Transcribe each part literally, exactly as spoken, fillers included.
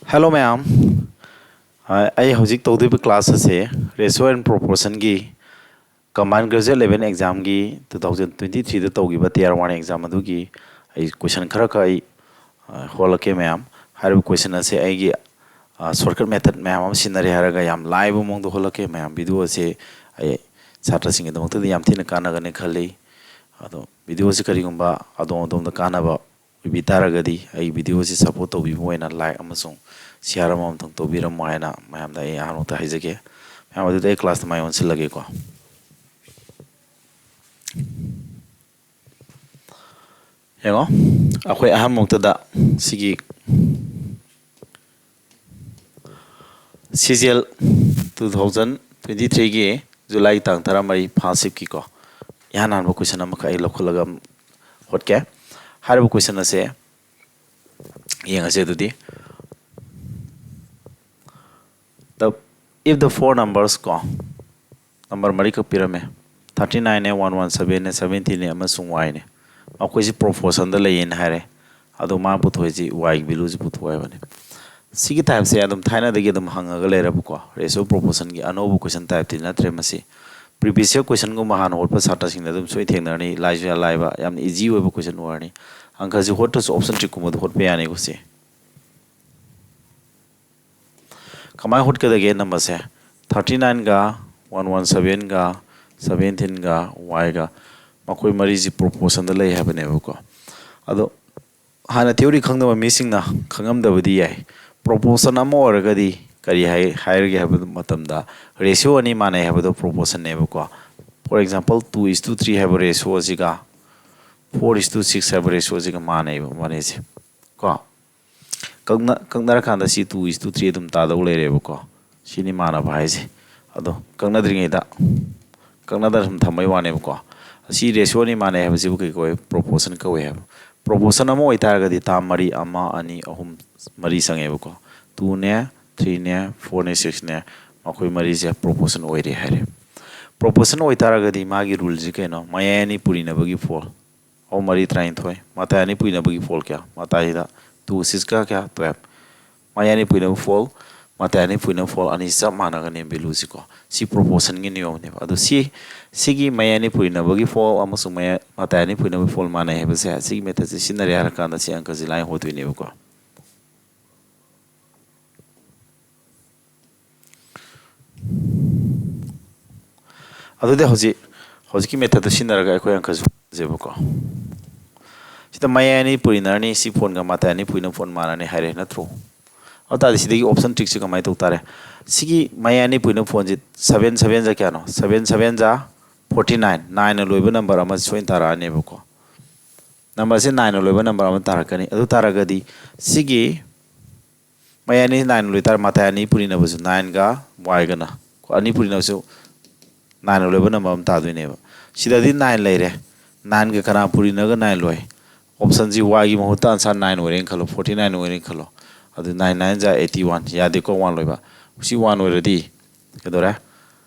Hello ꯃꯌꯥꯝ, ꯑ, ꯑꯩ ꯍꯧꯖꯤꯛ ꯇꯧꯗꯣꯏꯕ class ꯑꯁꯦ Ratio and Proportionꯒꯤ Combined Graduate Level Examꯒꯤ two thousand twenty threeꯗ ꯇꯧꯈꯤꯕ Tier one exam ꯑꯗꯨꯒꯤ ꯑꯩ question ꯈꯔ ꯈꯛ ꯑꯩ, ꯑ, ꯍꯣꯜꯂꯛꯀꯦ ꯃꯌꯥꯝ꯫ ꯍꯥꯏꯔꯤꯕ question ꯑꯁꯦ ꯑꯩꯒꯤ, ꯑ, shortcut method ꯃꯌꯥꯝ ꯑꯃ ꯁꯤꯖꯤꯟꯅꯔꯦ ꯍꯥꯏꯔꯒ ꯌꯥꯝ ꯂꯥꯏꯕ ꯃꯑꯣꯡꯗ ꯍꯣꯜꯂꯛꯀꯦ ꯃꯌꯥꯝ꯫ Video ꯑꯁꯦ ꯑꯩ ꯁꯥꯇ꯭ꯔꯁꯤꯡꯒꯤꯗꯃꯛꯇꯗꯤ ꯌꯥꯝ ꯊꯤꯅ ꯀꯥꯟꯅꯒꯅꯤ ꯈꯜꯂꯤ꯫ ꯑꯗꯣ video ꯑꯁꯤ ꯀꯔꯤꯒꯨꯝꯕ ꯑꯗꯣꯝ ꯑꯗꯣꯝꯗ ꯀꯥꯟꯅꯕ ꯑꯣꯏꯕꯤ ꯇꯥꯔꯒꯗꯤ ꯑꯩ video ꯑꯁꯤ support ꯇꯧꯕꯤꯕ ꯑꯣꯏꯅ like ꯑꯃꯁꯨꯡ share ꯑꯃ ꯑꯃꯇꯪ ꯇꯧꯕꯤꯔꯝꯃꯣ ꯍꯥꯏꯅ ꯃꯌꯥꯝꯗ ꯑꯩ ꯑꯍꯥꯟꯕꯃꯛꯇ ꯍꯥꯏꯖꯒꯦ꯫ ꯃꯌꯥꯝ ꯑꯗꯨꯗꯤ ꯑꯩ classꯇ ꯃꯥꯏ ꯑꯣꯟꯁꯤꯜꯂꯒꯦꯀꯣ꯫ ꯌꯦꯡꯉꯣ, ꯑꯩꯈꯣꯏ ꯑꯍꯥꯟꯕꯃꯛꯇꯗ ꯁꯤꯒꯤ C G L two thousand twenty threeꯒꯤ July ꯇꯥꯡ ꯇꯔꯥꯃꯔꯤ first shiftꯀꯤꯀꯣ, ꯏꯍꯥꯟ ꯍꯥꯟꯕ question ꯑꯃꯈꯛ ꯑꯩ ꯂꯧꯈꯠꯂꯒ ꯍꯣꯠꯀꯦ꯫ ꯍꯥꯏꯔꯤꯕ question ꯑꯁꯦ ꯌꯦꯡꯉꯁꯦ ꯑꯗꯨꯗꯤ꯫ The, if the four numbers ꯀꯣ, number ꯃꯔꯤꯈꯛ ꯄꯤꯔꯝꯃꯦ, thirty nineꯅꯦ, one one sevenꯅꯦ, seventeenꯅꯦ ꯑꯃꯁꯨꯡ yꯅꯦ꯫ ꯃꯈꯣꯏꯁꯤ proportionꯗ ꯂꯩꯌꯦꯅ ꯍꯥꯏꯔꯦ꯫ ꯑꯗꯣ ꯃꯥ ꯄꯨꯊꯣꯛꯏꯁꯤ yꯒꯤ valueꯁꯤ ꯄꯨꯊꯣꯛꯑꯣ ꯍꯥꯏꯕꯅꯤ꯫ ꯁꯤꯒꯤ typeꯁꯦ ꯑꯗꯨꯝ ꯊꯥꯏꯅꯗꯒꯤ ꯑꯗꯨꯝ ꯍꯪꯉꯒ ꯂꯩꯔꯕꯀꯣ, ratio proportionꯒꯤ ꯑꯅꯧꯕ question typeꯇꯤ ꯅꯠꯇ꯭ꯔꯦ ꯃꯁꯤ꯫ Previous year questionꯒꯨꯝꯕ ꯍꯥꯟꯅ ꯍꯣꯠꯄ ꯁꯥꯇ꯭ꯔꯁꯤꯡꯅ ꯑꯗꯨꯝ ꯁꯣꯏ ꯊꯦꯡꯅꯔꯅꯤ, ꯂꯥꯏꯁꯨ ꯌꯥꯝ ꯂꯥꯏꯕ, ꯌꯥꯝꯅ easy ꯑꯣꯏꯕ question ꯑꯣꯏꯔꯅꯤ꯫ ꯑꯪꯀꯁꯤ ꯍꯣꯠꯇ꯭ꯔꯁꯨ option trickꯀꯨꯝꯕꯗ ꯍꯣꯠꯄ ꯌꯥꯅꯤꯀꯣ ꯁꯤ꯫ ꯀꯃꯥꯏꯅ ꯍꯣꯠꯀꯗꯒꯦ numberꯁꯦ? Thirty nineꯒ, one one sevenꯒ, seventeenꯒ, yꯒ, ꯃꯈꯣꯏ ꯃꯔꯤꯁꯤ proportionꯗ ꯂꯩ ꯍꯥꯏꯕꯅꯦꯕꯀꯣ꯫ ꯑꯗꯣ ꯍꯥꯟꯅ theory ꯈꯪꯗꯕ ꯃꯤꯁꯤꯡꯅ ꯈꯪꯉꯝꯗꯕꯗꯤ ꯌꯥꯏ꯫ Proportion ꯑꯃ ꯑꯣꯏꯔꯒꯗꯤ ꯀꯔꯤ ꯍꯥꯏ-, ꯍꯥꯏꯔꯒꯦ ꯍꯥꯏꯕ ꯃꯇꯝꯗ ratio ꯑꯅꯤ ꯃꯥꯟꯅꯩ ꯍꯥꯏꯕꯗꯣ proportionꯅꯦꯕꯀꯣ꯫ For example, two is to three ꯍꯥꯏꯕ ratio ꯑꯁꯤꯒ four is to six ꯍꯥꯏꯕ ratio ꯑꯁꯤꯒ ꯃꯥꯟꯅꯩꯕ ꯃꯔꯤꯁꯦ ꯀꯣ꯫ ꯀꯛꯅ-, ꯀꯛꯅꯔꯀꯥꯟꯗ ꯁꯤ two is to three ꯑꯗꯨꯝ ꯇꯥꯗꯧ ꯂꯩꯔꯦꯕꯀꯣ꯫ ꯁꯤꯅꯤ ꯃꯥꯟꯅꯕ ꯍꯥꯏꯁꯦ꯫ ꯑꯗꯣ ꯀꯛꯅꯗ꯭ꯔꯤꯉꯩꯗ, ꯀꯛꯅꯗꯅ ꯁꯨꯝ ꯊꯝꯕꯩ ꯋꯥꯅꯦꯕꯀꯣ꯫ ꯑꯁꯤ ratio ꯑꯅꯤ ꯃꯥꯟꯅꯩ ꯍꯥꯏꯕꯁꯤꯕꯨ ꯀꯩ ꯀꯧꯋꯦ? Proportion ꯀꯧꯋꯦ ꯍꯥꯏꯕ꯫ Proportion ꯑꯃ ꯑꯣꯏꯇꯥꯔꯒꯗꯤ term ꯃꯔꯤ, ꯑꯃ, ꯑꯅꯤ, ꯑꯍꯨꯝ, ꯃꯔꯤ ꯆꯪꯉꯦꯕꯀꯣ꯫ Twoꯅꯦ, threeꯅꯦ, fourꯅꯦ, sixꯅꯦ, ꯃꯈꯣꯏ ꯃꯔꯤꯁꯦ proportion ꯑꯣꯏꯔꯦ ꯍꯥꯏꯔꯦ꯫ Proportion ꯑꯣꯏꯇꯥꯔꯒꯗꯤ ꯃꯥꯒꯤ ruleꯁꯤ ꯀꯩꯅꯣ? ꯃꯌꯥꯏ ꯑꯅꯤ ꯄꯨꯔꯤꯅꯕꯒꯤ four꯫ ꯑꯍꯨꯝ ꯃꯔꯤ ꯇꯔꯥꯅꯤꯊꯣꯏ꯫ ꯃꯇꯥꯏ ꯑꯅꯤ ꯄꯨꯔꯤꯅꯕꯒꯤ four ꯀꯌꯥ? ꯃꯇꯥꯏꯁꯤꯗ two sixꯀ ꯀꯌꯥ? Twelve꯫ ꯃꯌꯥꯏ ꯑꯅꯤ ꯄꯨꯏꯅꯕ ꯐꯣꯜ, ꯃꯇꯥꯏ ꯑꯅꯤ ꯄꯨꯏꯅꯕ ꯐꯣꯜ ꯑꯅꯤ ꯆꯞ ꯃꯥꯟꯅꯒꯅꯤ ꯚꯦꯂꯨꯁꯤꯀꯣ꯫ ꯁꯤ ꯄ꯭ꯔꯣꯄꯣꯔꯁꯟꯒꯤ ꯅꯤꯌꯣꯝꯅꯦꯕ꯫ ꯑꯗꯣ ꯁꯤ, ꯁꯤꯒꯤ ꯃꯌꯥꯏ ꯑꯅꯤ ꯄꯨꯏꯅꯕꯒꯤ ꯐꯣꯜ ꯑꯃꯁꯨꯡ ꯃꯌꯥꯏ, ꯃꯇꯥꯏ ꯑꯅꯤ ꯄꯨꯏꯅꯕꯒꯤ ꯐꯣꯜ ꯃꯥꯟꯅꯩ ꯍꯥꯏꯕꯁꯦ ꯁꯤꯒꯤ ꯃꯦꯊꯠꯁꯦ ꯁꯤꯖꯤꯟꯅꯔꯦ ꯍꯥꯏꯔꯀꯥꯟꯗ ꯁꯤ ꯑꯪꯀꯁꯦ ꯂꯥꯏꯟ ꯍꯣꯠꯇꯣꯏꯅꯦꯕꯀꯣ꯫ ꯑꯗꯨꯗꯤ ꯍꯧꯖꯤꯛ, ꯍꯧꯖꯤꯛꯀꯤ ꯃꯦꯊꯠꯇꯨ ꯁꯤꯖꯤꯟꯅꯔꯒ ꯑꯩꯈꯣꯏ ꯑꯪꯀꯁꯨ ꯍꯣꯠꯁꯦꯕꯀꯣ꯫ ꯁꯤꯗ ꯃꯌꯥꯏ ꯑꯅꯤ ꯄꯨꯔꯤꯅꯔꯅꯤ, ꯁꯤ ꯐꯣꯟꯒ ꯃꯇꯥꯏ ꯑꯅꯤ ꯄꯨꯔꯤꯅ ꯐꯣꯟ ꯃꯥꯟꯅꯔꯅꯤ ꯍꯥꯏꯔꯦ ꯅꯠꯇ꯭ꯔꯣ? ꯑꯗꯨ ꯇꯥꯔꯗꯤ ꯁꯤꯗꯒꯤ ꯑꯣꯞꯁꯟ ꯇ꯭ꯔꯤꯛꯁꯦ ꯀꯃꯥꯏꯅ ꯇꯧ ꯇꯥꯔꯦ? ꯁꯤꯒꯤ ꯃꯌꯥꯏ ꯑꯅꯤ ꯄꯨꯔꯤꯅ ꯐꯣꯟꯁꯦ ꯁꯕꯦꯟ ꯁꯕꯦꯟ ꯖꯥ ꯀꯌꯥꯅꯣ? ꯁꯕꯦꯟ ꯁꯕꯦꯟ ꯖꯥ ꯐꯣꯔꯇꯤ ꯅꯥꯏꯟ, ꯅꯥꯏꯟꯅ ꯂꯣꯏꯕ ꯅꯝꯕꯔ ꯑꯃ ꯁꯣꯏꯅ ꯇꯥꯔꯛꯑꯅꯦꯕꯀꯣ꯫ ꯅꯝꯕꯔꯁꯦ ꯅꯥꯏꯟꯅ ꯂꯣꯏꯕ ꯅꯝꯕꯔ ꯑꯃ ꯇꯥꯔꯛꯀꯅꯤ꯫ ꯑꯗꯨ ꯇꯥꯔꯒꯗꯤ ꯁꯤꯒꯤ ꯃꯌꯥꯏ ꯑꯅꯤ ꯅꯥꯏꯟ ꯂꯣꯏꯇꯥꯔꯦ, ꯃꯇꯥꯏ ꯑꯅꯤ ꯄꯨꯔꯤꯅꯕꯁꯨ ꯅꯥꯏꯟꯒ ꯋꯥꯏꯒꯅ, ꯀꯣ, ꯑꯅꯤ ꯄꯨꯔꯤꯅꯕꯁꯨ ꯅꯥꯏꯟ ꯂꯣꯏꯕ ꯅꯝꯕꯔ ꯑꯃ ꯇꯥꯗꯣꯏꯅꯦꯕ꯫ ꯁꯤꯗꯗꯤ ꯅꯥꯏꯟ ꯂꯩꯔꯦ, ꯅꯥꯏꯟꯒ ꯀꯅꯥ ꯄꯨꯔꯤꯅꯒ ꯅꯥꯏꯟ ꯂꯣꯏ? ꯑꯣꯞꯁꯟꯁꯤ ꯋꯥꯏꯒꯤ ꯃꯍꯨꯠꯇ ꯑꯟꯁꯥꯔ ꯅꯥꯏꯟ ꯑꯣꯏꯔꯦꯅ ꯈꯜꯂꯣ, ꯐꯣꯔꯇꯤ ꯅꯥꯏꯟ ꯑꯣꯏꯔꯦꯅ ꯈꯜꯂꯣ꯫ ꯑꯗꯨ ꯅꯥꯏꯟ ꯅꯥꯏꯟ ꯖꯥ ꯑꯩꯠꯇꯤ ꯋꯥꯟ, ꯌꯥꯗꯦꯀꯣ, ꯋꯥꯟ ꯂꯣꯏꯕ꯫ ꯁꯤ ꯋꯥꯟ ꯑꯣꯏꯔꯗꯤ ꯀꯩꯗꯧꯔꯦ?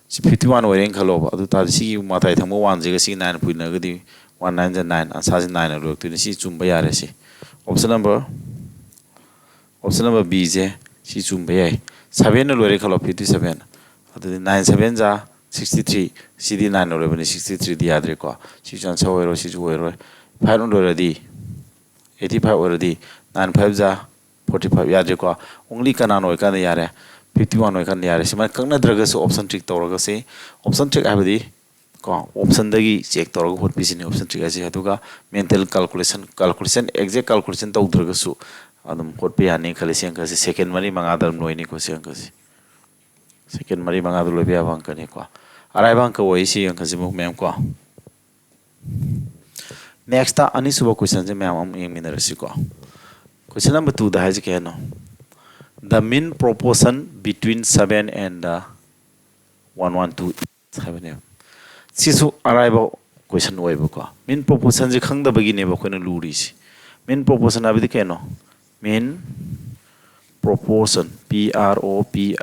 ꯁꯤ ꯐꯤꯐꯇꯤ ꯋꯥꯟ ꯑꯣꯏꯔꯦꯅ ꯈꯜꯂꯣꯕ꯫ ꯑꯗꯨ ꯇꯥꯔꯗꯤ ꯁꯤꯒꯤ ꯃꯇꯥꯏ ꯊꯪꯕ ꯋꯥꯟꯁꯤꯒ ꯁꯤꯒꯤ ꯅꯥꯏꯟ ꯄꯨꯔꯤꯅꯔꯒꯗꯤ ꯋꯥꯟ ꯅꯥꯏꯟ ꯖꯥ ꯅꯥꯏꯟ, ꯑꯟꯁꯥꯔꯁꯤ ꯅꯥꯏꯟꯅ ꯂꯣꯏꯔꯛꯇꯣꯏꯅꯤ꯫ ꯁꯤ ꯆꯨꯝꯕ ꯌꯥꯔꯦ꯫ ꯁꯤ ꯑꯣꯞꯁꯟ ꯅꯝꯕꯔ, ꯑꯣꯞꯁꯟ ꯅꯝꯕꯔ ꯕꯤꯁꯦ ꯁꯤ ꯆꯨꯝꯕ ꯌꯥꯏ꯫ ꯁꯕꯦꯟꯅ ꯂꯣꯏꯔꯦ ꯈꯜꯂꯣ, ꯐꯤꯐꯇꯤ ꯁꯕꯦꯟ꯫ ꯑꯗꯨꯗꯤ ꯅꯥꯏꯟ ꯁꯕꯦꯟ ꯖꯥ ꯁꯤꯛꯁꯇꯤ ꯊ꯭ꯔꯤ, ꯁꯤꯗꯤ ꯅꯥꯏꯟꯅ ꯂꯣꯏꯕꯅꯤ, ꯁꯤꯛꯁꯇꯤ ꯊ꯭ꯔꯤꯗꯤ ꯌꯥꯗ꯭ꯔꯦꯀꯣ꯫ ꯁꯤꯁꯨ ꯑꯟꯁꯥꯔ ꯑꯣꯏꯔꯣꯏ, ꯁꯤꯁꯨ ꯑꯣꯏꯔꯣꯏ꯫ ꯐꯥꯏꯚꯅ ꯂꯣꯏꯔꯗꯤ, ꯑꯩꯠꯇꯤ ꯐꯥꯏꯚ ꯑꯣꯏꯔꯗꯤ, ꯅꯥꯏꯟ ꯐꯥꯏꯚ ꯖꯥ ꯐꯣꯔꯇꯤ ꯐꯥꯏꯚ ꯌꯥꯗ꯭ꯔꯦꯀꯣ꯫ ꯑꯣꯡꯂꯤ ꯀꯅꯥꯅ ꯑꯣꯏꯔꯀꯥꯟꯗ ꯌꯥꯔꯦ? ꯐꯤꯐꯇꯤ ꯋꯥꯟ ꯑꯣꯏꯔꯀꯥꯟꯗ ꯌꯥꯔꯦ꯫ ꯁꯨꯃꯥꯏꯅ ꯀꯛꯅꯗ꯭ꯔꯒꯁꯨ ꯑꯣꯞꯁꯟ ꯇ꯭ꯔꯤꯛ ꯇꯧꯔꯒꯁꯦ, ꯑꯣꯞꯁꯟ ꯇ꯭ꯔꯤꯛ ꯍꯥꯏꯕꯗꯤ ꯀꯣ, ꯑꯣꯞꯁꯟꯗꯒꯤ ꯆꯦꯛ ꯇꯧꯔꯒ ꯍꯣꯠꯄꯤꯁꯤꯅꯦ ꯑꯣꯞꯁꯟ ꯇ꯭ꯔꯤꯛ ꯍꯥꯏꯁꯦ꯫ ꯑꯗꯨꯒ mental calculation, calculation, exact calculation ꯇꯧꯗ꯭ꯔꯒꯁꯨ ꯑꯗꯨꯝ ꯍꯣꯠꯄ ꯌꯥꯅꯤ ꯈꯜꯂꯤ꯫ ꯁꯤ ꯑꯪꯀꯁꯦ ꯁꯦꯀꯦꯟ ꯃꯔꯤ ꯃꯉꯥꯗ ꯑꯗꯨꯝ ꯂꯣꯏꯅꯤꯀꯣ꯫ ꯁꯤ ꯑꯪꯀꯁꯦ ꯁꯦꯀꯦꯟ ꯃꯔꯤ ꯃꯉꯥꯗ ꯂꯣꯏꯕ ꯌꯥꯕ ꯑꯪꯀꯅꯤꯀꯣ꯫ ꯑꯔꯥꯏꯕ ꯑꯪꯀ ꯑꯣꯏ ꯁꯤ ꯑꯪꯀꯁꯤꯕꯨ ꯃꯌꯥꯝ ꯀꯣ꯫ ꯅꯦꯛꯁꯇ ꯑꯅꯤꯁꯨꯕ ꯀꯣꯏꯁꯟꯁꯦ ꯃꯌꯥꯝ ꯑꯃꯨꯛ ꯌꯦꯡꯃꯤꯟꯅꯔꯁꯤꯀꯣ꯫ ꯀꯣꯏꯁꯟ ꯅꯝꯕꯔ ꯇꯨꯗ ꯍꯥꯏꯁꯦ ꯀꯩ ꯍꯥꯏꯅꯣ? The mean proportion between seven and the one one two ꯍꯥꯏꯕꯅꯦꯕ꯫ ꯁꯤꯁꯨ ꯑꯔꯥꯏꯕ ꯀꯣꯏꯁꯟ ꯑꯣꯏꯕꯀꯣ꯫ ꯃꯤꯟ ꯄ꯭ꯔꯣꯄꯣꯔꯁꯟꯁꯦ ꯈꯪꯗꯕꯒꯤꯅꯦꯕ ꯑꯩꯈꯣꯏꯅ ꯂꯨꯔꯤꯁꯦ꯫ ꯃꯤꯟ ꯄ꯭ꯔꯣꯄꯣꯔꯁꯟ ꯍꯥꯏꯕꯗꯤ ꯀꯩꯅꯣ? Mean proportion, P R O P,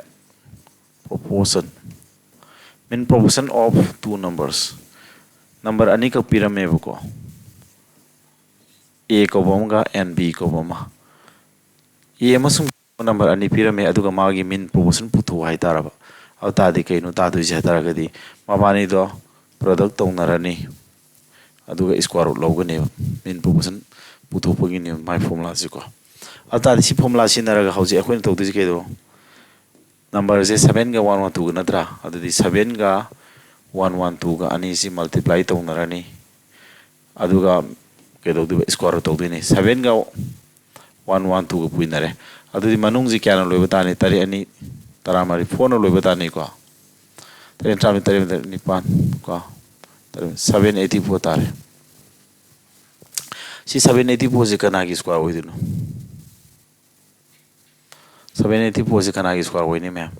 proportion, mean proportion of two numbers, number ꯑꯅꯤꯈꯛ ꯄꯤꯔꯝꯃꯦꯕꯀꯣ, ꯑꯦ ꯀꯧꯕ ꯑꯃꯒ ꯑꯦꯟ ꯕꯤ ꯀꯧꯕ ꯑꯃ꯫ ꯑꯦ ꯑꯃꯁꯨꯡ ꯅꯝꯕꯔ ꯑꯅꯤ ꯄꯤꯔꯝꯃꯦ, ꯑꯗꯨꯒ ꯃꯥꯒꯤ ꯃꯤꯟ ꯄ꯭ꯔꯣꯄꯣꯔꯁꯟ ꯄꯨꯊꯣꯛꯎ ꯍꯥꯏꯇꯥꯔꯕ꯫ ꯑꯗꯨ ꯇꯥꯔꯗꯤ ꯀꯩꯅꯣ ꯇꯥꯗꯣꯏꯁꯦ ꯍꯥꯏ ꯇꯥꯔꯒꯗꯤ, ꯃꯕꯥꯅꯤꯗꯣ ꯄ꯭ꯔꯗꯛ ꯇꯧꯅꯔꯅꯤ, ꯑꯗꯨꯒ ꯁ꯭ꯀ꯭ꯋꯥꯔ ꯔꯨꯠ ꯂꯧꯒꯅꯦꯕ꯫ ꯃꯤꯟ ꯄ꯭ꯔꯣꯄꯣꯔꯁꯟ ꯄꯨꯊꯣꯛꯄꯒꯤꯅꯦꯕ ꯃꯥꯏ ꯐꯣꯔꯃꯨꯂꯥꯁꯤꯀꯣ꯫ ꯑꯗꯨ ꯇꯥꯔꯗꯤ ꯁꯤ ꯐꯣꯔꯃꯨꯂꯥ ꯁꯤꯖꯤꯟꯅꯔꯒ ꯍꯧꯖꯤꯛ ꯑꯩꯈꯣꯏꯅ ꯇꯧꯗꯣꯏꯁꯤ ꯀꯩꯗꯣ? ꯅꯝꯕꯔꯁꯦ ꯁꯕꯦꯟꯒ ꯋꯥꯟ ꯋꯥꯟ ꯇꯨꯒ ꯅꯠꯇ꯭ꯔꯥ? ꯑꯗꯨꯗꯤ ꯁꯕꯦꯟꯒ ꯋꯥꯟ ꯋꯥꯟ ꯇꯨꯒ ꯑꯅꯤꯁꯤ ꯃꯜꯇꯤꯄ꯭ꯂꯥꯏ ꯇꯧꯅꯔꯅꯤ, ꯑꯗꯨꯒ ꯀꯩꯗꯧꯗꯣꯏꯕ? ꯁ꯭ꯀ꯭ꯋꯥꯔ ꯔꯨꯠ ꯇꯧꯗꯣꯏꯅꯤ꯫ ꯁꯕꯦꯟꯒ ꯋꯥꯟ ꯋꯥꯟ ꯇꯨꯒ ꯄꯨꯏꯅꯔꯦ꯫ ꯑꯗꯨꯗꯤ ꯃꯅꯨꯡꯁꯤ ꯀꯌꯥꯅ ꯂꯣꯏꯕ ꯇꯥꯅꯤ? ꯇꯔꯦꯠ ꯑꯅꯤ ꯇꯔꯥꯃꯔꯤ, ꯐꯣꯔꯅ ꯂꯣꯏꯕ ꯇꯥꯅꯤꯀꯣ꯫ ꯇꯔꯦꯠ ꯇꯔꯥꯃꯔꯤ, ꯇꯔꯦꯠ ꯇꯔꯦꯠ ꯅꯤꯄꯥꯟ ꯀꯣ, ꯇꯔꯦꯠ, ꯁꯕꯦꯟ ꯑꯩꯠꯇꯤ ꯐꯣꯔ ꯇꯥꯔꯦ꯫ ꯁꯤ ꯁꯕꯦꯟ ꯑꯩꯠꯇꯤ ꯐꯣꯔꯁꯤ ꯀꯅꯥꯒꯤ ꯁ꯭ꯀ꯭ꯋꯥꯔ ꯑꯣꯏꯗꯣꯏꯅꯣ? ꯁꯕꯦꯟ ꯑꯩꯠꯇꯤ ꯐꯣꯔꯁꯤ ꯀꯅꯥꯒꯤ ꯁ꯭ꯀ꯭ꯋꯥꯔ ꯑꯣꯏꯅꯤ, ꯃꯌꯥꯝ?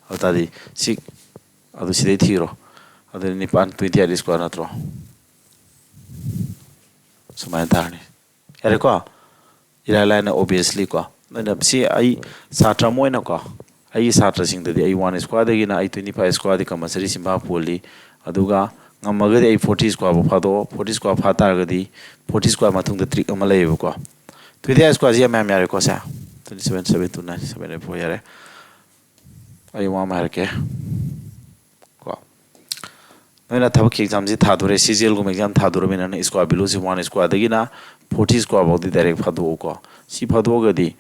ꯑꯗꯨ ꯇꯥꯔꯗꯤ ꯁꯤ, ꯑꯗꯨ ꯁꯤꯗꯩ ꯊꯤꯔꯣ꯫ ꯑꯗꯨꯗꯤ ꯅꯤꯄꯥꯟ, ꯇ꯭ꯋꯦꯟꯇꯤ ꯑꯩꯠ ꯁ꯭ꯀ꯭ꯋꯥꯔ ꯅꯠꯇ꯭ꯔꯣ? ꯁꯨꯃꯥꯏꯅ ꯇꯥꯔꯅꯤ꯫ ꯌꯥꯔꯦꯀꯣ? ꯏꯔꯥꯏ ꯂꯥꯏꯅ, obviously ꯀꯣ꯫ ꯑꯗꯨꯅ ꯁꯤ ꯑꯩ ꯁꯥꯇ꯭ꯔ ꯑꯃ ꯑꯣꯏꯅꯀꯣ, ꯑꯩꯒꯤ ꯁꯥꯇ꯭ꯔꯁꯤꯡꯗꯗꯤ ꯑꯩ ꯋꯥꯟ ꯁ꯭ꯀ꯭ꯋꯥꯔꯗꯒꯤꯅ ꯑꯩ ꯇ꯭ꯋꯦꯟꯇꯤ ꯐꯥꯏꯚ ꯁ꯭ꯀ꯭ꯋꯥꯔꯗꯤ ꯀꯝꯄꯜꯁꯔꯤ ꯆꯤꯟꯐꯥ ꯄꯨꯍꯜꯂꯤ꯫ ꯑꯗꯨꯒ ꯉꯝꯃꯒꯗꯤ ꯑꯩ ꯐꯣꯔꯇꯤ ꯁ꯭ꯀ꯭ꯋꯥꯔꯐꯥꯎ ꯐꯥꯗꯣꯛꯑꯣ꯫ ꯐꯣꯔꯇꯤ ꯁ꯭ꯀ꯭ꯋꯥꯔ ꯐꯥ ꯇꯥꯔꯒꯗꯤ ꯐꯣꯔꯇꯤ ꯁ꯭ꯀ꯭ꯋꯥꯔ ꯃꯇꯨꯡꯗ ꯇ꯭ꯔꯤꯛ ꯑꯃ ꯂꯩꯌꯦꯕꯀꯣ꯫ ꯇ꯭ꯋꯦꯟꯇꯤ ꯑꯩꯠ ꯁ꯭ꯀ꯭ꯋꯥꯔꯁꯤ ꯌꯥꯝ ꯃꯌꯥꯝ ꯌꯥꯔꯦꯀꯣ ꯁꯦ꯫ Twenty seven, seven two nine, seven eight four ꯌꯥꯔꯦ꯫ ꯑꯩ ꯋꯥ ꯑꯃ ꯍꯥꯏꯔꯛꯀꯦ ꯀꯣ꯫ ꯅꯣꯏꯅ ꯊꯕꯛꯀꯤ ꯑꯦꯛꯖꯥꯝꯁꯤ ꯊꯥꯗꯣꯔꯦ, ꯁꯤ ꯖꯤ ꯑꯦꯜꯒꯨꯝꯕ ꯑꯦꯛꯖꯥꯝ ꯊꯥꯗꯣꯔꯃꯤꯅ ꯅꯪ ꯁ꯭ꯀ꯭ꯋꯥꯔ ꯚꯦꯂꯨꯁꯤ ꯋꯥꯟ ꯁ꯭ꯀ꯭ꯋꯥꯔꯗꯒꯤꯅ ꯐꯣꯔꯇꯤ ꯁ꯭ꯀ꯭ꯋꯥꯔ ꯐꯥꯎꯗꯤ ꯗꯥꯏꯔꯦꯛ ꯐꯥꯗꯣꯛꯎꯀꯣ꯫ ꯁꯤ ꯐꯥꯗꯣꯛꯑꯒꯗꯤ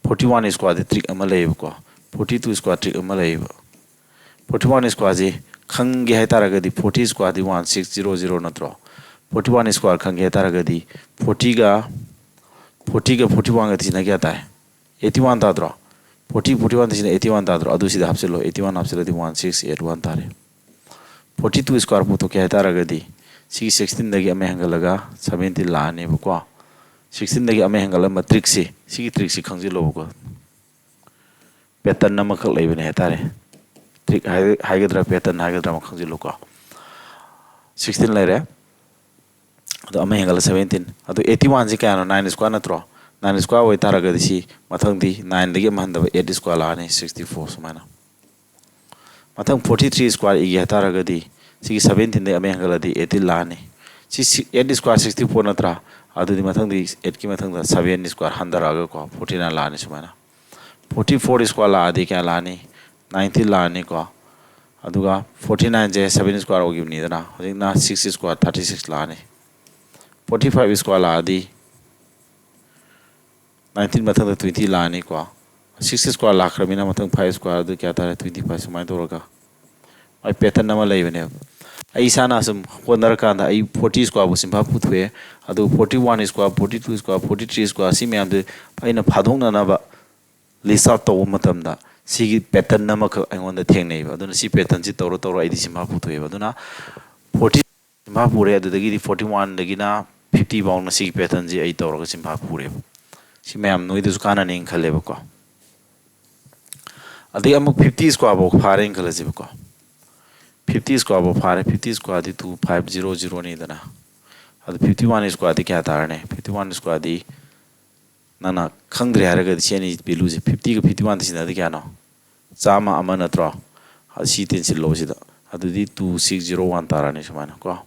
ꯐꯣꯔꯇꯤ ꯋꯥꯟ ꯁ꯭ꯀ꯭ꯋꯥꯔꯗꯤ ꯇ꯭ꯔꯤꯛ ꯑꯃ ꯂꯩꯌꯦꯕꯀꯣ, ꯐꯣꯔꯇꯤ ꯇꯨ ꯁ꯭ꯀ꯭ꯋꯥꯔ ꯇ꯭ꯔꯤꯛ ꯑꯃ ꯂꯩꯌꯦꯕ꯫ ꯐꯣꯔꯇꯤ ꯋꯥꯟ ꯁ꯭ꯀ꯭ꯋꯥꯔꯁꯤ ꯈꯪꯒꯦ ꯍꯥꯏ ꯇꯥꯔꯒꯗꯤ ꯐꯣꯔꯇꯤ ꯁ꯭ꯀ꯭ꯋꯥꯔꯗꯤ ꯋꯥꯟ ꯁꯤꯛꯁ ꯖꯤꯔꯣ ꯖꯤꯔꯣ ꯅꯠꯇ꯭ꯔꯣ? ꯐꯣꯔꯇꯤ ꯋꯥꯟ ꯁ꯭ꯀ꯭ꯋꯥꯔ ꯈꯪꯒꯦ ꯍꯥꯏ ꯇꯥꯔꯒꯗꯤ ꯐꯣꯔꯇꯤꯒ, ꯐꯣꯔꯇꯤꯒ ꯐꯣꯔꯇꯤ ꯋꯥꯟꯒ ꯊꯤꯅ ꯀꯌꯥ ꯇꯥꯏ? ꯑꯩꯠꯇꯤ ꯋꯥꯟ ꯇꯥꯗ꯭ꯔꯣ? ꯐꯣꯔꯇꯤ, ꯐꯣꯔꯇꯤ ꯋꯥꯟ ꯊꯤꯅ ꯑꯩꯠꯇꯤ ꯋꯥꯟ ꯇꯥꯗ꯭ꯔꯣ? ꯑꯗꯨ ꯁꯤꯗ ꯍꯥꯞꯆꯤꯜꯂꯣ, ꯑꯩꯠꯇꯤ ꯋꯥꯟ ꯍꯥꯞꯆꯤꯜꯂꯗꯤ ꯋꯥꯟ ꯁꯤꯛꯁ ꯑꯩꯠ ꯋꯥꯟ ꯇꯥꯔꯦ꯫ ꯐꯣꯔꯇꯤ ꯇꯨ ꯁ꯭ꯀ꯭ꯋꯥꯔ ꯄꯨꯊꯣꯛꯀꯦ ꯍꯥꯏ ꯇꯥꯔꯒꯗꯤ ꯁꯤꯒꯤ ꯁꯤꯛꯁꯇꯤꯟꯗꯒꯤ ꯑꯃ ꯍꯦꯟꯒꯠꯂꯒ ꯁꯕꯦꯟꯇꯤꯟ ꯂꯥꯛꯑꯅꯦꯕꯀꯣ꯫ ꯁꯤꯛꯁꯇꯤꯟꯗꯒꯤ ꯑꯃ ꯍꯦꯟꯒꯠꯂꯝꯕ ꯇ꯭ꯔꯤꯛꯁꯤ, ꯁꯤꯒꯤ ꯇ꯭ꯔꯤꯛꯁꯤ ꯈꯪꯖꯤꯜꯂꯣꯕꯀꯣ꯫ ꯄꯦꯇꯔꯟ ꯑꯃꯈꯛ ꯂꯩꯕꯅꯦ ꯍꯥꯏꯇꯥꯔꯦ꯫ ꯇ꯭ꯔꯤꯛ ꯍꯥꯏ-, ꯍꯥꯏꯒꯗ꯭ꯔꯥ, ꯄꯦꯇꯔꯟ ꯍꯥꯏꯒꯗ꯭ꯔꯥ ꯑꯃ ꯈꯪꯖꯤꯜꯂꯨꯀꯣ꯫ ꯁꯤꯛꯁꯇꯤꯟ ꯂꯩꯔꯦ, ꯑꯗꯣ ꯑꯃ ꯍꯦꯟꯒꯠꯂ ꯁꯕꯦꯟꯇꯤꯟ꯫ ꯑꯗꯣ ꯑꯩꯠꯇꯤ ꯋꯥꯟꯁꯤ ꯀꯌꯥꯅꯣ? ꯅꯥꯏꯟ ꯁ꯭ꯀ꯭ꯋꯥꯔ ꯅꯠꯇ꯭ꯔꯣ? ꯅꯥꯏꯟ ꯁ꯭ꯀ꯭ꯋꯥꯔ ꯑꯣꯏꯇꯥꯔꯒꯗꯤ ꯁꯤ ꯃꯊꯪꯗꯤ ꯅꯥꯏꯟꯗꯒꯤ ꯑꯃ ꯍꯟꯊꯕ ꯑꯩꯠ ꯁ꯭ꯀ꯭ꯋꯥꯔ ꯂꯥꯛꯑꯅꯤ, ꯁꯤꯛꯁꯇꯤ ꯐꯣꯔ ꯁꯨꯃꯥꯏꯅ꯫ ꯃꯊꯪ ꯐꯣꯔꯇꯤ ꯊ꯭ꯔꯤ ꯁ꯭ꯀ꯭ꯋꯥꯔ ꯏꯒꯦ ꯍꯥꯏ ꯇꯥꯔꯒꯗꯤ ꯁꯤꯒꯤ ꯁꯕꯦꯟꯇꯤꯟꯗꯒꯤ ꯑꯃ ꯍꯦꯟꯒꯠꯂꯗꯤ ꯑꯩꯠꯇꯤꯟ ꯂꯥꯛꯑꯅꯤ꯫ ꯁꯤ, ꯁꯤ ꯑꯩꯠ ꯁ꯭ꯀ꯭ꯋꯥꯔ ꯁꯤꯛꯁꯇꯤ ꯐꯣꯔ ꯅꯠꯇ꯭ꯔꯥ? ꯑꯗꯨꯗꯤ ꯃꯊꯪꯗꯤ ꯑꯩꯠꯀꯤ ꯃꯊꯪꯗ ꯁꯕꯦꯟ ꯁ꯭ꯀ꯭ꯋꯥꯔ ꯍꯟꯊꯔꯛꯑꯒꯀꯣ, ꯐꯣꯔꯇꯤ ꯅꯥꯏꯟ ꯂꯥꯛꯑꯅꯤ ꯁꯨꯃꯥꯏꯅ꯫ ꯐꯣꯔꯇꯤ ꯐꯣꯔ ꯁ꯭ꯀ꯭ꯋꯥꯔ ꯂꯥꯛꯑꯗꯤ ꯀꯌꯥ ꯂꯥꯛꯑꯅꯤ? ꯅꯥꯏꯟꯇꯤꯟ ꯂꯥꯛꯑꯅꯤꯀꯣ꯫ ꯑꯗꯨꯒ ꯐꯣꯔꯇꯤ ꯅꯥꯏꯟꯁꯦ ꯁꯕꯦꯟ ꯁ꯭ꯀ꯭ꯋꯥꯔ ꯑꯣꯏꯈꯤꯕꯅꯤꯗꯅ, ꯍꯧꯖꯤꯛꯅ ꯁꯤꯛꯁ ꯁ꯭ꯀ꯭ꯋꯥꯔ ꯊꯥꯔꯇꯤ ꯁꯤꯛꯁ ꯂꯥꯛꯑꯅꯤ꯫ ꯐꯣꯔꯇꯤ ꯐꯥꯏꯚ ꯁ꯭ꯀ꯭ꯋꯥꯔ ꯂꯥꯛꯑꯗꯤ ꯅꯥꯏꯟꯇꯤꯟ ꯃꯊꯪꯗ ꯇ꯭ꯋꯦꯟꯇꯤ ꯂꯥꯛꯑꯅꯤꯀꯣ꯫ ꯁꯤꯛꯁ ꯁ꯭ꯀ꯭ꯋꯥꯔ ꯂꯥꯛꯈ꯭ꯔꯕꯅꯤꯅ ꯃꯊꯪ ꯐꯥꯏꯚ ꯁ꯭ꯀ꯭ꯋꯥꯔ ꯑꯗꯨ ꯀꯌꯥ ꯇꯥꯔꯦ? Twenty five. ꯁꯨꯃꯥꯏꯅ ꯇꯧꯔꯒ ꯃꯥꯏ ꯄꯦꯇꯔꯟ ꯑꯃ ꯂꯩꯕꯅꯦꯕ꯫ ꯑꯩ ꯏꯁꯥꯅ ꯁꯨꯝ ꯍꯣꯠꯅꯔꯀꯥꯟꯗ ꯑꯩ ꯐꯣꯔꯇꯤ ꯁ꯭ꯀ꯭ꯋꯥꯔꯕꯨ ꯆꯤꯟꯐꯥ ꯄꯨꯊꯣꯛꯑꯦ, ꯑꯗꯨ forty one square, forty two square, forty three square, ꯁꯤ ꯃꯌꯥꯝꯗꯨ ꯑꯩꯅ ꯐꯥꯗꯣꯛꯅꯅꯕ ꯂꯤꯁ ꯑꯥꯎꯠ ꯇꯧꯕ ꯃꯇꯝꯗ ꯁꯤꯒꯤ ꯄꯦꯇꯔꯟ ꯑꯃꯈꯛ ꯑꯩꯉꯣꯟꯗ ꯊꯦꯡꯅꯩꯕ꯫ ꯑꯗꯨꯅ ꯁꯤ ꯄꯦꯇꯔꯟꯁꯤ ꯇꯧꯔ ꯇꯧꯔ ꯑꯩꯗꯤ ꯆꯤꯟꯐꯥ ꯄꯨꯊꯣꯛꯑꯦꯕ꯫ ꯑꯗꯨꯅ ꯐꯣꯔꯇꯤ ꯆꯤꯟꯐꯥ ꯄꯨꯔꯦ, ꯑꯗꯨꯗꯒꯤꯗꯤ ꯐꯣꯔꯇꯤ ꯋꯥꯟꯗꯒꯤꯅ ꯐꯤꯐꯇꯤ ꯐꯥꯎꯅ ꯁꯤꯒꯤ ꯄꯦꯇꯔꯟꯁꯤ ꯑꯩ ꯇꯧꯔꯒ ꯆꯤꯟꯐꯥ ꯄꯨꯔꯦꯕ꯫ ꯁꯤ ꯃꯌꯥꯝ ꯅꯣꯏꯗꯁꯨ ꯀꯥꯟꯅꯅꯤꯅ ꯈꯜꯂꯦꯕꯀꯣ꯫ ꯑꯗꯩ ꯑꯃꯨꯛ ꯐꯤꯐꯇꯤ ꯁ꯭ꯀ꯭ꯋꯥꯔ ꯐꯥꯎ ꯐꯥꯔꯦꯅ ꯈꯜꯂꯁꯦꯕꯀꯣ꯫ ꯐꯤꯐꯇꯤ ꯁ꯭ꯀ꯭ꯋꯥꯔ ꯐꯥꯎ ꯐꯥꯔꯦ꯫ ꯐꯤꯐꯇꯤ ꯁ꯭ꯀ꯭ꯋꯥꯔꯗꯤ ꯇꯨ ꯐꯥꯏꯚ ꯖꯤꯔꯣ ꯖꯤꯔꯣꯅꯤꯗꯅ꯫ ꯑꯗꯨ ꯐꯤꯐꯇꯤ ꯋꯥꯟ ꯁ꯭ꯀ꯭ꯋꯥꯔꯗꯤ ꯀꯌꯥ ꯇꯥꯔꯅꯤ? ꯐꯤꯐꯇꯤ ꯋꯥꯟ ꯁ꯭ꯀ꯭ꯋꯥꯔꯗꯤ ꯅꯪꯅ ꯈꯪꯗ꯭ꯔꯦ ꯍꯥꯏꯔꯒꯗꯤ ꯁꯤ ꯑꯅꯤ ꯚꯦꯂꯨꯁꯦ, ꯐꯤꯐꯇꯤꯒ ꯐꯤꯐꯇꯤ ꯋꯥꯟꯗ ꯁꯤꯟꯅꯔꯗꯤ ꯀꯌꯥꯅꯣ? ꯆꯥꯝꯃ ꯑꯃ ꯅꯠꯇ꯭ꯔꯣ? ꯑꯁꯤ ꯇꯦꯟꯁꯤꯜꯂꯣ ꯁꯤꯗ꯫ ꯑꯗꯨꯗꯤ ꯇꯨ ꯁꯤꯛꯁ ꯖꯤꯔꯣ ꯋꯥꯟ ꯇꯥꯔꯅꯤ ꯁꯨꯃꯥꯏꯅ ꯀꯣ꯫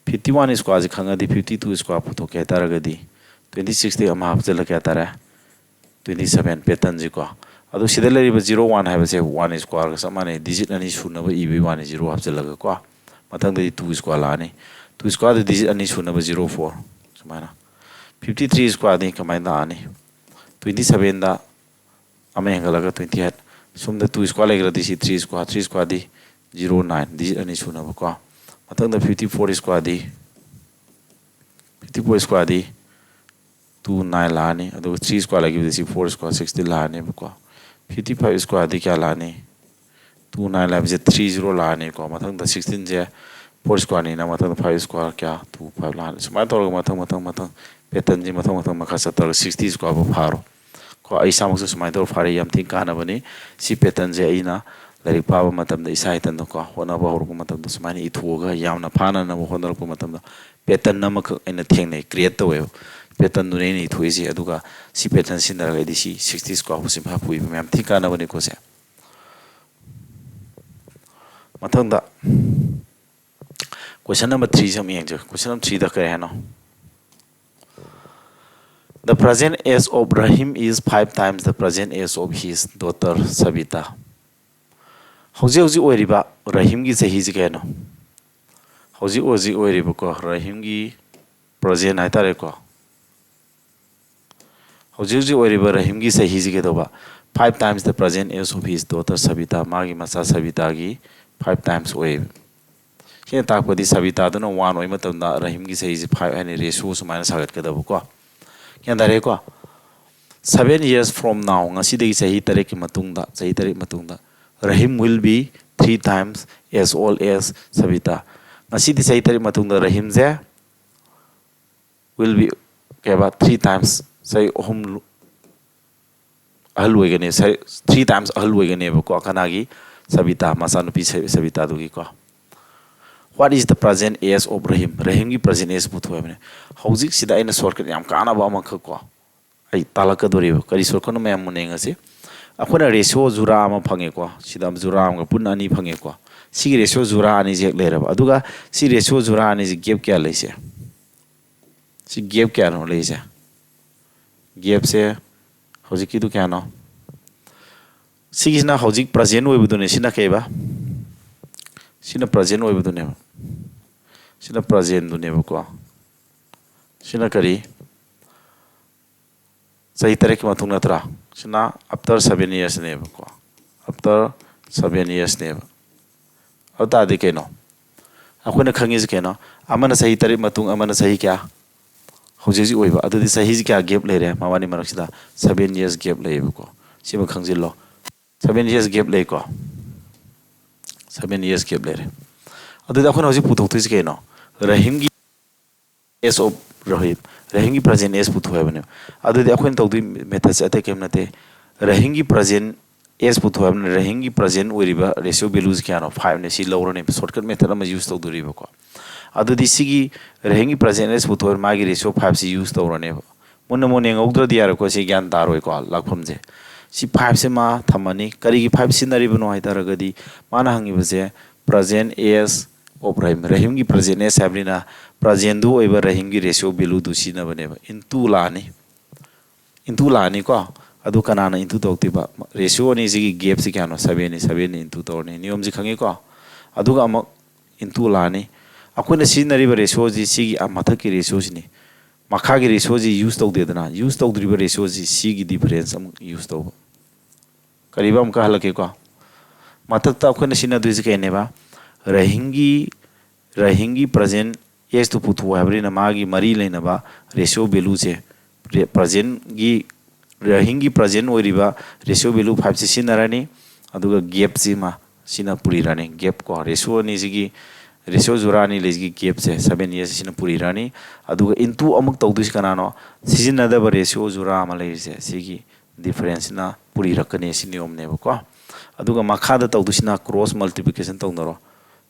ꯐꯤꯐꯇꯤ ꯋꯥꯟ ꯁ꯭ꯀ꯭ꯋꯥꯔꯁꯤ ꯈꯪꯉꯗꯤ ꯐꯤꯐꯇꯤ ꯇꯨ ꯁ꯭ꯀ꯭ꯋꯥꯔ ꯄꯨꯊꯣꯛꯀꯦ ꯍꯥꯏꯇꯥꯔꯒꯗꯤ ꯇ꯭ꯋꯦꯟꯇꯤ ꯁꯤꯛꯁꯇꯒꯤ ꯑꯃ ꯍꯥꯞꯆꯤꯜꯂꯒ ꯀꯌꯥ ꯇꯥꯔꯦ? ꯇ꯭ꯋꯦꯟꯇꯤ ꯁꯕꯦꯟ ꯄꯦꯇꯔꯟꯁꯤꯀꯣ꯫ ꯑꯗꯣ ꯁꯤꯗ ꯂꯩꯔꯤꯕ ꯖꯤꯔꯣ ꯋꯥꯟ ꯍꯥꯏꯕꯁꯦ ꯋꯥꯟ ꯁ꯭ꯀ꯭ꯋꯥꯔꯒ ꯆꯞ ꯃꯥꯟꯅꯩ, ꯗꯤꯖꯤꯠ ꯑꯅꯤ ꯁꯨꯅꯕ ꯏꯕꯒꯤ ꯋꯥꯟ ꯖꯤꯔꯣ ꯍꯥꯞꯆꯤꯜꯂꯒ ꯀꯣ꯫ ꯃꯊꯪꯗꯗꯤ ꯇꯨ ꯁ꯭ꯀ꯭ꯋꯥꯔ ꯂꯥꯛꯑꯅꯤ꯫ ꯇꯨ ꯁ꯭ꯀ꯭ꯋꯥꯔꯗ ꯗꯤꯖꯤꯠ ꯑꯅꯤ ꯁꯨꯅꯕ ꯖꯤꯔꯣ ꯐꯣꯔ ꯁꯨꯃꯥꯏꯅ꯫ ꯐꯤꯐꯇꯤ ꯊ꯭ꯔꯤ ꯁ꯭ꯀ꯭ꯋꯥꯔꯗꯤ ꯀꯃꯥꯏꯅ ꯂꯥꯛꯑꯅꯤ? ꯇ꯭ꯋꯦꯟꯇꯤ ꯁꯕꯦꯟꯗ ꯑꯃ ꯍꯦꯟꯒꯠꯂꯒ ꯇ꯭ꯋꯦꯟꯇꯤ ꯑꯩꯠ꯫ ꯁꯣꯝꯗ ꯇꯨ ꯁ꯭ꯀ꯭ꯋꯥꯔ ꯂꯩꯈ꯭ꯔꯗꯤ ꯁꯤ ꯊ꯭ꯔꯤ ꯁ꯭ꯀ꯭ꯋꯥꯔ, ꯊ꯭ꯔꯤ ꯁ꯭ꯀ꯭ꯋꯥꯔꯗꯤ ꯖꯤꯔꯣ ꯅꯥꯏꯟ, ꯗꯤꯖꯤꯠ ꯑꯅꯤ ꯁꯨꯅꯕꯀꯣ꯫ ꯃꯊꯪꯗ ꯐꯤꯐꯇꯤ ꯐꯣꯔ ꯁ꯭ꯀ꯭ꯋꯥꯔꯗꯤ, ꯐꯤꯐꯇꯤ ꯐꯣꯔ ꯁ꯭ꯀ꯭ꯋꯥꯔꯗꯤ ꯇꯨ ꯅꯥꯏꯟ ꯂꯥꯛꯑꯅꯤ, ꯑꯗꯨꯒ ꯊ꯭ꯔꯤ ꯁ꯭ꯀ꯭ꯋꯥꯔ ꯂꯩꯈꯤꯕꯗ ꯁꯤ ꯐꯣꯔ ꯁ꯭ꯀ꯭ꯋꯥꯔ ꯁꯤꯛꯁꯇꯤ ꯂꯥꯛꯑꯅꯦꯕꯀꯣ꯫ ꯐꯤꯐꯇꯤ ꯐꯥꯏꯚ ꯁ꯭ꯀ꯭ꯋꯥꯔꯗꯤ ꯀꯌꯥ ꯂꯥꯛꯑꯅꯤ? ꯇꯨ ꯅꯥꯏꯟ ꯂꯥꯛꯄꯁꯦ ꯊ꯭ꯔꯤ ꯖꯤꯔꯣ ꯂꯥꯛꯑꯅꯤꯀꯣ꯫ ꯃꯊꯪꯗ ꯁꯤꯛꯁꯇꯤꯟꯁꯦ ꯐꯣꯔ ꯁ꯭ꯀ꯭ꯋꯥꯔꯅꯤꯅ ꯃꯊꯪꯗ ꯐꯥꯏꯚ ꯁ꯭ꯀ꯭ꯋꯥꯔ ꯀꯌꯥ? ꯇꯨ ꯐꯥꯏꯚ ꯂꯥꯛꯑꯅꯤ꯫ ꯁꯨꯃꯥꯏꯅ ꯇꯧꯔꯒ ꯃꯊꯪ ꯃꯊꯪ ꯃꯊꯪ ꯄꯦꯇꯔꯟꯁꯦ ꯃꯊꯪ ꯃꯊꯪ ꯃꯈꯥ ꯆꯠꯊꯔꯒ ꯁꯤꯛꯁꯇꯤ ꯁ꯭ꯀ꯭ꯋꯥꯔ ꯐꯥꯎ ꯐꯥꯔꯣ꯫ ꯀꯣ, ꯑꯩ ꯏꯁꯥꯃꯛꯁꯨ ꯁꯨꯃꯥꯏꯅ ꯇꯧꯔ ꯐꯥꯔꯦ, ꯌꯥꯝ ꯊꯤꯅ ꯀꯥꯟꯅꯕꯅꯤ꯫ ꯁꯤ ꯄꯦꯇꯔꯟꯁꯦ ꯑꯩꯅ ꯂꯥꯏꯔꯤꯛ ꯄꯥꯕ ꯃꯇꯝꯗ ꯏꯁꯥ ꯏꯊꯟꯗꯀꯣ ꯍꯣꯠꯅꯕ ꯍꯧꯔꯛꯄ ꯃꯇꯝꯗ ꯁꯨꯃꯥꯏꯅ ꯏꯊꯣꯛꯑꯒ ꯌꯥꯝꯅ ꯐꯥꯅꯅꯕ ꯍꯣꯠꯅꯔꯛꯄ ꯃꯇꯝꯗ ꯄꯦꯇꯔꯟ ꯑꯃꯈꯛ ꯑꯩꯅ ꯊꯦꯡꯅꯩ, ꯀ꯭ꯔꯤꯌꯦꯠ ꯇꯧꯋꯦꯕ꯫ ꯄꯦꯇꯔꯟꯗꯨꯅꯦ ꯑꯩꯅ ꯏꯊꯣꯛꯏꯁꯦ, ꯑꯗꯨꯒ ꯁꯤ ꯄꯦꯇꯔꯟ ꯁꯤꯖꯤꯟꯅꯔꯒ ꯑꯩꯗꯤ ꯁꯤ ꯁꯤꯛꯁꯇꯤ ꯁ꯭ꯀ꯭ꯋꯥꯔ ꯐꯥꯎ ꯆꯤꯟꯐꯥ ꯄꯨꯏꯕ꯫ ꯃꯌꯥꯝ ꯊꯤꯅ ꯀꯥꯟꯅꯕꯅꯤꯀꯣ ꯁꯦ꯫ ꯃꯊꯪꯗ ꯀꯣꯏꯁꯟ ꯅꯝꯕꯔ ꯊ꯭ꯔꯤꯁꯦ ꯑꯃꯨꯛ ꯌꯦꯡꯖꯦ꯫ ꯀꯣꯏꯁꯟ ꯅꯝꯕꯔ ꯊ꯭ꯔꯤꯗ ꯀꯔꯤ ꯍꯥꯏꯅꯣ? The present age of Rahim is five times the present age of his daughter Sabita. ꯍꯧꯖꯤꯛ ꯍꯧꯖꯤꯛ ꯑꯣꯏꯔꯤꯕ ꯔꯍꯤꯝꯒꯤ ꯆꯍꯤꯁꯤ ꯀꯌꯥꯅꯣ? ꯍꯧꯖꯤꯛ ꯍꯧꯖꯤꯛ ꯑꯣꯏꯔꯤꯕꯀꯣ, ꯔꯍꯤꯝꯒꯤ present ꯍꯥꯏꯇꯥꯔꯦꯀꯣ, ꯍꯧꯖꯤꯛ ꯍꯧꯖꯤꯛ ꯑꯣꯏꯔꯤꯕ ꯔꯍꯤꯝꯒꯤ ꯆꯍꯤꯁꯤ ꯀꯩꯗꯧꯕ? Five times the present age of his daughter Sabita, ꯃꯥꯒꯤ ꯃꯆꯥ ꯁꯕꯤꯇꯥꯒꯤ five times ꯑꯣꯏꯌꯦꯕ꯫ ꯁꯤꯅ ꯇꯥꯛꯄꯗꯤ ꯁꯕꯤꯇꯥꯗꯨꯅ one ꯑꯣꯏꯕ ꯃꯇꯝꯗ ꯔꯍꯤꯝꯒꯤ ꯆꯍꯤꯁꯤ five ꯍꯥꯏꯅ ratio ꯁꯨꯃꯥꯏꯅ ꯁꯥꯒꯠꯀꯗꯕꯀꯣ꯫ ꯒ꯭ꯌꯥꯟ ꯇꯥꯔꯦꯀꯣ? Seven years from now, ꯉꯁꯤꯗꯒꯤ ꯆꯍꯤ ꯇꯔꯦꯠꯀꯤ ꯃꯇꯨꯡꯗ, ꯆꯍꯤ ꯇꯔꯦꯠ ꯃꯇꯨꯡꯗ, Rahim will be three times as old as Sabita. ꯉꯁꯤꯗꯤ ꯆꯍꯤ ꯇꯔꯦꯠ ꯃꯇꯨꯡꯗ ꯔꯍꯤꯝꯁꯦ will be ꯀꯩ ꯍꯥꯏꯕ, three times, ꯆꯍꯤ ꯑꯍꯨꯝ ꯑꯍꯜ ꯑꯣꯏꯒꯅꯤ, three times ꯑꯍꯜ ꯑꯣꯏꯒꯅꯦꯕꯀꯣ꯫ ꯀꯅꯥꯒꯤ? ꯁꯕꯤꯇꯥ, ꯃꯆꯥꯅꯨꯄꯤ ꯁ- ꯁꯕꯤꯇꯥꯗꯨꯒꯤꯀꯣ꯫ What is the present age of Rahim? ꯔꯍꯤꯝꯒꯤ present age ꯄꯨꯊꯣꯛꯑꯦ ꯍꯥꯏꯕꯅꯦ꯫ ꯍꯧꯖꯤꯛꯁꯤꯗ ꯑꯩꯅ shortcut ꯌꯥꯝ ꯀꯥꯟꯅꯕ ꯑꯃꯈꯛ ꯀꯣ ꯑꯩ ꯇꯥꯛꯂꯛꯀꯗꯣꯔꯤꯕ꯫ ꯀꯔꯤ shortcutꯅꯣ ꯃꯌꯥꯝ ꯃꯨꯟꯅ ꯌꯦꯡꯉꯁꯤ꯫ ꯑꯩꯈꯣꯏꯅ ratio ꯖꯨꯔꯥ ꯑꯃ ꯐꯪꯉꯦꯀꯣ, ꯁꯤꯗ ꯖꯨꯔꯥ ꯑꯃꯒ ꯄꯨꯟꯅ ꯑꯅꯤ ꯐꯪꯉꯦꯀꯣ꯫ ꯁꯤꯒꯤ ratio ꯖꯨꯔꯥ ꯑꯅꯤꯁꯦ ꯍꯦꯛ ꯂꯩꯔꯕ, ꯑꯗꯨꯒ ꯁꯤ ratio ꯖꯨꯔꯥ ꯑꯅꯤꯁꯦ gap ꯀꯌꯥ ꯂꯩꯁꯦ? ꯁꯤ gap ꯀꯌꯥꯅꯣ ꯂꯩꯁꯦ? Gapꯁꯦ ꯍꯧꯖꯤꯛꯀꯤꯗꯨ ꯀꯌꯥꯅꯣ? ꯁꯤꯒꯤꯁꯤꯅ ꯍꯧꯖꯤꯛ present ꯑꯣꯏꯕꯗꯨꯅꯦ꯫ ꯁꯤꯅ ꯀꯩꯕ? ꯁꯤꯅ present ꯑꯣꯏꯕꯗꯨꯅꯦꯕ꯫ ꯁꯤꯅ presentꯗꯨꯅꯦꯕꯀꯣ꯫ ꯁꯤꯅ ꯀꯔꯤ? ꯆꯍꯤ ꯇꯔꯦꯠꯀꯤ ꯃꯇꯨꯡ ꯅꯠꯇ꯭ꯔꯥ? ꯁꯤꯅ after seven yearsꯅꯦꯕꯀꯣ꯫ After seven yearsꯅꯦꯕ꯫ ꯑꯗꯨ ꯇꯥꯔꯗꯤ ꯀꯩꯅꯣ? ꯑꯩꯈꯣꯏꯅ ꯈꯪꯉꯤꯁꯤ ꯀꯩꯅꯣ? ꯑꯃꯅ ꯆꯍꯤ ꯇꯔꯦꯠ ꯃꯇꯨꯡ, ꯑꯃꯅ ꯆꯍꯤ ꯀꯌꯥ? ꯍꯧꯖꯤꯛ ꯍꯧꯖꯤꯛ ꯑꯣꯏꯕ꯫ ꯑꯗꯨꯗꯤ ꯆꯍꯤꯁꯤ ꯀꯌꯥ gap ꯂꯩꯔꯦ? ꯃꯕꯥꯅꯤ ꯃꯔꯛꯁꯤꯗ seven years gap ꯂꯩꯌꯦꯕꯀꯣ꯫ ꯁꯤꯃ ꯈꯪꯖꯤꯜꯂꯣ꯫ Seven years gap ꯂꯩꯀꯣ꯫ Seven years gap ꯂꯩꯔꯦ꯫ ꯑꯗꯨꯗꯤ ꯑꯩꯈꯣꯏꯅ ꯍꯧꯖꯤꯛ ꯄꯨꯊꯣꯛꯇꯣꯏꯁꯤ ꯀꯩꯅꯣ? ꯔꯍꯤꯝꯒꯤ age of Rahim, ꯔꯍꯤꯝꯒꯤ present age ꯄꯨꯊꯣꯛ ꯍꯥꯏꯕꯅꯦꯕ꯫ ꯑꯗꯨꯗꯤ ꯑꯩꯈꯣꯏꯅ ꯇꯧꯗꯣꯏ methodꯁꯦ ꯑꯇꯩ ꯀꯔꯤꯝ ꯅꯠꯇꯦ꯫ ꯔꯍꯤꯝꯒꯤ present age ꯄꯨꯊꯣꯛ ꯍꯥꯏꯕꯅꯤ꯫ ꯔꯍꯤꯝꯒꯤ present ꯑꯣꯏꯔꯤꯕ ratio valueꯁꯦ ꯀꯌꯥꯅꯣ? Fiveꯅꯦ꯫ ꯁꯤ ꯂꯧꯔꯅꯦꯕ, shortcut method ꯑꯃ use ꯇꯧꯗꯣꯔꯤꯕꯀꯣ꯫ ꯑꯗꯨꯗꯤ ꯁꯤꯒꯤ ꯔꯍꯤꯝꯒꯤ present age ꯄꯨꯊꯣꯛ ꯍꯥꯏꯕ ꯃꯥꯒꯤ ratio fiveꯁꯤ use ꯇꯧꯔꯅꯦꯕ꯫ ꯃꯨꯟꯅ ꯃꯨꯟꯅ ꯌꯦꯡꯍꯧꯗ꯭ꯔꯗꯤ ꯌꯥꯔꯣꯏꯀꯣ꯫ ꯁꯤ ꯒ꯭ꯌꯥꯟ ꯇꯥꯔꯣꯏꯀꯣ, ꯂꯥꯛꯐꯝꯁꯦ꯫ ꯁꯤ fiveꯁꯦ ꯃꯥ ꯊꯝꯃꯅꯤ꯫ ꯀꯔꯤꯒꯤ five ꯁꯤꯖꯤꯟꯅꯔꯤꯕꯅꯣ ꯍꯥꯏ ꯇꯥꯔꯒꯗꯤ, ꯃꯥꯅ ꯍꯪꯉꯤꯕꯁꯦ present age of Rahim, ꯔꯍꯤꯝꯒꯤ present age ꯍꯥꯏꯕꯅꯤꯅ presentꯗꯨ ꯑꯣꯏꯕ ꯔꯍꯤꯝꯒꯤ ratio valueꯗꯨ ꯁꯤꯖꯤꯟꯅꯕꯅꯦꯕ꯫ Into ꯂꯥꯛꯑꯅꯤ꯫ into ꯂꯥꯛꯑꯅꯤꯀꯣ꯫ ꯑꯗꯨ ꯀꯅꯥꯅ into ꯇꯧꯔꯛꯇꯣꯏꯕ? Ratio ꯑꯅꯤꯁꯤꯒꯤ gapꯁꯤ ꯀꯌꯥꯅꯣ? Sevenꯅꯤ꯫ Sevenꯅ into ꯇꯧꯔꯅꯤ꯫ ꯅꯤꯌꯣꯝꯁꯤ ꯈꯪꯉꯤꯀꯣ? ꯑꯗꯨꯒ ꯑꯃꯨꯛ into ꯂꯥꯛꯑꯅꯤ꯫ ꯑꯩꯈꯣꯏꯅ ꯁꯤꯖꯤꯟꯅꯔꯤꯕ ratioꯁꯤ ꯁꯤꯒꯤ, ꯑ, ꯃꯊꯛꯀꯤ ratioꯁꯤꯅꯤ꯫ ꯃꯈꯥꯒꯤ ratioꯁꯤ use ꯇꯧꯗꯦꯗꯅ, use ꯇꯧꯗ꯭ꯔꯤꯕ ratioꯁꯤ ꯁꯤꯒꯤ difference ꯑꯃꯨꯛ use ꯇꯧꯕ꯫ ꯀꯔꯤꯕ? ꯑꯃꯨꯛꯀ ꯍꯜꯂꯛꯀꯦꯀꯣ꯫ ꯃꯊꯛꯇ ꯑꯩꯈꯣꯏꯅ ꯁꯤꯖꯤꯟꯅꯗꯣꯏꯁꯤ ꯀꯩꯅꯦꯕ? ꯔꯍꯤꯝꯒꯤ, ꯔꯍꯤꯝꯒꯤ present age ꯇꯨ ꯄꯨꯊꯣꯛꯑꯣ ꯍꯥꯏꯕꯅꯤꯅ ꯃꯥꯒꯤ ꯃꯔꯤ ꯂꯩꯅꯕ ratio valueꯁꯦ, ꯔꯦ-, presentꯒꯤ, ꯔꯍꯤꯝꯒꯤ present ꯑꯣꯏꯔꯤꯕ ratio value fiveꯁꯤ ꯁꯤꯖꯤꯟꯅꯔꯅꯤ꯫ ꯑꯗꯨꯒ gapꯁꯤꯃ ꯁꯤꯅ ꯄꯨꯔꯤꯔꯅꯤ꯫ Gap ꯀꯣ, ratio ꯑꯅꯤꯁꯤꯒꯤ, ratio ꯖꯨꯔꯥ ꯑꯅꯤ ꯂꯩꯁꯤꯒꯤ gapꯁꯦ seven years ꯁꯤꯅ ꯄꯨꯔꯤꯔꯅꯤ꯫ ꯑꯗꯨꯒ into ꯑꯃꯨꯛ ꯇꯧꯗꯣꯏꯁꯤ ꯀꯅꯥꯅꯣ? ꯁꯤꯖꯤꯟꯅꯗꯕ ratio ꯖꯨꯔꯥ ꯑꯃ ꯂꯩꯔꯤꯁꯦ, ꯁꯤꯒꯤ differenceꯁꯤꯅ ꯄꯨꯔꯤꯔꯛꯀꯅꯤ꯫ ꯁꯤ ꯅꯤꯌꯣꯝꯅꯦꯕꯀꯣ꯫ ꯑꯗꯨꯒ ꯃꯈꯥꯗ ꯇꯧꯗꯣꯏꯁꯤꯅ cross multiplication ꯇꯧꯅꯔꯣ꯫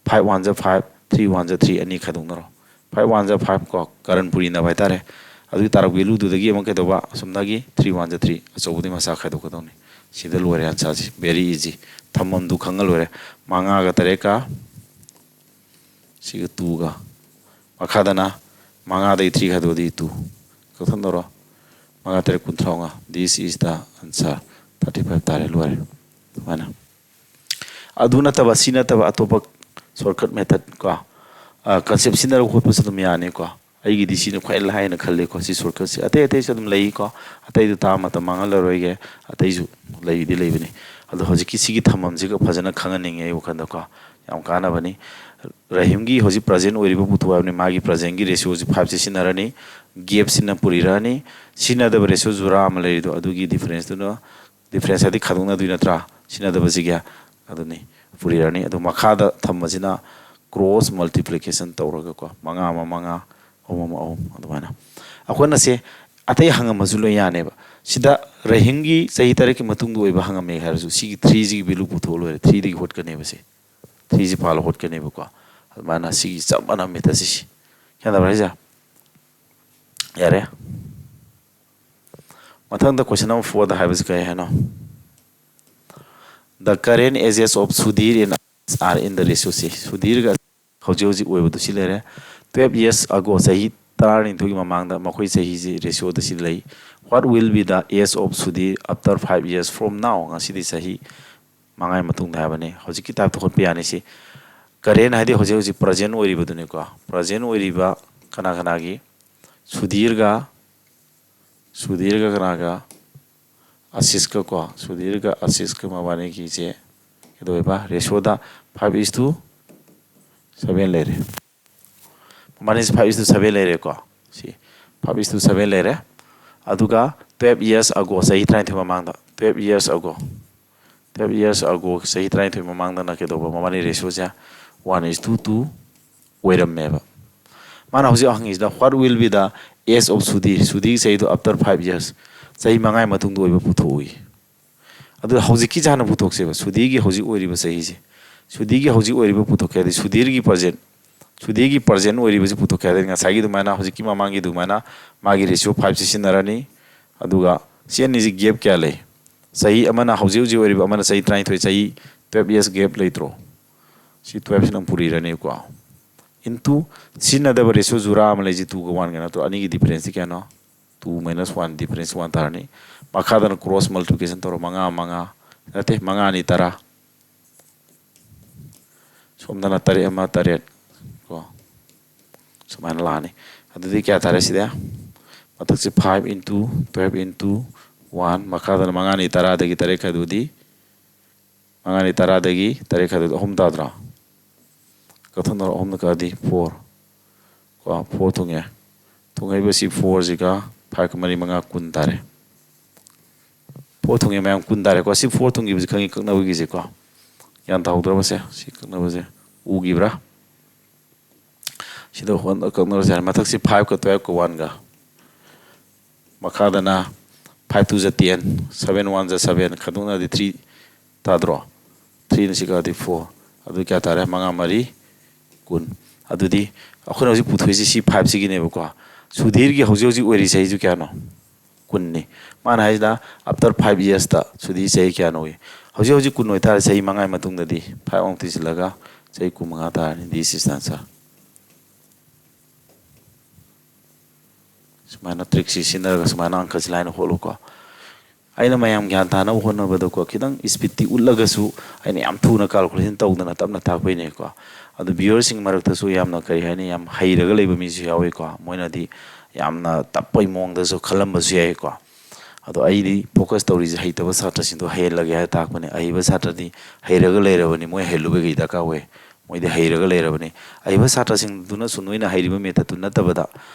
Five ones are five, three ones are three, ꯑꯅꯤ ꯈꯥꯏꯗꯣꯛꯅꯔꯣ꯫ Five ones are five ꯀꯣ, ꯀꯔꯟ ꯄꯨꯔꯤꯅꯕ ꯍꯥꯏꯇꯥꯔꯦ꯫ ꯑꯗꯨꯒꯤ ꯇꯥꯔꯛ valueꯗꯨꯗꯒꯤ ꯑꯃꯨꯛ ꯀꯩꯗꯧꯕ? ꯑꯁꯣꯝꯗꯒꯤ three ones are three, ꯑꯆꯧꯕꯗꯤ ꯃꯆꯥ ꯈꯥꯏꯗꯣꯛꯀꯗꯧꯅꯤ꯫ ꯁꯤꯗ ꯂꯣꯏꯔꯦ answerꯁꯤ, very easy꯫ ꯊꯝꯐꯝꯗꯨ ꯈꯪꯉ ꯂꯣꯏꯔꯦ꯫ ꯃꯉꯥꯒ ꯇꯔꯦꯠꯀ, ꯁꯤꯒ twoꯒ꯫ ꯃꯈꯥꯗꯅ ꯃꯉꯥꯗꯒꯤ three ꯈꯥꯏꯗꯣꯛꯑꯗꯤ two꯫ ꯀꯛꯊꯠꯅꯔꯣ꯫ ꯃꯉꯥ ꯇꯔꯦꯠ ꯀꯨꯟꯊ꯭ꯔꯥ ꯃꯉꯥ꯫ This is the answer꯫ Thirty five ꯇꯥꯔꯦ, ꯂꯣꯏꯔꯦ꯫ ꯑꯗꯨꯃꯥꯏꯅ꯫ ꯑꯗꯨ ꯅꯠꯇꯕ, ꯁꯤ ꯅꯠꯇꯕ ꯑꯇꯣꯞꯄ shortcut method ꯀꯣ, ꯑ, concept ꯁꯤꯖꯤꯟꯅꯔꯒ ꯍꯣꯠꯄꯁꯨ ꯑꯗꯨꯝ ꯌꯥꯅꯤꯀꯣ꯫ ꯑꯩꯒꯤꯗꯤ ꯁꯤꯅ ꯈ꯭ꯋꯥꯏ ꯂꯥꯏꯅ ꯈꯜꯂꯦꯀꯣ, ꯁꯤ shortcutꯁꯦ꯫ ꯑꯇꯩ ꯑꯇꯩꯁꯨ ꯑꯗꯨꯝ ꯂꯩꯀꯣ, ꯑꯇꯩꯗꯣ ꯇꯥꯕ ꯃꯇꯝ ꯃꯥꯡꯍꯜꯂꯔꯣꯏꯒꯦ, ꯑꯇꯩꯁꯨ ꯂꯩꯗꯤ ꯂꯩꯕꯅꯤ꯫ ꯑꯗꯣ ꯍꯧꯖꯤꯛꯀꯤ ꯁꯤꯒꯤ ꯊꯝꯐꯝꯁꯤꯒ ꯐꯖꯅ ꯈꯪꯍꯟꯅꯤꯡꯉꯦ ꯑꯩ ꯋꯥꯈꯜꯗꯀꯣ, ꯌꯥꯝ ꯀꯥꯟꯅꯕꯅꯤ꯫ ꯔꯍꯤꯝꯒꯤ ꯍꯧꯖꯤꯛ present ꯑꯣꯏꯔꯤꯕ ꯄꯨꯊꯣꯛꯑꯕꯅꯤ, ꯃꯥꯒꯤ presentꯀꯤ ratioꯁꯤ fiveꯁꯤ ꯁꯤꯖꯤꯟꯅꯔꯅꯤ, gapꯁꯤꯅ ꯄꯨꯔꯤꯔꯛꯑꯅꯤ, ꯁꯤꯖꯤꯟꯅꯗꯕ ratio ꯖꯨꯔꯥ ꯑꯃ ꯂꯩꯔꯤꯗꯣ ꯑꯗꯨꯒꯤ differenceꯇꯨꯅ, difference ꯍꯥꯏꯗꯤ ꯈꯥꯏꯗꯣꯛꯅꯗꯣꯏ ꯅꯠꯇ꯭ꯔꯥ? ꯁꯤꯖꯤꯟꯅꯗꯕꯁꯤꯒꯤ ꯑꯗꯨꯅꯤ ꯄꯨꯔꯤꯔꯅꯤ꯫ ꯑꯗꯨ ꯃꯈꯥꯗ ꯊꯝꯕꯁꯤꯅ cross multiplication ꯇꯧꯔꯒꯀꯣ, ꯃꯉꯥ ꯑꯃ ꯃꯉꯥ, ꯑꯍꯨꯝ ꯑꯃ ꯑꯍꯨꯝ, ꯑꯗꯨꯃꯥꯏꯅ꯫ ꯑꯩꯈꯣꯏꯅ ꯁꯦ ꯑꯇꯩ ꯍꯪꯉꯝꯃꯁꯨ ꯂꯣꯏ ꯌꯥꯅꯦꯕ꯫ ꯁꯤꯗ ꯔꯍꯤꯝꯒꯤ ꯆꯍꯤ ꯇꯔꯦꯠꯀꯤ ꯃꯇꯨꯡꯗ ꯑꯣꯏꯕ ꯍꯪꯉꯝꯃꯦ ꯍꯥꯏꯔꯁꯨ, ꯁꯤꯒꯤ threeꯁꯤꯒꯤ value ꯄꯨꯊꯣꯛꯑ ꯂꯣꯏꯔꯦ꯫ Threeꯗꯒꯤ ꯍꯣꯠꯀꯅꯦꯕ ꯁꯦ꯫ Threeꯁꯤ ꯄꯥꯜꯂ ꯍꯣꯠꯀꯅꯦꯕꯀꯣ꯫ ꯑꯗꯨꯃꯥꯏꯅ ꯁꯤꯒꯤ ꯆꯞ ꯃꯥꯟꯅꯕ methodꯁꯤ ꯁꯤ꯫ ꯒ꯭ꯌꯥꯟ ꯇꯥꯕ꯭ꯔꯥ ꯍꯥꯏꯁꯦ? ꯌꯥꯔꯦ꯫ ꯃꯊꯪꯗ question number fourꯗ ꯍꯥꯏꯕꯁꯤ ꯀꯔꯤ ꯍꯥꯏꯅꯣ? The current ages of Sudhir and Ash are in the ratio ꯁꯤ꯫ ꯁꯨꯙꯤꯔꯒ ꯍꯧꯖꯤꯛ ꯍꯧꯖꯤꯛ ꯑꯣꯏꯕꯗꯨ ꯁꯤ ꯂꯩꯔꯦ꯫ Twelve years ago, ꯆꯍꯤ ꯇꯔꯥꯅꯤꯊꯣꯏꯒꯤ ꯃꯃꯥꯡꯗ ꯃꯈꯣꯏ ꯆꯍꯤꯁꯤ ꯔꯦꯁꯤꯌꯣꯗ ꯁꯤ ꯂꯩ꯫ What will be the age of Sudhir after five years from now? ꯉꯁꯤꯗꯤ ꯆꯍꯤ ꯃꯉꯥꯒꯤ ꯃꯇꯨꯡꯗ ꯍꯥꯏꯕꯅꯤ꯫ ꯍꯧꯖꯤꯛꯀꯤ ꯇꯥꯏꯞꯇ ꯍꯣꯠꯄ ꯌꯥꯅꯤ꯫ ꯁꯤ ꯀꯔꯦꯟ ꯍꯥꯏꯗꯤ ꯍꯧꯖꯤꯛ ꯍꯧꯖꯤꯛ ꯄ꯭ꯔꯖꯦꯟ ꯑꯣꯏꯔꯤꯕꯗꯨꯅꯤꯀꯣ꯫ ꯄ꯭ꯔꯖꯦꯟ ꯑꯣꯏꯔꯤꯕ ꯀꯅꯥ ꯀꯅꯥꯒꯤ? ꯁꯨꯙꯤꯔꯒ, ꯁꯨꯙꯤꯔꯒ ꯀꯅꯥꯒ? ꯑꯁꯤꯁꯀ ꯀꯣ꯫ ꯁꯨꯙꯤꯔꯒ ꯑꯁꯤꯁꯀ ꯃꯕꯥꯅꯤꯒꯤꯁꯦ ꯀꯩꯗꯧꯋꯦꯕ? ꯔꯦꯁꯤꯌꯣꯗ five is to seven ꯂꯩꯔꯦ꯫ ꯃꯕꯥꯅꯤꯁꯦ five is to seven ꯂꯩꯔꯦꯀꯣ꯫ ꯁꯤ five is to seven ꯂꯩꯔꯦ꯫ ꯑꯗꯨꯒ twelve years ago, ꯆꯍꯤ ꯇꯔꯥꯅꯤꯊꯣꯏ ꯃꯃꯥꯡꯗ, twelve years ago, twelve years ago, ꯆꯍꯤ ꯇꯔꯥꯅꯤꯊꯣꯏ ꯃꯃꯥꯡꯗꯅ ꯀꯩꯗꯧꯕ? ꯃꯕꯥꯅꯤ ꯔꯦꯁꯤꯌꯣꯁꯦ one is to two ꯑꯣꯏꯔꯝꯃꯦꯕ꯫ ꯃꯥꯅ ꯍꯧꯖꯤꯛ ꯍꯪꯉꯤꯁꯤꯅ, "What will be the age of Sudhir?" ꯁꯨꯙꯤꯔꯒꯤ ꯆꯍꯤꯗꯣ after five years, ꯆꯍꯤ ꯃꯉꯥꯒꯤ ꯃꯇꯨꯡꯗ ꯑꯣꯏꯕ ꯄꯨꯊꯣꯛꯎꯏ꯫ ꯑꯗꯨ ꯍꯧꯖꯤꯛꯀꯤꯁꯦ ꯍꯥꯟꯅ ꯄꯨꯊꯣꯛꯁꯦꯕ, ꯁꯨꯙꯤꯔꯒꯤ ꯍꯧꯖꯤꯛ ꯑꯣꯏꯔꯤꯕ ꯆꯍꯤꯁꯦ꯫ ꯁꯨꯙꯤꯔꯒꯤ ꯍꯧꯖꯤꯛ ꯑꯣꯏꯔꯤꯕ ꯄꯨꯊꯣꯛꯀꯦ ꯍꯥꯏꯗꯤ ꯁꯨꯙꯤꯔꯒꯤ ꯄ꯭ꯔꯖꯦꯟ, ꯁꯨꯙꯤꯔꯒꯤ ꯄ꯭ꯔꯖꯦꯟ ꯑꯣꯏꯔꯤꯕꯁꯤ ꯄꯨꯊꯣꯛꯀꯦ ꯍꯥꯏꯗꯤ ꯉꯁꯥꯏꯒꯤ ꯑꯗꯨꯃꯥꯏꯅ, ꯍꯧꯖꯤꯛꯀꯤ ꯃꯃꯥꯡꯒꯤ ꯑꯗꯨꯃꯥꯏꯅ ꯃꯥꯒꯤ ꯔꯦꯁꯤꯌꯣ five ꯁꯤꯖꯤꯟꯅꯔꯅꯤ꯫ ꯑꯗꯨꯒ ꯁꯤ ꯑꯅꯤꯁꯤ ꯒꯦꯞ ꯀꯌꯥ ꯂꯩ? ꯆꯍꯤ ꯑꯃꯅ ꯍꯧꯖꯤꯛ ꯍꯧꯖꯤꯛ ꯑꯣꯏꯔꯤꯕ ꯑꯃꯅ ꯆꯍꯤ ꯇꯔꯥꯅꯤꯊꯣꯏ, ꯆꯍꯤ twelve years gap ꯂꯩꯇ꯭ꯔꯣ? ꯁꯤ twelve ꯁꯤꯅ ꯑꯃꯨꯛ ꯄꯨꯔꯤꯔꯅꯤꯀꯣ꯫ Into ꯁꯤꯖꯤꯟꯅꯗꯕ ꯔꯦꯁꯤꯌꯣ ꯖꯨꯔꯥ ꯑꯃ ꯂꯩꯁꯤ, two ꯒ one ꯒ ꯅꯠꯇ꯭ꯔꯣ? ꯑꯅꯤꯒꯤ difference ꯁꯤ ꯀꯌꯥꯅꯣ? Two minus one difference one ꯇꯥꯔꯅꯤ꯫ ꯃꯈꯥꯗꯅ cross multiplication ꯇꯧꯔꯣ, ꯃꯉꯥ ꯃꯉꯥ, ꯅꯠꯇꯦ, ꯃꯉꯥ ꯑꯅꯤ ꯇꯔꯥ, ꯁꯣꯝꯗꯅ ꯇꯔꯦꯠ ꯑꯃ ꯇꯔꯦꯠ ꯀꯣ, ꯁꯨꯃꯥꯏꯅ ꯂꯥꯛꯑꯅꯤ꯫ ꯑꯗꯨꯗꯤ ꯀꯌꯥ ꯇꯥꯔꯦ ꯁꯤꯗ? ꯃꯊꯛꯁꯤ five into twelve into one, ꯃꯈꯥꯗꯅ ꯃꯉꯥꯅꯤ ꯇꯔꯥꯗꯒꯤ ꯇꯔꯦꯠ ꯈꯥꯏꯗꯣꯛꯑꯗꯤ, ꯃꯉꯥꯅꯤ ꯇꯔꯥꯗꯒꯤ ꯇꯔꯦꯠ ꯈꯥꯏꯗꯣꯛꯑꯗꯤ ꯑꯍꯨꯝ ꯇꯥꯗ꯭ꯔꯣ? ꯀꯛꯊꯠꯅꯔꯣ, ꯑꯍꯨꯝꯅ ꯀꯛꯑꯗꯤ four ꯀꯣ, four ꯊꯨꯡꯉꯦ꯫ ꯊꯨꯡꯉꯛꯏꯕꯁꯤ four ꯁꯤꯒ five ꯀ ꯃꯔꯤ ꯃꯉꯥ, ꯀꯨꯟ ꯇꯥꯔꯦ꯫ Four ꯊꯨꯡꯉꯦ ꯃꯌꯥꯝ, ꯀꯨꯟ ꯇꯥꯔꯦꯀꯣ꯫ ꯁꯤ four ꯊꯨꯡꯈꯤꯕꯁꯤ ꯈꯪꯉꯤ, ꯀꯛꯅꯕꯒꯤꯁꯦꯀꯣ꯫ ꯒ꯭ꯌꯥꯟ ꯇꯥꯍꯧꯗ꯭ꯔꯕꯁꯦ? ꯁꯤ ꯀꯛꯅꯕꯁꯦ ꯎꯈꯤꯕ꯭ꯔꯥ? ꯁꯤꯗ ꯍꯣꯠꯅ-, ꯀꯛꯅꯕꯁꯦ ꯍꯥꯏꯔꯦ꯫ ꯃꯊꯛꯁꯤ five ꯀ twelve ꯀ one ꯒ꯫ ꯃꯈꯥꯗꯅ five two ꯖ ten, seven one ꯖ seven, ꯈꯥꯏꯗꯣꯛꯅꯔꯗꯤ three ꯇꯥꯗ꯭ꯔꯣ? Three ꯅ ꯁꯤ ꯀꯛꯑꯗꯤ four꯫ ꯑꯗꯨ ꯀꯌꯥ ꯇꯥꯔꯦ? ꯃꯉꯥ ꯃꯔꯤ ꯀꯨꯟ꯫ ꯑꯗꯨꯗꯤ ꯑꯩꯈꯣꯏꯅ ꯍꯧꯖꯤꯛ ꯄꯨꯊꯣꯛꯏꯁꯤ ꯁꯤ five ꯁꯤꯒꯤꯅꯦꯕꯀꯣ꯫ ꯁꯨꯙꯤꯔꯒꯤ ꯍꯧꯖꯤꯛ ꯍꯧꯖꯤꯛ ꯑꯣꯏꯔꯤ ꯆꯍꯤꯁꯨ ꯀꯌꯥꯅꯣ? ꯀꯨꯟꯅꯤ꯫ ꯃꯥꯅ ꯍꯥꯏꯁꯤꯅ after five years ꯇ ꯁꯨꯙꯤꯔ ꯆꯍꯤ ꯀꯌꯥꯅꯣꯌꯦ? ꯍꯧꯖꯤꯛ ꯍꯧꯖꯤꯛ ꯀꯨꯟ ꯑꯣꯏꯇꯥꯔꯗꯤ ꯆꯍꯤ ꯃꯉꯥꯒꯤ ꯃꯇꯨꯡꯗꯗꯤ five ꯑꯃꯨꯛ ꯇꯤꯁꯤꯜꯂꯒ ꯆꯍꯤ ꯀꯨꯟꯃꯉꯥ ꯇꯥꯔꯅꯤ꯫ This is the answer꯫ ꯁꯨꯃꯥꯏꯅ ꯇ꯭ꯔꯤꯛꯁꯤ ꯁꯤꯖꯤꯟꯅꯔꯒ ꯁꯨꯃꯥꯏꯅ ꯑꯪꯀꯁꯤ ꯂꯥꯏꯅ ꯍꯣꯠꯂꯨꯀꯣ꯫ ꯑꯩꯅ ꯃꯌꯥꯝ ꯒ꯭ꯌꯥꯟ ꯇꯥꯅꯕ ꯍꯣꯠꯅꯕꯗꯀꯣ, ꯈꯤꯇꯪ ꯏꯁꯄꯤꯠꯇꯤ ꯎꯠꯂꯒꯁꯨ ꯑꯩꯅ ꯌꯥꯝ ꯊꯨꯅ ꯀꯥꯜꯀꯨꯂꯦꯁꯟ ꯇꯧꯗꯅ ꯇꯞꯅ ꯇꯥꯛꯄꯩꯅꯦꯀꯣ꯫ ꯑꯗꯣ ꯚ꯭ꯌꯨꯋꯔꯁꯤꯡ ꯃꯔꯛꯇꯁꯨ ꯌꯥꯝꯅ, ꯀꯔꯤ ꯍꯥꯏꯅꯤ, ꯌꯥꯝ ꯍꯩꯔꯒ ꯂꯩꯕ ꯃꯤꯁꯨ ꯌꯥꯎꯏꯀꯣ꯫ ꯃꯣꯏꯅꯗꯤ ꯌꯥꯝꯅ ꯇꯞꯄꯩ ꯃꯑꯣꯡꯗꯁꯨ ꯈꯜꯂꯝꯕꯁꯨ ꯌꯥꯏꯀꯣ꯫ ꯑꯗꯣ ꯑꯩꯗꯤ ꯐꯣꯀꯁ ꯇꯧꯔꯤꯁꯦ ꯍꯩꯇꯕ ꯁꯥꯇ꯭ꯔꯁꯤꯡꯗꯣ ꯍꯩꯍꯜꯂꯒꯦ ꯍꯥꯏꯔ ꯇꯥꯛꯄꯅꯦ꯫ ꯑꯍꯩꯕ ꯁꯥꯇ꯭ꯔꯗꯤ ꯍꯩꯔꯒ ꯂꯩꯔꯕꯅꯤ, ꯃꯣꯏ ꯍꯩꯍꯜꯂꯨꯕꯒꯤ ꯀꯔꯤ ꯗꯔꯀꯥꯔ ꯑꯣꯏ? ꯃꯣꯏꯗꯤ ꯍꯩꯔꯒ ꯂꯩꯔꯕꯅꯤ꯫ ꯑꯍꯩꯕ ꯁꯥꯇ꯭ꯔꯁꯤꯡꯗꯨꯅꯁꯨ ꯅꯣꯏꯅ ꯍꯩꯔꯤꯕ ꯃꯦꯊꯠꯇꯨ ꯅꯠꯇꯕꯗ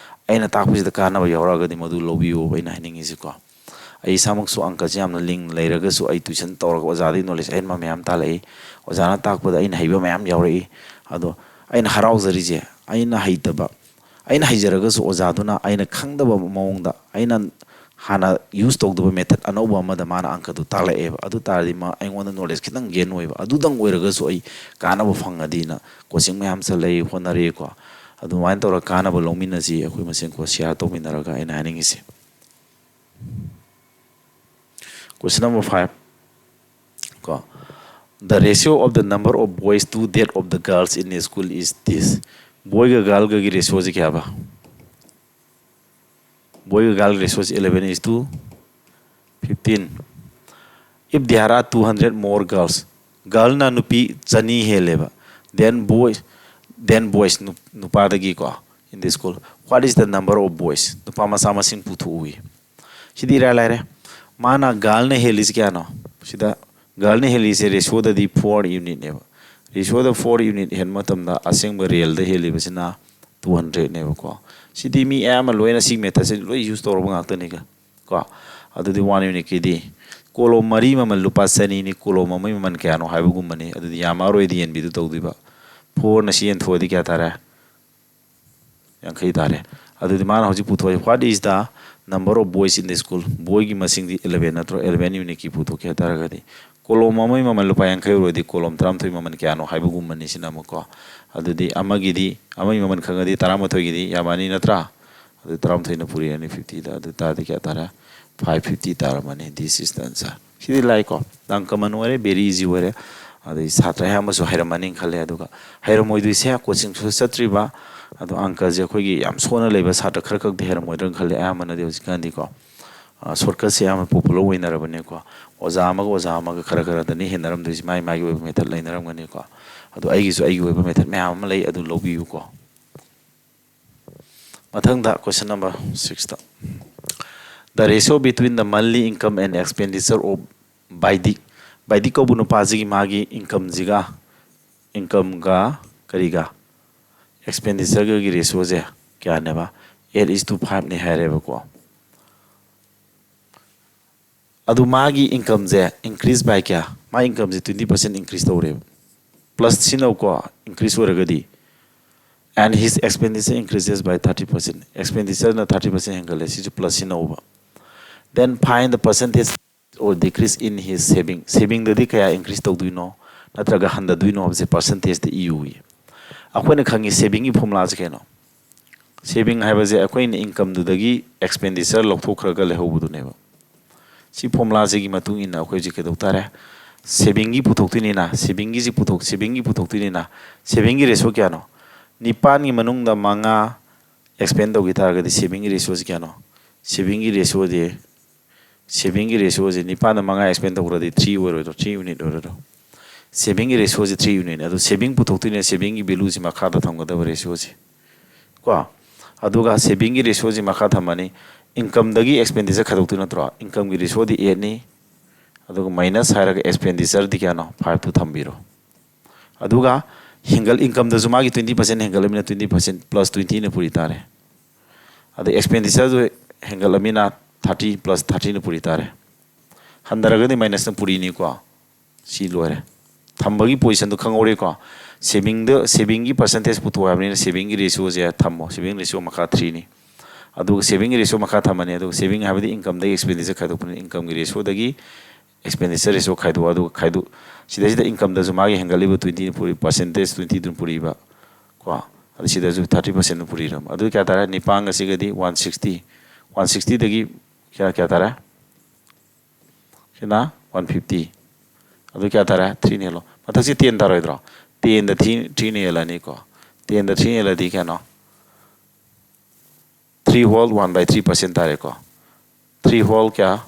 ꯑꯩꯅ ꯇꯥꯛꯄꯁꯤꯗ ꯀꯥꯟꯅꯕ ꯌꯥꯎꯔꯛꯑꯒꯗꯤ ꯃꯗꯨ ꯂꯧꯕꯤꯌꯣꯕ ꯑꯩꯅ ꯍꯥꯏꯅꯤꯡꯉꯤꯁꯤꯀꯣ꯫ ꯑꯩ ꯏꯁꯥꯃꯛꯁꯨ ꯑꯪꯀꯁꯦ ꯌꯥꯝꯅ ꯂꯤꯡ ꯂꯩꯔꯒꯁꯨ ꯑꯩ ꯇ꯭ꯌꯨꯁꯟ ꯇꯧꯔꯒ ꯑꯣꯖꯥꯗꯒꯤ ꯅꯣꯂꯦꯖ ꯑꯍꯦꯟꯕ ꯃꯌꯥꯝ ꯇꯥꯜꯂꯛꯏ꯫ ꯑꯣꯖꯥꯅ ꯇꯥꯛꯄꯗ ꯑꯩꯅ ꯍꯩꯕ ꯃꯌꯥꯝ ꯌꯥꯎꯔꯛꯏ꯫ ꯑꯗꯣ ꯑꯩꯅ ꯍꯔꯥꯎꯖꯔꯤꯁꯦ, ꯑꯩꯅ ꯍꯩꯇꯕ, ꯑꯩꯅ ꯍꯩꯖꯔꯒꯁꯨ ꯑꯣꯖꯥꯗꯨꯅ ꯑꯩꯅ ꯈꯪꯗꯕ ꯃꯑꯣꯡꯗ, ꯑꯩꯅ ꯍꯥꯟꯅ ꯌꯨꯁ ꯇꯧꯗꯕ ꯃꯦꯊꯠ ꯑꯅꯧꯕ ꯑꯃꯗ ꯃꯥꯅ ꯑꯪꯀꯗꯨ ꯇꯥꯛꯂꯛꯑꯦꯕ꯫ ꯑꯗꯨ ꯇꯥꯔꯗꯤ ꯃꯥ ꯑꯩꯉꯣꯟꯗ ꯅꯣꯂꯦꯖ ꯈꯤꯇꯪ ꯒꯦꯟ ꯑꯣꯏꯕ, ꯑꯗꯨꯗꯪ ꯑꯣꯏꯔꯒꯁꯨ ꯑꯩ ꯀꯥꯟꯅꯕ ꯐꯪꯉꯗꯤꯅ ꯀꯣꯆꯤꯡ ꯃꯌꯥꯝ ꯆꯠꯂꯛꯏ, ꯍꯣꯠꯅꯔꯛꯏꯀꯣ꯫ ꯑꯗꯨꯃꯥꯏꯅ ꯇꯧꯔꯒ ꯀꯥꯟꯅꯕ ꯂꯧꯃꯤꯟꯅꯁꯤ, ꯑꯩꯈꯣꯏ ꯃꯁꯦꯟ ꯀꯣ ꯁꯤꯌꯥꯔ ꯇꯧꯃꯤꯟꯅꯔꯒ ꯑꯩꯅ ꯍꯥꯏꯅꯤꯡꯉꯤꯁꯦ꯫ Question number five ꯀꯣ, the ratio of the number of boys to that of the girls in the school is this. ꯕꯣꯏꯒ ꯒꯥꯔꯜꯒꯒꯤ ꯔꯦꯁꯤꯌꯣꯁꯤ ꯀꯌꯥꯕ? ꯕꯣꯏꯒ ꯒꯥꯔꯜꯒꯤ ꯔꯦꯁꯤꯌꯣꯁꯤ eleven is to fifteen. If there are two hundred more girls, ꯒꯥꯔꯜꯅ ꯅꯨꯄꯤ ꯆꯅꯤ ꯍꯦꯜꯂꯦꯕ, then boys, then boys, ꯅꯨ- ꯅꯨꯄꯥꯗꯒꯤꯀꯣ, in the school, what is the number of boys? ꯅꯨꯄꯥ ꯃꯆꯥ ꯃꯁꯤꯡ ꯄꯨꯊꯣꯛꯎꯏ꯫ ꯁꯤꯗꯤ ꯏꯔꯥꯏ ꯂꯥꯏꯔꯦ꯫ ꯃꯥꯅ ꯒꯥꯔꯜꯅ ꯍꯦꯜꯂꯤꯁꯤ ꯀꯌꯥꯅꯣ? ꯁꯤꯗ ꯒꯥꯔꯜꯅ ꯍꯦꯜꯂꯤꯁꯦ ꯔꯦꯁꯤꯌꯣꯗꯗꯤ ꯐꯣꯔ ꯌꯨꯅꯤꯠꯅꯦꯕ꯫ ꯔꯦꯁꯤꯌꯣꯗ ꯐꯣꯔ ꯌꯨꯅꯤꯠ ꯍꯦꯟꯕ ꯃꯇꯝꯗ ꯑꯁꯦꯡꯕ ꯔꯤꯌꯦꯜꯗ ꯍꯦꯜꯂꯤꯕꯁꯤꯅ two hundredꯅꯦꯕꯀꯣ꯫ ꯁꯤꯗꯤ ꯃꯤ ꯑꯌꯥꯝꯕ ꯂꯣꯏꯅ ꯁꯤ ꯃꯦꯊꯠꯁꯦ ꯂꯣꯏ ꯌꯨꯁ ꯇꯧꯔꯕ ꯉꯥꯛꯇꯅꯤꯒ ꯀꯣ꯫ ꯑꯗꯨꯗꯤ ꯋꯥꯟ ꯌꯨꯅꯤꯠꯀꯤꯗꯤ ꯀꯣꯂꯣꯝ ꯃꯔꯤ ꯃꯃꯜ ꯂꯨꯄꯥ ꯆꯅꯤꯅꯤ, ꯀꯣꯂꯣꯝ ꯑꯃꯒꯤ ꯃꯃꯜ ꯀꯌꯥꯅꯣ ꯍꯥꯏꯕꯒꯨꯝꯕꯅꯤ꯫ ꯑꯗꯨꯗꯤ ꯌꯥꯝꯃꯛꯑꯔꯣꯏꯗꯤ ꯌꯦꯟꯕꯤꯗꯨ ꯇꯧꯗꯣꯏꯕ꯫ ꯐꯣꯔꯅ ꯁꯤ ꯌꯦꯟꯊꯣꯛꯑꯗꯤ ꯀꯌꯥ ꯇꯥꯔꯦ? ꯌꯥꯡꯈꯩ ꯇꯥꯔꯦ꯫ ꯑꯗꯨꯗꯤ ꯃꯥꯅ ꯍꯧꯖꯤꯛ ꯄꯨꯊꯣꯛꯏ, what is the number of boys in the school? ꯕꯣꯏꯒꯤ ꯃꯁꯤꯡꯗꯤ eleven ꯅꯠꯇ꯭ꯔꯣ? eleven ꯌꯨꯅꯤꯠꯀꯤ ꯄꯨꯊꯣꯛꯀꯦ ꯍꯥꯏ ꯇꯥꯔꯒꯗꯤ ꯀꯣꯂꯣꯝ ꯑꯃꯒꯤ ꯃꯃꯜ ꯂꯨꯄꯥ ꯌꯥꯡꯈꯩ ꯑꯣꯏꯔꯗꯤ ꯀꯣꯂꯣꯝ ꯇꯔꯥꯃꯥꯊꯣꯏ ꯃꯃꯜ ꯀꯌꯥꯅꯣ ꯍꯥꯏꯕꯒꯨꯝꯕꯅꯤ ꯁꯤꯅ ꯑꯃꯨꯛꯀꯣ꯫ ꯑꯗꯨꯗꯤ ꯑꯃꯒꯤꯗꯤ, ꯑꯃꯒꯤ ꯃꯃꯜ ꯈꯪꯉꯗꯤ ꯇꯔꯥꯃꯥꯊꯣꯏꯒꯤꯗꯤ ꯌꯥꯝꯃꯅꯤ ꯅꯠꯇ꯭ꯔꯥ? ꯑꯗꯨ ꯇꯔꯥꯃꯥꯊꯣꯏꯅ ꯄꯨꯔꯛꯑꯅꯤ fiftyꯗ, ꯑꯗꯨ ꯇꯥꯔꯗꯤ ꯀꯌꯥ ꯇꯥꯔꯦ? Five fifty ꯇꯥꯔꯝꯃꯅꯤ꯫ This is the answer. ꯁꯤꯗꯤ ꯂꯥꯏꯀꯣ, ꯌꯥꯝ ꯀꯃꯟ ꯑꯣꯏꯔꯦ, ꯕꯦꯔꯤ ꯏꯖꯤ ꯑꯣꯏꯔꯦ꯫ ꯑꯗꯩ ꯁꯥꯇ꯭ꯔ ꯑꯌꯥꯝꯕꯁꯨ ꯍꯩꯔꯝꯃꯅꯤ ꯈꯜꯂꯦ꯫ ꯑꯗꯨꯒ ꯍꯩꯔꯝꯃꯣꯏꯗꯣꯏꯁꯦ ꯀꯣꯆꯤꯡꯁꯨ ꯆꯠꯇ꯭ꯔꯤꯕ, ꯑꯗꯣ ꯑꯪꯀꯁꯦ ꯑꯩꯈꯣꯏꯒꯤ ꯌꯥꯝ ꯁꯣꯟꯅ ꯂꯩꯕ ꯁꯥꯇ꯭ꯔ ꯈꯔ ꯈꯛꯇꯤ ꯍꯩꯔꯝꯃꯣꯏꯗ꯭ꯔꯅ ꯈꯜꯂꯦ꯫ ꯑꯌꯥꯝꯕꯅꯗꯤ ꯍꯧꯖꯤꯛꯀꯥꯟꯗꯤꯀꯣ ꯁꯣꯔꯠꯀꯠꯁꯦ ꯌꯥꯝꯅ ꯄꯣꯄꯨꯂꯔ ꯑꯣꯏꯅꯔꯕꯅꯤꯀꯣ꯫ ꯑꯣꯖꯥ ꯑꯃꯒ ꯑꯣꯖꯥ ꯑꯃꯒ ꯈꯔ ꯈꯔꯗꯅꯤ ꯍꯦꯟꯅꯔꯝꯗꯣꯏꯁꯦ, ꯃꯥꯏ ꯃꯥꯏꯒꯤ ꯑꯣꯏꯕ ꯃꯦꯊꯠ ꯂꯩꯅꯔꯝꯒꯅꯤꯀꯣ꯫ ꯑꯗꯣ ꯑꯩꯒꯤꯁꯨ ꯑꯩꯒꯤ ꯑꯣꯏꯕ ꯃꯦꯊꯠ ꯃꯌꯥꯝ ꯑꯃ ꯂꯩ, ꯑꯗꯨ ꯂꯧꯕꯤꯌꯨꯀꯣ꯫ ꯃꯊꯪꯗ question number sixꯇ, the ratio between the monthly income and expenditure of ꯕꯥꯏꯗꯤꯛ, ꯕꯥꯏꯗꯤꯛ ꯀꯧꯕ ꯅꯨꯄꯥꯁꯤꯒꯤ ꯃꯥꯒꯤ ꯏꯟꯀꯝꯁꯤꯒ, ꯏꯟꯀꯝꯒ ꯀꯔꯤꯒ, ꯑꯦꯛꯁꯄꯦꯟꯗꯤꯆꯔꯒꯒꯤ ꯔꯦꯁꯤꯌꯣꯁꯦ ꯀꯌꯥꯅꯦꯕ? Eight is to fiveꯅꯦ ꯍꯥꯏꯔꯦꯕꯀꯣ꯫ ꯑꯗꯨ ꯃꯥꯒꯤ ꯏꯟꯀꯝꯁꯦ increase by ꯀꯌꯥ? ꯃꯥ ꯏꯟꯀꯝꯁꯦ twenty percent increase ꯇꯧꯔꯦꯕ꯫ ꯄ꯭ꯂꯁ ꯁꯤꯟꯅꯧꯀꯣ, increase ꯑꯣꯏꯔꯒꯗꯤ꯫ And his expenditure increases by thirty percent꯫ ꯑꯦꯛꯁꯄꯦꯟꯗꯤꯆꯔꯅ thirty percent ꯍꯦꯟꯒꯠꯂꯦ, ꯁꯤꯁꯨ ꯄ꯭ꯂꯁ ꯁꯤꯟꯅꯧꯕ꯫ Then find the percentage or decrease in his saving꯫ ꯁꯦꯚꯤꯡꯗꯗꯤ ꯀꯌꯥ increase ꯇꯧꯗꯣꯏꯅꯣ ꯅꯠꯇ꯭ꯔꯒ ꯍꯟꯊꯗꯣꯏꯅꯣ ꯍꯥꯏꯕꯁꯦ ꯄꯥꯔꯁꯦꯟꯇꯦꯖꯇ ꯏꯌꯨ꯫ ꯑꯩꯈꯣꯏꯅ ꯈꯪꯉꯤ ꯁꯦꯚꯤꯡꯒꯤ ꯐꯣꯔꯃꯨꯂꯥꯁꯦ ꯀꯩꯅꯣ? ꯁꯦꯚꯤꯡ ꯍꯥꯏꯕꯁꯦ ꯑꯩꯈꯣꯏꯅ ꯏꯟꯀꯝꯗꯨꯗꯒꯤ ꯑꯦꯛꯁꯄꯦꯟꯗꯤꯆꯔ ꯂꯧꯊꯣꯛꯈ꯭ꯔꯒ ꯂꯩꯍꯧꯕꯗꯨꯅꯦꯕ꯫ ꯁꯤ ꯐꯣꯔꯃꯨꯂꯥꯁꯤꯒꯤ ꯃꯇꯨꯡ ꯏꯟꯅ ꯑꯩꯈꯣꯏ ꯍꯧꯖꯤꯛ ꯀꯩꯗꯧ ꯇꯥꯔꯦ? ꯁꯦꯚꯤꯡꯒꯤ ꯄꯨꯊꯣꯛꯇꯣꯏꯅꯤꯅ, ꯁꯦꯚꯤꯡꯒꯤꯁꯤ ꯄꯨꯊꯣꯛ, ꯁꯦꯚꯤꯡꯒꯤ ꯄꯨꯊꯣꯛꯇꯣꯏꯅꯤꯅ, ꯁꯦꯚꯤꯡꯒꯤ ꯔꯦꯁꯤꯌꯣ ꯀꯌꯥꯅꯣ? ꯅꯤꯄꯥꯟꯒꯤ ꯃꯅꯨꯡꯗ ꯃꯉꯥ ꯑꯦꯛꯁꯄꯦꯟ ꯇꯧꯈꯤ ꯇꯥꯔꯒꯗꯤ ꯁꯦꯚꯤꯡꯒꯤ ꯔꯦꯁꯤꯌꯣꯁꯤ ꯀꯌꯥꯅꯣ? ꯁꯦꯚꯤꯡꯒꯤ ꯔꯦꯁꯤꯌꯣꯗꯤ, ꯁꯦꯚꯤꯡꯒꯤ ꯔꯦꯁꯤꯌꯣꯁꯤ ꯅꯤꯄꯥꯟꯗ ꯃꯉꯥ ꯑꯦꯛꯁꯄꯦꯟ ꯇꯧꯈ꯭ꯔꯗꯤ three ꯑꯣꯏꯔꯣꯏꯗ꯭ꯔꯣ? Three unit ꯑꯣꯏꯔꯣꯏꯗ꯭ꯔꯣ? ꯁꯦꯚꯤꯡꯒꯤ ꯔꯦꯁꯤꯌꯣꯁꯤ three unit꯫ ꯑꯗꯣ ꯁꯦꯚꯤꯡ ꯄꯨꯊꯣꯛꯇꯣꯏꯅꯦ, ꯁꯦꯚꯤꯡꯒꯤ ꯚꯦꯂꯨꯁꯤ ꯃꯈꯥꯗ ꯊꯝꯒꯗꯕ ꯔꯦꯁꯤꯌꯣꯁꯤ ꯀꯣ꯫ ꯑꯗꯨꯒ ꯁꯦꯚꯤꯡꯒꯤ ꯔꯦꯁꯤꯌꯣꯁꯤ ꯃꯈꯥ ꯊꯝꯃꯅꯤ꯫ ꯏꯟꯀꯝꯗꯒꯤ ꯑꯦꯛꯁꯄꯦꯟꯗꯤꯆꯔ ꯈꯥꯏꯗꯣꯛꯇꯣꯏ ꯅꯠꯇ꯭ꯔꯣ? ꯏꯟꯀꯝꯒꯤ ꯔꯦꯁꯤꯌꯣꯗꯤ eightꯅꯤ꯫ ꯑꯗꯨꯒ ꯃꯥꯏꯅꯁ ꯍꯥꯏꯔꯒ ꯑꯦꯛꯁꯄꯦꯟꯗꯤꯆꯔꯗꯤ ꯀꯌꯥꯅꯣ? Fiveꯇꯨ ꯊꯝꯕꯤꯔꯣ꯫ ꯑꯗꯨꯒ ꯍꯦꯟꯒꯠ, ꯏꯟꯀꯝꯗꯁꯨ ꯃꯥꯒꯤ twenty percent ꯍꯦꯟꯒꯠꯂꯃꯤꯅ twenty percent plus twentyꯅ ꯄꯨꯔꯤ ꯇꯥꯔꯦ꯫ ꯑꯗꯩ ꯑꯦꯛꯁꯄꯦꯟꯗꯤꯆꯔꯁꯨ ꯍꯦꯟꯒꯠꯂꯃꯤꯅ thirty plus thirtyꯅ ꯄꯨꯔꯤ ꯇꯥꯔꯦ꯫ ꯍꯟꯊꯔꯒꯗꯤ ꯃꯥꯏꯅꯁꯅ ꯄꯨꯔꯤꯅꯤꯀꯣ꯫ ꯁꯤ ꯂꯣꯏꯔꯦ꯫ ꯊꯝꯕꯒꯤ ꯄꯣꯖꯤꯁꯟꯗꯣ ꯈꯪꯍꯧꯔꯦꯀꯣ꯫ ꯁꯦꯚꯤꯡꯗ, ꯁꯦꯚꯤꯡꯒꯤ ꯄꯥꯔꯁꯦꯟꯇꯦꯖ ꯄꯨꯊꯣꯛꯑꯣ ꯍꯥꯏꯕꯅꯤꯅ ꯁꯦꯚꯤꯡꯒꯤ ꯔꯦꯁꯤꯌꯣꯁꯦ ꯊꯝꯃꯣ꯫ ꯁꯦꯚꯤꯡ ꯔꯦꯁꯤꯌꯣ ꯃꯈꯥ threeꯅꯤ꯫ ꯑꯗꯨꯒ ꯁꯦꯚꯤꯡꯒꯤ ꯔꯦꯁꯤꯌꯣ ꯃꯈꯥ ꯊꯝꯃꯅꯤ꯫ ꯑꯗꯨꯒ ꯁꯦꯚꯤꯡ ꯍꯥꯏꯕꯗꯤ ꯏꯟꯀꯝꯗꯒꯤ ꯑꯦꯛꯁꯄꯦꯟꯗꯤꯆꯔ ꯈꯥꯏꯗꯣꯛꯄꯅꯤ꯫ ꯏꯟꯀꯝꯒꯤ ꯔꯦꯁꯤꯌꯣꯗꯒꯤ ꯑꯦꯛꯁꯄꯦꯟꯗꯤꯆꯔ ꯔꯦꯁꯤꯌꯣ ꯈꯥꯏꯗꯣꯛꯑꯣ꯫ ꯑꯗꯨꯒ ꯈꯥꯏꯗꯣꯛ, ꯁꯤꯗꯩꯁꯤꯗ ꯏꯟꯀꯝꯗꯁꯨ ꯃꯥꯒꯤ ꯍꯦꯟꯒꯠꯂꯤꯕ twentyꯅ ꯄꯨꯔꯤ, ꯄꯥꯔꯁꯦꯟꯇꯦꯖ twentyꯗꯨꯅ ꯄꯨꯔꯤꯕ ꯀꯣ꯫ ꯑꯗꯨ ꯁꯤꯗꯁꯨ thirty percentꯅ ꯄꯨꯔꯤꯔꯝꯕ꯫ ꯑꯗꯨ ꯀꯌꯥ ꯇꯥꯔꯦ? ꯅꯤꯄꯥꯟꯒ ꯁꯤꯒꯗꯤ one sixty꯫ One sixtyꯗꯒꯤ ꯀꯌꯥ, ꯀꯌꯥ ꯇꯥꯔꯦ? ꯁꯤꯅ one fifty꯫ ꯑꯗꯨ ꯀꯌꯥ ꯇꯥꯔꯦ? Threeꯅ ꯍꯦꯜꯂꯣ꯫ ꯃꯊꯛꯁꯤ ten ꯇꯥꯔꯣꯏꯗ꯭ꯔꯣ? Tenꯗ three, threeꯅ ꯍꯦꯜꯂꯅꯤꯀꯣ꯫ ꯇꯦꯟꯗ ꯊ꯭ꯔꯤ ꯍꯦꯜꯂꯗꯤ ꯀꯌꯥꯅꯣ? Three whole one by three percent ꯇꯥꯔꯦꯀꯣ꯫ Three whole ꯀꯌꯥ?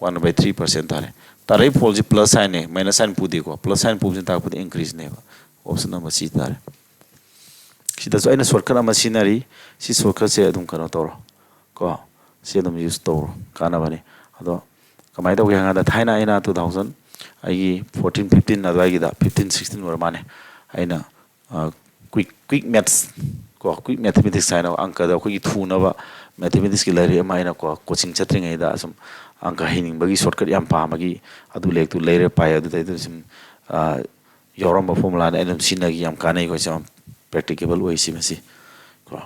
One by three percent ꯇꯥꯔꯦ꯫ ꯇꯥꯔꯛꯏ ꯐꯣꯜꯁꯤ ꯄ꯭ꯂꯁ ꯁꯥꯏꯟꯅꯦ, ꯃꯥꯏꯅꯁ ꯁꯥꯏꯟ ꯄꯨꯗꯦꯀꯣ꯫ ꯄ꯭ꯂꯁ ꯁꯥꯏꯟ ꯄꯨꯕꯁꯤꯅ ꯇꯥꯛꯄꯗꯤ ꯏꯟꯀ꯭ꯔꯤꯖꯅꯦꯕ꯫ ꯑꯣꯞꯁꯟ ꯅꯝꯕꯔ ꯁꯤ ꯇꯥꯔꯦ꯫ ꯁꯤꯗꯁꯨ ꯑꯩꯅ ꯁꯣꯔꯠꯀꯠ ꯑꯃ ꯁꯤꯖꯤꯟꯅꯔꯤ꯫ ꯁꯤ ꯁꯣꯔꯠꯀꯠꯁꯦ ꯑꯗꯨꯝ ꯀꯩꯅꯣ ꯇꯧꯔꯣ ꯀꯣ꯫ ꯁꯤ ꯑꯗꯨꯝ ꯌꯨꯁ ꯇꯧꯔꯣ, ꯀꯥꯟꯅꯕꯅꯤ꯫ ꯑꯗꯣ ꯀꯃꯥꯏꯅ ꯇꯧꯒꯦ ꯍꯥꯏ ꯀꯥꯟꯗ, ꯊꯥꯏꯅ ꯑꯩꯅ two thousand, ꯑꯩꯒꯤ fourteen fifteen ꯑꯗꯨꯋꯥꯏꯒꯤꯗ, fifteen sixteen ꯑꯣꯏꯔ ꯃꯥꯜꯂꯦ, ꯑꯩꯅ ꯀ꯭ꯋꯤꯛ ꯀ꯭ꯋꯤꯛ ꯃꯦꯠꯁ ꯀꯣ, ꯀ꯭ꯋꯤꯛ ꯃꯦꯊꯃꯦꯇꯤꯛꯁ ꯍꯥꯏꯅ ꯑꯪꯀꯗ ꯑꯩꯈꯣꯏꯒꯤ ꯊꯨꯅꯕ ꯃꯦꯊꯃꯦꯇꯤꯛꯁꯀꯤ ꯂꯥꯏꯔꯤꯛ ꯑꯃ ꯑꯩꯅ ꯀꯣ, ꯀꯣꯆꯤꯡ ꯆꯠꯇ꯭ꯔꯤꯉꯩꯗ ꯁꯨꯝ ꯑꯪꯀ ꯍꯩꯅꯤꯡꯕꯒꯤ, ꯁꯣꯔꯠꯀꯠ ꯌꯥꯝ ꯄꯥꯝꯕꯒꯤ ꯑꯗꯨ ꯂꯥꯏꯔꯤꯛꯇꯨ ꯂꯩꯔ ꯄꯥꯏ꯫ ꯑꯗꯨꯗꯩꯗꯨꯗ ꯁꯨꯝ, ꯑ, ꯌꯥꯎꯔꯝꯕ ꯐꯣꯔꯃꯨꯂꯥꯅ ꯑꯩ ꯑꯗꯨꯝ ꯁꯤꯖꯤꯟꯅꯈꯤ꯫ ꯌꯥꯝ ꯀꯥꯟꯅꯩ, ꯑꯩꯈꯣꯏꯁꯦ ꯌꯥꯝ ꯄ꯭ꯔꯦꯛꯇꯤꯀꯦꯕꯜ ꯑꯣꯏ ꯁꯤ ꯃꯁꯤ ꯀꯣ꯫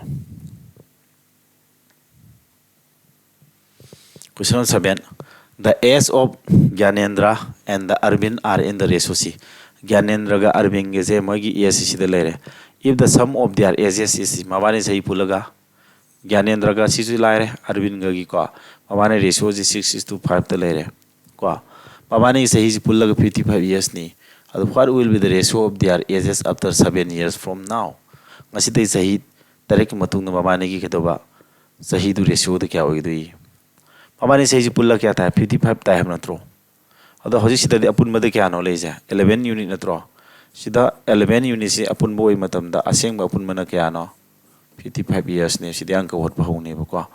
Question seven. The age of Gyanendra and the Arvind are in the ratio C. ꯒ꯭ꯌꯥꯅꯦꯟꯗ꯭ꯔꯒ ꯑꯔꯕꯤꯟꯒꯁꯦ ꯃꯣꯏꯒꯤ ꯑꯦꯖꯁꯤ ꯁꯤꯗ ꯂꯩꯔꯦ꯫ If the sum of their ages is, ꯁꯤ ꯃꯕꯥꯅꯤ ꯆꯍꯤ ꯄꯨꯜꯂꯒ, ꯒ꯭ꯌꯥꯅꯦꯟꯗ꯭ꯔꯒ ꯁꯤꯁꯨ ꯂꯥꯏꯔꯦ, ꯑꯔꯕꯤꯟꯒꯒꯤꯀꯣ, ꯃꯕꯥꯅꯤ ꯔꯦꯁꯤꯌꯣꯁꯤ six is to five ꯇ ꯂꯩꯔꯦ ꯀꯣ꯫ ꯃꯕꯥꯅꯤ ꯆꯍꯤꯁꯤ ꯄꯨꯜꯂꯒ fifty five ꯏꯌꯔꯁꯅꯤ꯫ ꯑꯗꯨ what will be the ratio of their ages after seven years from now? ꯉꯁꯤꯗꯩ ꯆꯍꯤ ꯇꯔꯦꯠꯀꯤ ꯃꯇꯨꯡꯗ ꯃꯕꯥꯅꯤꯒꯤ ꯀꯩꯗꯧꯕ, ꯆꯍꯤꯗꯨ ꯔꯦꯁꯤꯌꯣꯗ ꯀꯌꯥ ꯑꯣꯏꯒꯗꯣꯏ? ꯃꯕꯥꯅꯤ ꯆꯍꯤꯁꯤ ꯄꯨꯜꯂ ꯀꯌꯥ ꯇꯥꯏ? Fifty five ꯇꯥꯏ ꯍꯥꯏꯕ ꯅꯠꯇ꯭ꯔꯣ? ꯑꯗꯣ ꯍꯧꯖꯤꯛ ꯁꯤꯗꯗꯤ ꯑꯄꯨꯟꯕꯗ ꯀꯌꯥꯅꯣ ꯂꯩꯔꯤꯁꯦ? Eleven unit ꯅꯠꯇ꯭ꯔꯣ? ꯁꯤꯗ eleven unitꯁꯤ ꯑꯄꯨꯟꯕ ꯑꯣꯏꯕ ꯃꯇꯝꯗ ꯑꯁꯦꯡꯕ ꯑꯄꯨꯟꯕꯅ ꯀꯌꯥꯅꯣ? Fifty five ꯏꯌꯔꯁꯅꯦ꯫ ꯁꯤꯗꯤ ꯑꯪꯀ ꯍꯣꯠꯄ ꯍꯧꯅꯦꯕꯀꯣ꯫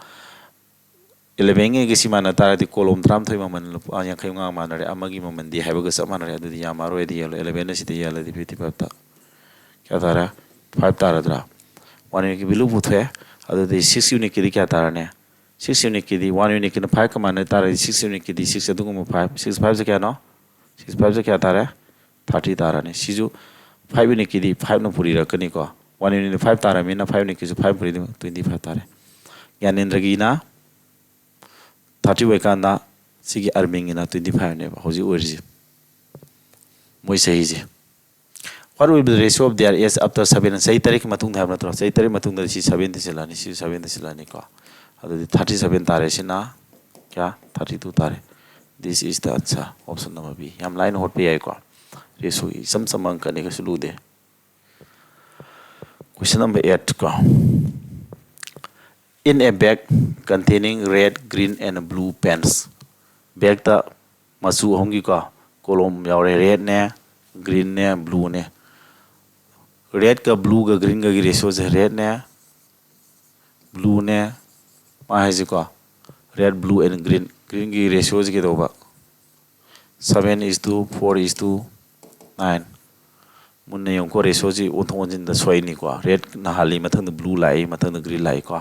Elevenꯒ ꯁꯤ ꯃꯥꯟꯅ ꯇꯥꯔꯗꯤ ꯀꯣꯂꯣꯝ ꯇꯔꯥꯃꯥꯊꯣꯏ ꯃꯃꯜ ꯂꯨꯄꯥ ꯌꯥꯡꯈꯩ ꯃꯉꯥ ꯃꯥꯟꯅꯔꯦ, ꯑꯃꯒꯤ ꯃꯃꯜꯗꯤ ꯍꯥꯏꯕꯒ ꯆꯞ ꯃꯥꯟꯅꯔꯦ꯫ ꯑꯗꯨꯗꯤ ꯌꯥꯝꯃꯔꯣꯏ, ꯑꯗꯨ ꯌꯦꯜꯂꯣ꯫ Elevenꯅ ꯁꯤꯗ ꯌꯦꯜꯂꯗꯤ fifty fiveꯇ ꯀꯌꯥ ꯇꯥꯔꯦ? Five ꯇꯥꯔꯗ꯭ꯔꯥ? One unitꯀꯤ value ꯄꯨꯊꯣꯛꯑꯦ꯫ ꯑꯗꯨꯗꯤ six unitꯀꯤꯗꯤ ꯀꯌꯥ ꯇꯥꯔꯅꯤ? Six unitꯀꯤꯗꯤ, one unitꯀꯤꯅ five ꯀꯃꯥꯏꯅ ꯇꯥꯔꯗꯤ six unitꯀꯤꯗꯤ six ꯑꯗꯨꯒꯨꯝꯕ five, six fiveꯁꯦ ꯀꯌꯥꯅꯣ? Six fiveꯁꯦ ꯀꯌꯥ ꯇꯥꯔꯦ? Thirty ꯇꯥꯔꯅꯤ꯫ ꯁꯤꯁꯨ five unitꯀꯤꯗꯤ fiveꯅ ꯄꯨꯔꯤꯔꯛꯀꯅꯤꯀꯣ꯫ One unitꯅ five ꯇꯥꯔꯃꯤꯅ five unitꯀꯤꯁꯨ five ꯄꯨꯔꯤꯗꯤ twenty five ꯇꯥꯔꯦ꯫ ꯒ꯭ꯌꯥꯅꯦꯟꯗ꯭ꯔꯒꯤꯅ thirty ꯑꯣꯏꯀꯥꯟꯗ ꯁꯤꯒꯤ ꯑꯔꯕꯤꯟꯒꯤꯅ twenty fiveꯅꯦꯕ ꯍꯧꯖꯤꯛ ꯑꯣꯏꯔꯤꯁꯦ, ꯃꯣꯏ ꯆꯍꯤꯁꯦ꯫ What will be the ratio of their age after seven? ꯆꯍꯤ ꯇꯔꯦꯠꯀꯤ ꯃꯇꯨꯡꯗ ꯍꯥꯏꯕ ꯅꯠꯇ꯭ꯔꯣ? ꯆꯍꯤ ꯇꯔꯦꯠ ꯃꯇꯨꯡꯗ ꯁꯤ sevenꯗ ꯁꯤꯜꯂꯛꯑꯅꯤ, ꯁꯤ sevenꯗ ꯁꯤꯜꯂꯛꯑꯅꯤꯀꯣ꯫ ꯑꯗꯨꯗꯤ thirty seven ꯇꯥꯔꯦ꯫ ꯁꯤꯅ ꯀꯌꯥ? Thirty two ꯇꯥꯔꯦ꯫ This is the answer, option number B꯫ ꯌꯥꯝ ꯂꯥꯏꯅ ꯍꯣꯠꯄ ꯌꯥꯏꯀꯣ꯫ ꯔꯦꯁꯤꯌꯣꯒꯤ ꯏꯆꯝ ꯆꯝꯕ ꯑꯪꯀꯅꯤ, ꯀꯩꯁꯨ ꯂꯨꯗꯦ꯫ Question number eight ꯀꯣ, in a bag containing red, green and blue pens, ꯕꯦꯒꯇ ꯃꯆꯨ ꯑꯍꯨꯝꯒꯤꯀꯣ ꯀꯣꯂꯣꯝ ꯌꯥꯎꯔꯦ, ꯔꯦꯗꯅꯦ, ꯒ꯭ꯔꯤꯟꯅꯦ, ꯕ꯭ꯂꯨꯅꯦ꯫ ꯔꯦꯗꯀ ꯕ꯭ꯂꯨꯒ ꯒ꯭ꯔꯤꯟꯒꯒꯤ ꯔꯦꯁꯤꯌꯣꯁꯦ ꯔꯦꯗꯅꯦ, ꯕ꯭ꯂꯨꯅꯦ, ꯃꯥ ꯍꯥꯏꯁꯤꯀꯣ red, blue and green, ꯒ꯭ꯔꯤꯟꯒꯤ ꯔꯦꯁꯤꯌꯣꯁꯤ ꯀꯩꯗꯧꯕ seven is to four is to nine꯫ ꯃꯨꯟꯅ ꯌꯦꯡꯉꯨꯀꯣ, ꯔꯦꯁꯤꯌꯣꯁꯤ ꯑꯣꯟꯊꯣꯛ ꯑꯣꯟꯁꯤꯟꯗ ꯁꯣꯏꯅꯤꯀꯣ꯫ ꯔꯦꯗꯅ ꯍꯥꯜꯂꯤ, ꯃꯊꯪꯗ ꯕ꯭ꯂꯨ ꯂꯥꯛꯏ, ꯃꯊꯪꯗ green ꯂꯥꯛꯏꯀꯣ꯫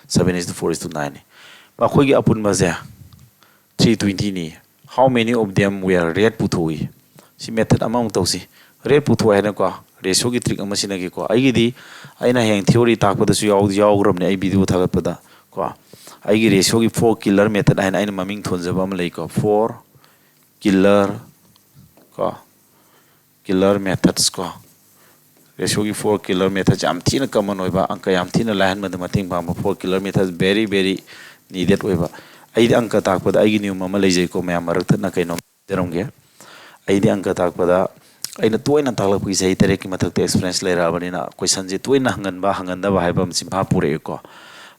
Seven is to four is to nine ꯅꯤ꯫ ꯃꯈꯣꯏꯒꯤ ꯑꯄꯨꯟꯕꯁꯦ three twenty ꯅꯤ꯫ How many of them were red ꯄꯨꯊꯣꯛꯏ꯫ ꯁꯤ ꯃꯦꯊꯠ ꯑꯃꯃꯨꯛ ꯇꯧꯁꯤ꯫ ꯔꯦꯗ ꯄꯨꯊꯣꯛꯑꯦ ꯍꯥꯏꯅꯀꯣ, ꯔꯦꯁꯤꯌꯣꯒꯤ ꯇ꯭ꯔꯤꯛ ꯑꯃ ꯁꯤꯖꯤꯟꯅꯒꯦꯀꯣ꯫ ꯑꯩꯒꯤꯗꯤ ꯑꯩꯅ ꯍꯌꯦꯡ ꯊꯤꯑꯣꯔꯤ ꯇꯥꯛꯄꯗꯁꯨ ꯌꯥꯎ-, ꯌꯥꯎꯈ꯭ꯔꯕꯅꯦ ꯑꯩ ꯚꯤꯗꯤꯑꯣ ꯊꯥꯒꯠꯄꯗ ꯀꯣ꯫ ꯑꯩꯒꯤ ꯔꯦꯁꯤꯌꯣꯒꯤ four killer method ꯍꯥꯏꯅ ꯑꯩꯅ ꯃꯃꯤꯡ ꯊꯣꯟꯖꯕ ꯑꯃ ꯂꯩꯀꯣ꯫ Four killer ꯀꯣ, killer methods ꯀꯣ꯫ ꯔꯦꯁꯤꯌꯣꯒꯤ four killer methods ꯌꯥꯝ ꯊꯤꯅ common ꯑꯣꯏꯕ, ꯑꯪꯀ ꯌꯥꯝ ꯊꯤꯅ ꯂꯥꯏꯍꯟꯕꯗ ꯃꯇꯦꯡ ꯄꯥꯡꯕ four killer methods very very needed ꯑꯣꯏꯕ꯫ ꯑꯩꯗꯤ ꯑꯪꯀ ꯇꯥꯛꯄꯗ ꯑꯩꯒꯤ ꯅꯤꯌꯣꯝ ꯑꯃ ꯂꯩꯖꯩꯀꯣ, ꯃꯌꯥꯝ ꯃꯔꯛ ꯊꯠꯅ ꯀꯩꯅꯣꯝ ꯍꯥꯏꯖꯔꯝꯒꯦ꯫ ꯑꯩꯗꯤ ꯑꯪꯀ ꯇꯥꯛꯄꯗ ꯑꯩꯅ ꯇꯣꯏꯅ ꯇꯥꯛꯂꯛꯄꯒꯤ ꯆꯍꯤ ꯇꯔꯦꯠꯀꯤ ꯃꯊꯛꯇ experience ꯂꯩꯔꯛꯑꯕꯅꯤꯅ questionꯁꯦ ꯇꯣꯏꯅ ꯍꯪꯒꯟꯕ ꯍꯪꯒꯟꯗꯕ ꯍꯥꯏꯕ ꯑꯃ ꯆꯤꯟꯐꯥ ꯄꯨꯔꯛꯑꯦꯀꯣ꯫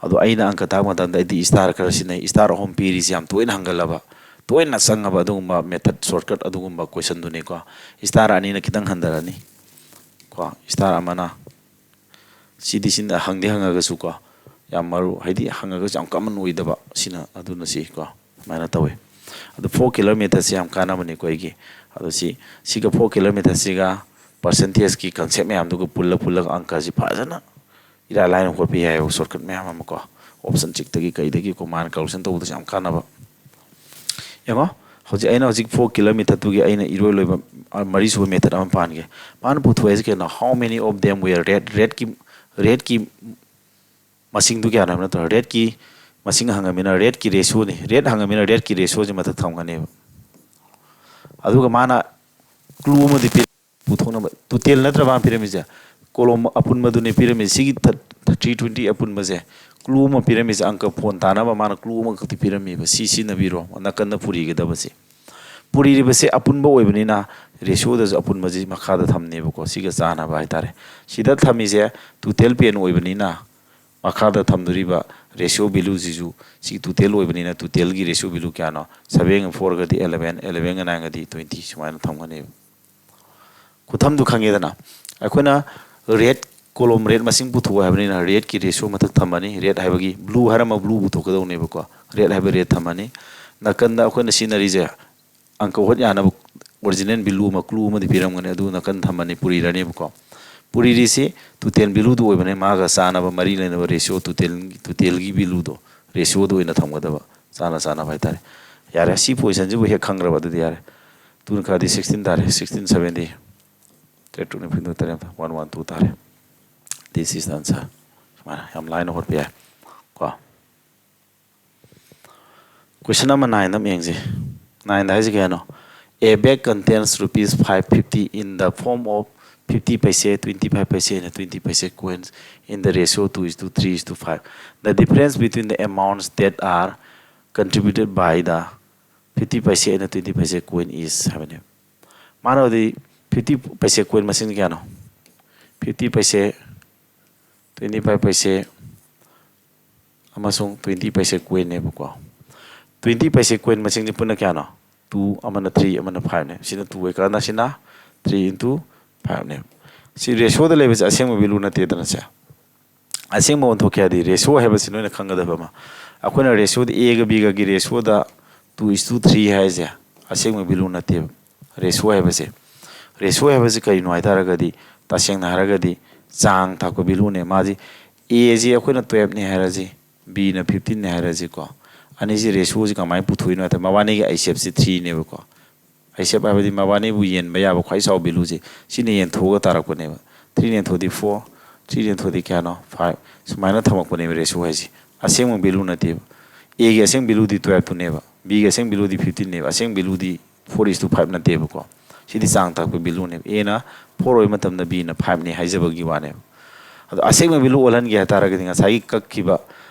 ꯑꯗꯣ ꯑꯩꯅ ꯑꯪꯀ ꯇꯥꯛꯄ ꯃꯇꯝꯗ ꯑꯩꯗꯤ star ꯈꯔ ꯁꯤꯖꯤꯟꯅꯩ꯫ Star ꯑꯍꯨꯝ ꯄꯤꯔꯤꯁꯤ ꯌꯥꯝ ꯇꯣꯏꯅ ꯍꯪꯒꯜꯂꯕ, ꯇꯣꯏꯅ ꯆꯪꯉꯕ ꯑꯗꯨꯒꯨꯝꯕ method, shortcut ꯑꯗꯨꯒꯨꯝꯕ questionꯗꯨꯅꯤꯀꯣ꯫ Star ꯑꯅꯤꯅ ꯈꯤꯇꯪ ꯍꯟꯊꯔꯅꯤ ꯀꯣ, star ꯑꯃꯅ꯫ ꯁꯤꯗꯤ ꯁꯤꯅ ꯍꯪꯗꯤ ꯍꯪꯉꯒꯁꯨꯀꯣ, ꯌꯥꯝ ꯃꯔꯨ, ꯍꯥꯏꯗꯤ ꯍꯪꯉꯒꯁꯨ ꯌꯥꯝ common ꯑꯣꯏꯗꯕ ꯁꯤꯅ, ꯑꯗꯨꯅ ꯁꯤ ꯀꯣ, ꯑꯗꯨꯃꯥꯏꯅ ꯇꯧꯋꯤ꯫ ꯑꯗꯨ four killer methodꯁꯦ ꯌꯥꯝ ꯀꯥꯟꯅꯕꯅꯤꯀꯣ ꯑꯩꯒꯤ꯫ ꯑꯗꯣ ꯁꯤ, ꯁꯤꯒ four killer methodꯁꯤꯒ percentageꯀꯤ concept ꯃꯌꯥꯝꯗꯨꯒ ꯄꯨꯜꯂ ꯄꯨꯜꯂꯒ ꯑꯪꯀꯁꯤ ꯐꯖꯅ ꯏꯔꯥꯏ ꯂꯥꯏꯅ ꯍꯣꯠꯄ ꯌꯥꯏꯑꯕ, shortcut ꯃꯌꯥꯝ ꯑꯃꯀꯣ꯫ Option ꯆꯤꯛꯇꯒꯤ ꯀꯩꯗꯒꯤ ꯀꯣ, ꯃꯥꯅ calculation ꯇꯧꯕꯗꯁꯨ ꯌꯥꯝ ꯀꯥꯟꯅꯕ꯫ ꯌꯦꯡꯉꯣ, ꯍꯧꯖꯤꯛ ꯑꯩꯅ ꯍꯧꯖꯤꯛ four killer methodꯇꯨꯒꯤ ꯑꯩꯅ ꯏꯔꯣꯏ ꯂꯣꯏꯕ, ꯑ, ꯃꯔꯤꯁꯨꯕ method ꯑꯃ ꯄꯥꯟꯒꯦ꯫ ꯃꯥꯅ ꯄꯨꯊꯣꯛꯏꯁꯦ ꯀꯩꯅꯣ? How many of them were red? Redꯀꯤ, redꯀꯤ ꯃꯁꯤꯡꯗꯨ ꯀꯌꯥꯅꯣ ꯍꯥꯏꯕ ꯅꯠꯇ꯭ꯔꯣ? Redꯀꯤ ꯃꯁꯤꯡ ꯍꯪꯉꯃꯤꯅ redꯀꯤ ratioꯅꯤ꯫ Red ꯍꯪꯉꯃꯤꯅ redꯀꯤ ratioꯁꯦ ꯃꯊꯛ ꯊꯝꯒꯅꯦꯕ꯫ ꯑꯗꯨꯒ ꯃꯥꯅ clue ꯑꯃꯗꯤ ꯄꯤ-, ꯄꯨꯊꯣꯛꯅꯕ total ꯅꯠꯇ꯭ꯔ ꯃꯥꯅ ꯄꯤꯔꯝꯃꯤꯁꯦ? Column ꯑꯄꯨꯟꯕꯗꯨꯅꯤ ꯄꯤꯔꯝꯃꯤꯁꯦ꯫ ꯁꯤꯒꯤ th-, three twenty ꯑꯄꯨꯟꯕꯁꯦ clue ꯑꯃ ꯄꯤꯔꯝꯃꯤꯁꯦ, ꯑꯪꯀ ꯐꯣꯟ ꯇꯥꯅꯕ ꯃꯥꯅ clue ꯑꯃꯈꯛꯇꯤ ꯄꯤꯔꯝꯃꯤꯕ꯫ ꯁꯤ ꯁꯤꯖꯤꯟꯅꯕꯤꯔꯣ, ꯅꯥꯀꯟꯗ ꯐꯨꯔꯤꯒꯗꯕꯁꯦ꯫ ꯄꯨꯔꯤꯔꯤꯕꯁꯦ ꯑꯄꯨꯟꯕ ꯑꯣꯏꯕꯅꯤꯅ ꯔꯦꯁꯤꯌꯣꯗꯁꯨ ꯑꯄꯨꯟꯕꯁꯤ ꯃꯈꯥꯗ ꯊꯝꯅꯦꯕꯀꯣ꯫ ꯁꯤꯒ ꯆꯥꯟꯅꯕ ꯍꯥꯏꯇꯥꯔꯦ꯫ ꯁꯤꯗ ꯊꯝꯃꯤꯁꯦ ꯇꯣꯇꯦꯜ ꯄꯦꯟ ꯑꯣꯏꯕꯅꯤꯅ ꯃꯈꯥꯗ ꯊꯝꯗꯣꯔꯤꯕ ꯔꯦꯁꯤꯌꯣ ꯚꯦꯂꯨꯁꯤꯁꯨ ꯁꯤ ꯇꯣꯇꯦꯜ ꯑꯣꯏꯕꯅꯤꯅ ꯇꯣꯇꯦꯜꯒꯤ ꯔꯦꯁꯤꯌꯣ ꯚꯦꯂꯨ ꯀꯌꯥꯅꯣ? ꯁꯚꯦꯟꯒ ꯐꯣꯔꯒꯗꯤ ꯑꯦꯂꯚꯦꯟ, ꯑꯦꯂꯚꯦꯟꯒ ꯅꯥꯏꯟꯒꯗꯤ ꯇ꯭ꯋꯦꯟꯇꯤ, ꯁꯨꯃꯥꯏꯅ ꯊꯝꯒꯅꯦꯕ꯫ ꯈꯨꯊꯝꯗꯨ ꯈꯪꯉꯦꯗꯅ? ꯑꯩꯈꯣꯏꯅ ꯔꯦꯠ ꯀꯣꯂꯣꯝ ꯔꯦꯠ ꯃꯁꯤꯡ ꯄꯨꯊꯣꯛꯑꯣ ꯍꯥꯏꯕꯅꯤꯅ ꯔꯦꯠꯀꯤ ꯔꯦꯁꯤꯌꯣ ꯃꯊꯛ ꯊꯝꯃꯅꯤ꯫ ꯔꯦꯠ ꯍꯥꯏꯕꯒꯤ ꯕ꯭ꯂꯨ ꯍꯥꯏꯔꯝꯃ ꯕ꯭ꯂꯨ ꯄꯨꯊꯣꯛꯀꯗꯧꯅꯦꯕꯀꯣ꯫ ꯔꯦꯠ ꯍꯥꯏꯕ ꯔꯦꯠ ꯊꯝꯃꯅꯤ꯫ ꯅꯥꯀꯟꯗ ꯑꯩꯈꯣꯏꯅ ꯁꯤꯖꯤꯟꯅꯔꯤꯁꯦ ꯑꯪꯀ ꯍꯣꯠ ꯌꯥꯅꯕ ꯑꯣꯔꯤꯖꯤꯅꯦꯜ ꯚꯦꯂꯨ ꯑꯃ, ꯀ꯭ꯂꯨ ꯑꯃꯗꯤ ꯄꯤꯔꯝꯒꯅꯤ, ꯑꯗꯨ ꯅꯥꯀꯟ ꯊꯝꯃꯅꯤ꯫ ꯄꯨꯔꯤꯔꯅꯦꯕꯀꯣ꯫ ꯄꯨꯔꯤꯔꯤꯁꯤ ꯇꯣꯇꯦꯜ ꯚꯦꯂꯨꯗꯨ ꯑꯣꯏꯕꯅꯦ, ꯃꯥꯒ ꯆꯥꯟꯅꯕ ꯃꯔꯤ ꯂꯩꯅꯕ ꯔꯦꯁꯤꯌꯣ ꯇꯣꯇꯦꯜ, ꯇꯣꯇꯦꯜꯒꯤ ꯚꯦꯂꯨꯗꯣ ꯔꯦꯁꯤꯌꯣꯗ ꯑꯣꯏꯅ ꯊꯝꯒꯗꯕ, ꯆꯥꯟꯅ ꯆꯥꯟꯅꯕ ꯍꯥꯏꯇꯥꯔꯦ꯫ ꯌꯥꯔꯦ, ꯁꯤ ꯄꯣꯖꯤꯁꯟꯁꯤꯕꯨ ꯍꯦꯛ ꯈꯪꯈ꯭ꯔꯕ ꯑꯗꯨꯗꯤ ꯌꯥꯔꯦ꯫ ꯇꯨꯅ ꯈꯔꯗꯤ ꯁꯤꯛꯁꯇꯤꯟ ꯇꯥꯔꯦ, ꯁꯤꯛꯁꯇꯤꯟ ꯁꯚꯦꯟꯇꯤ꯫ ꯇꯔꯦꯠ ꯇꯨꯅ ꯐꯤꯐꯇꯤꯟ ꯇꯔꯦꯠ, ꯋꯥꯟ ꯋꯥꯟ ꯇꯨ ꯇꯥꯔꯦ꯫ This is the answer. ꯁꯨꯃꯥꯏꯅ ꯌꯥꯝ ꯂꯥꯏꯅ ꯍꯣꯠꯄ ꯌꯥꯏ ꯀꯣ꯫ ꯀꯣꯏꯁꯟ ꯑꯃ ꯅꯥꯏꯟꯗ ꯑꯃ ꯌꯦꯡꯁꯤ꯫ ꯅꯥꯏꯟꯗ ꯍꯥꯏꯁꯤ ꯀꯌꯥꯅꯣ? A bag contains rupees five fifty in the form of fifty paise, twenty five paise and twenty paise coins in the ratio two is to three is to five. The difference between the amounts that are contributed by the fifty paise and twenty paise coin is ꯍꯥꯏꯕꯅꯦ꯫ ꯃꯥꯅ ꯍꯧꯖꯤꯛ fifty ꯄꯩꯁꯦ coin ꯃꯁꯤꯡ ꯀꯌꯥꯅꯣ? Fifty ꯄꯩꯁꯦ, twenty five ꯄꯩꯁꯦ ꯑꯃꯁꯨꯡ twenty ꯄꯩꯁꯦ ꯀꯣꯏꯟꯅꯦꯕꯀꯣ꯫ Twenty ꯄꯩꯁꯦ coin ꯃꯁꯤꯡꯁꯦ ꯄꯨꯟꯅ ꯀꯌꯥꯅꯣ? ꯇꯨ, ꯑꯃꯅ ꯊ꯭ꯔꯤ, ꯑꯃꯅ ꯐꯥꯏꯚꯅꯦ꯫ ꯁꯤꯅ ꯇꯨ ꯑꯣꯏꯀꯥꯟꯗ ꯁꯤꯅ ꯊ꯭ꯔꯤ ꯏꯟꯇꯨ ꯐꯥꯏꯚꯅꯦꯕ꯫ ꯁꯤ ꯔꯦꯁꯤꯌꯣꯗ ꯂꯩꯕꯁꯦ ꯑꯁꯦꯡꯕ ꯚꯦꯂꯨ ꯅꯠꯇꯦꯗꯅ ꯁꯦ꯫ ꯑꯁꯦꯡꯕ ꯑꯣꯟꯊꯣꯛꯀꯦ ꯍꯥꯏꯔꯗꯤ ꯔꯦꯁꯤꯌꯣ ꯍꯥꯏꯕꯁꯤ ꯅꯣꯏꯅ ꯈꯪꯒꯗꯕ ꯑꯃ, ꯑꯩꯈꯣꯏꯅ ꯔꯦꯁꯤꯌꯣꯗ ꯑꯦꯒ ꯕꯤꯒꯒꯤ ꯔꯦꯁꯤꯌꯣꯗ ꯇꯨ ꯏꯁ ꯇꯨ ꯊ꯭ꯔꯤ ꯍꯥꯏꯁꯦ ꯑꯁꯦꯡꯕ ꯚꯦꯂꯨ ꯅꯠꯇꯦꯕ꯫ ꯔꯦꯁꯤꯌꯣ ꯍꯥꯏꯕꯁꯦ, ꯔꯦꯁꯤꯌꯣ ꯍꯥꯏꯕꯁꯤ ꯀꯔꯤꯅꯣ ꯍꯥꯏ ꯇꯥꯔꯒꯗꯤ, ꯇꯁꯦꯡꯅ ꯍꯥꯏꯔꯒꯗꯤ ꯆꯥꯡ ꯊꯥꯛꯄ ꯚꯦꯂꯨꯅꯦ꯫ ꯃꯥꯁꯤ ꯑꯦꯁꯤ ꯑꯩꯈꯣꯏꯅ ꯇꯨꯌꯦꯜꯞꯅꯦ ꯍꯥꯏꯔꯁꯤ, ꯕꯤꯅ ꯐꯤꯐꯇꯤꯟꯅꯦ ꯍꯥꯏꯔꯁꯤꯀꯣ꯫ ꯑꯅꯤꯁꯤ ꯔꯦꯁꯤꯌꯣꯁꯤ ꯀꯃꯥꯏꯅ ꯄꯨꯊꯣꯛꯏꯅꯣ ꯍꯥꯏ ꯇꯥꯔꯗꯤ ꯃꯕꯥꯅꯤꯒꯤ ꯑꯥꯏꯁꯦꯞꯁꯤ ꯊ꯭ꯔꯤꯅꯦꯕꯀꯣ꯫ ꯑꯥꯏꯁꯦꯞ ꯍꯥꯏꯕꯗꯤ ꯃꯕꯥꯅꯤꯕꯨ ꯌꯦꯟꯕ ꯌꯥꯕ ꯈ꯭ꯋꯥꯏ ꯆꯥꯎꯕ ꯚꯦꯂꯨꯁꯦ ꯁꯤꯅ ꯌꯦꯟꯊꯣꯛꯑꯒ ꯇꯥꯔꯛꯄꯅꯦꯕ꯫ ꯊ꯭ꯔꯤꯅ ꯌꯦꯟꯊꯣꯛꯑꯗꯤ ꯐꯣꯔ, ꯊ꯭ꯔꯤꯅ ꯌꯦꯟꯊꯣꯛꯑꯗꯤ ꯀꯌꯥꯅꯣ? ꯐꯥꯏꯚ꯫ ꯁꯨꯃꯥꯏꯅ ꯊꯝꯃꯛꯄꯅꯦꯕ ꯔꯦꯁꯤꯌꯣ ꯍꯥꯏꯁꯦ꯫ ꯑꯁꯦꯡꯕ ꯚꯦꯂꯨ ꯅꯠꯇꯦꯕ꯫ ꯑꯦꯒꯤ ꯑꯁꯦꯡꯕ ꯚꯦꯂꯨꯗꯤ ꯇꯨꯌꯦꯜꯞꯇꯨꯅꯦꯕ, ꯕꯤꯒꯤ ꯑꯁꯦꯡꯕ ꯚꯦꯂꯨꯗꯤ ꯐꯤꯐꯇꯤꯟꯅꯦꯕ, ꯑꯁꯦꯡꯕ ꯚꯦꯂꯨꯗꯤ ꯐꯣꯔ ꯏꯁ ꯇꯨ ꯐꯥꯏꯚ ꯅꯠꯇꯦꯕꯀꯣ꯫ ꯁꯤꯗꯤ ꯆꯥꯡ ꯊꯥꯛꯄ ꯚꯦꯂꯨꯅꯦꯕ꯫ ꯑꯦꯅ ꯐꯣꯔ ꯑꯣꯏꯕ ꯃꯇꯝꯗ ꯕꯤꯅ ꯐꯥꯏꯚꯅꯦ ꯍꯥꯏꯖꯕꯒꯤ ꯋꯥꯅꯦꯕ꯫ ꯑꯗꯣ ꯑꯁꯦꯡꯕ ꯚꯦꯂꯨ ꯑꯣꯜꯍꯟꯒꯦ ꯍꯥꯏ ꯇꯥꯔꯒꯗꯤ ꯉꯁꯥꯏꯒꯤ ꯀꯛꯈꯤꯕ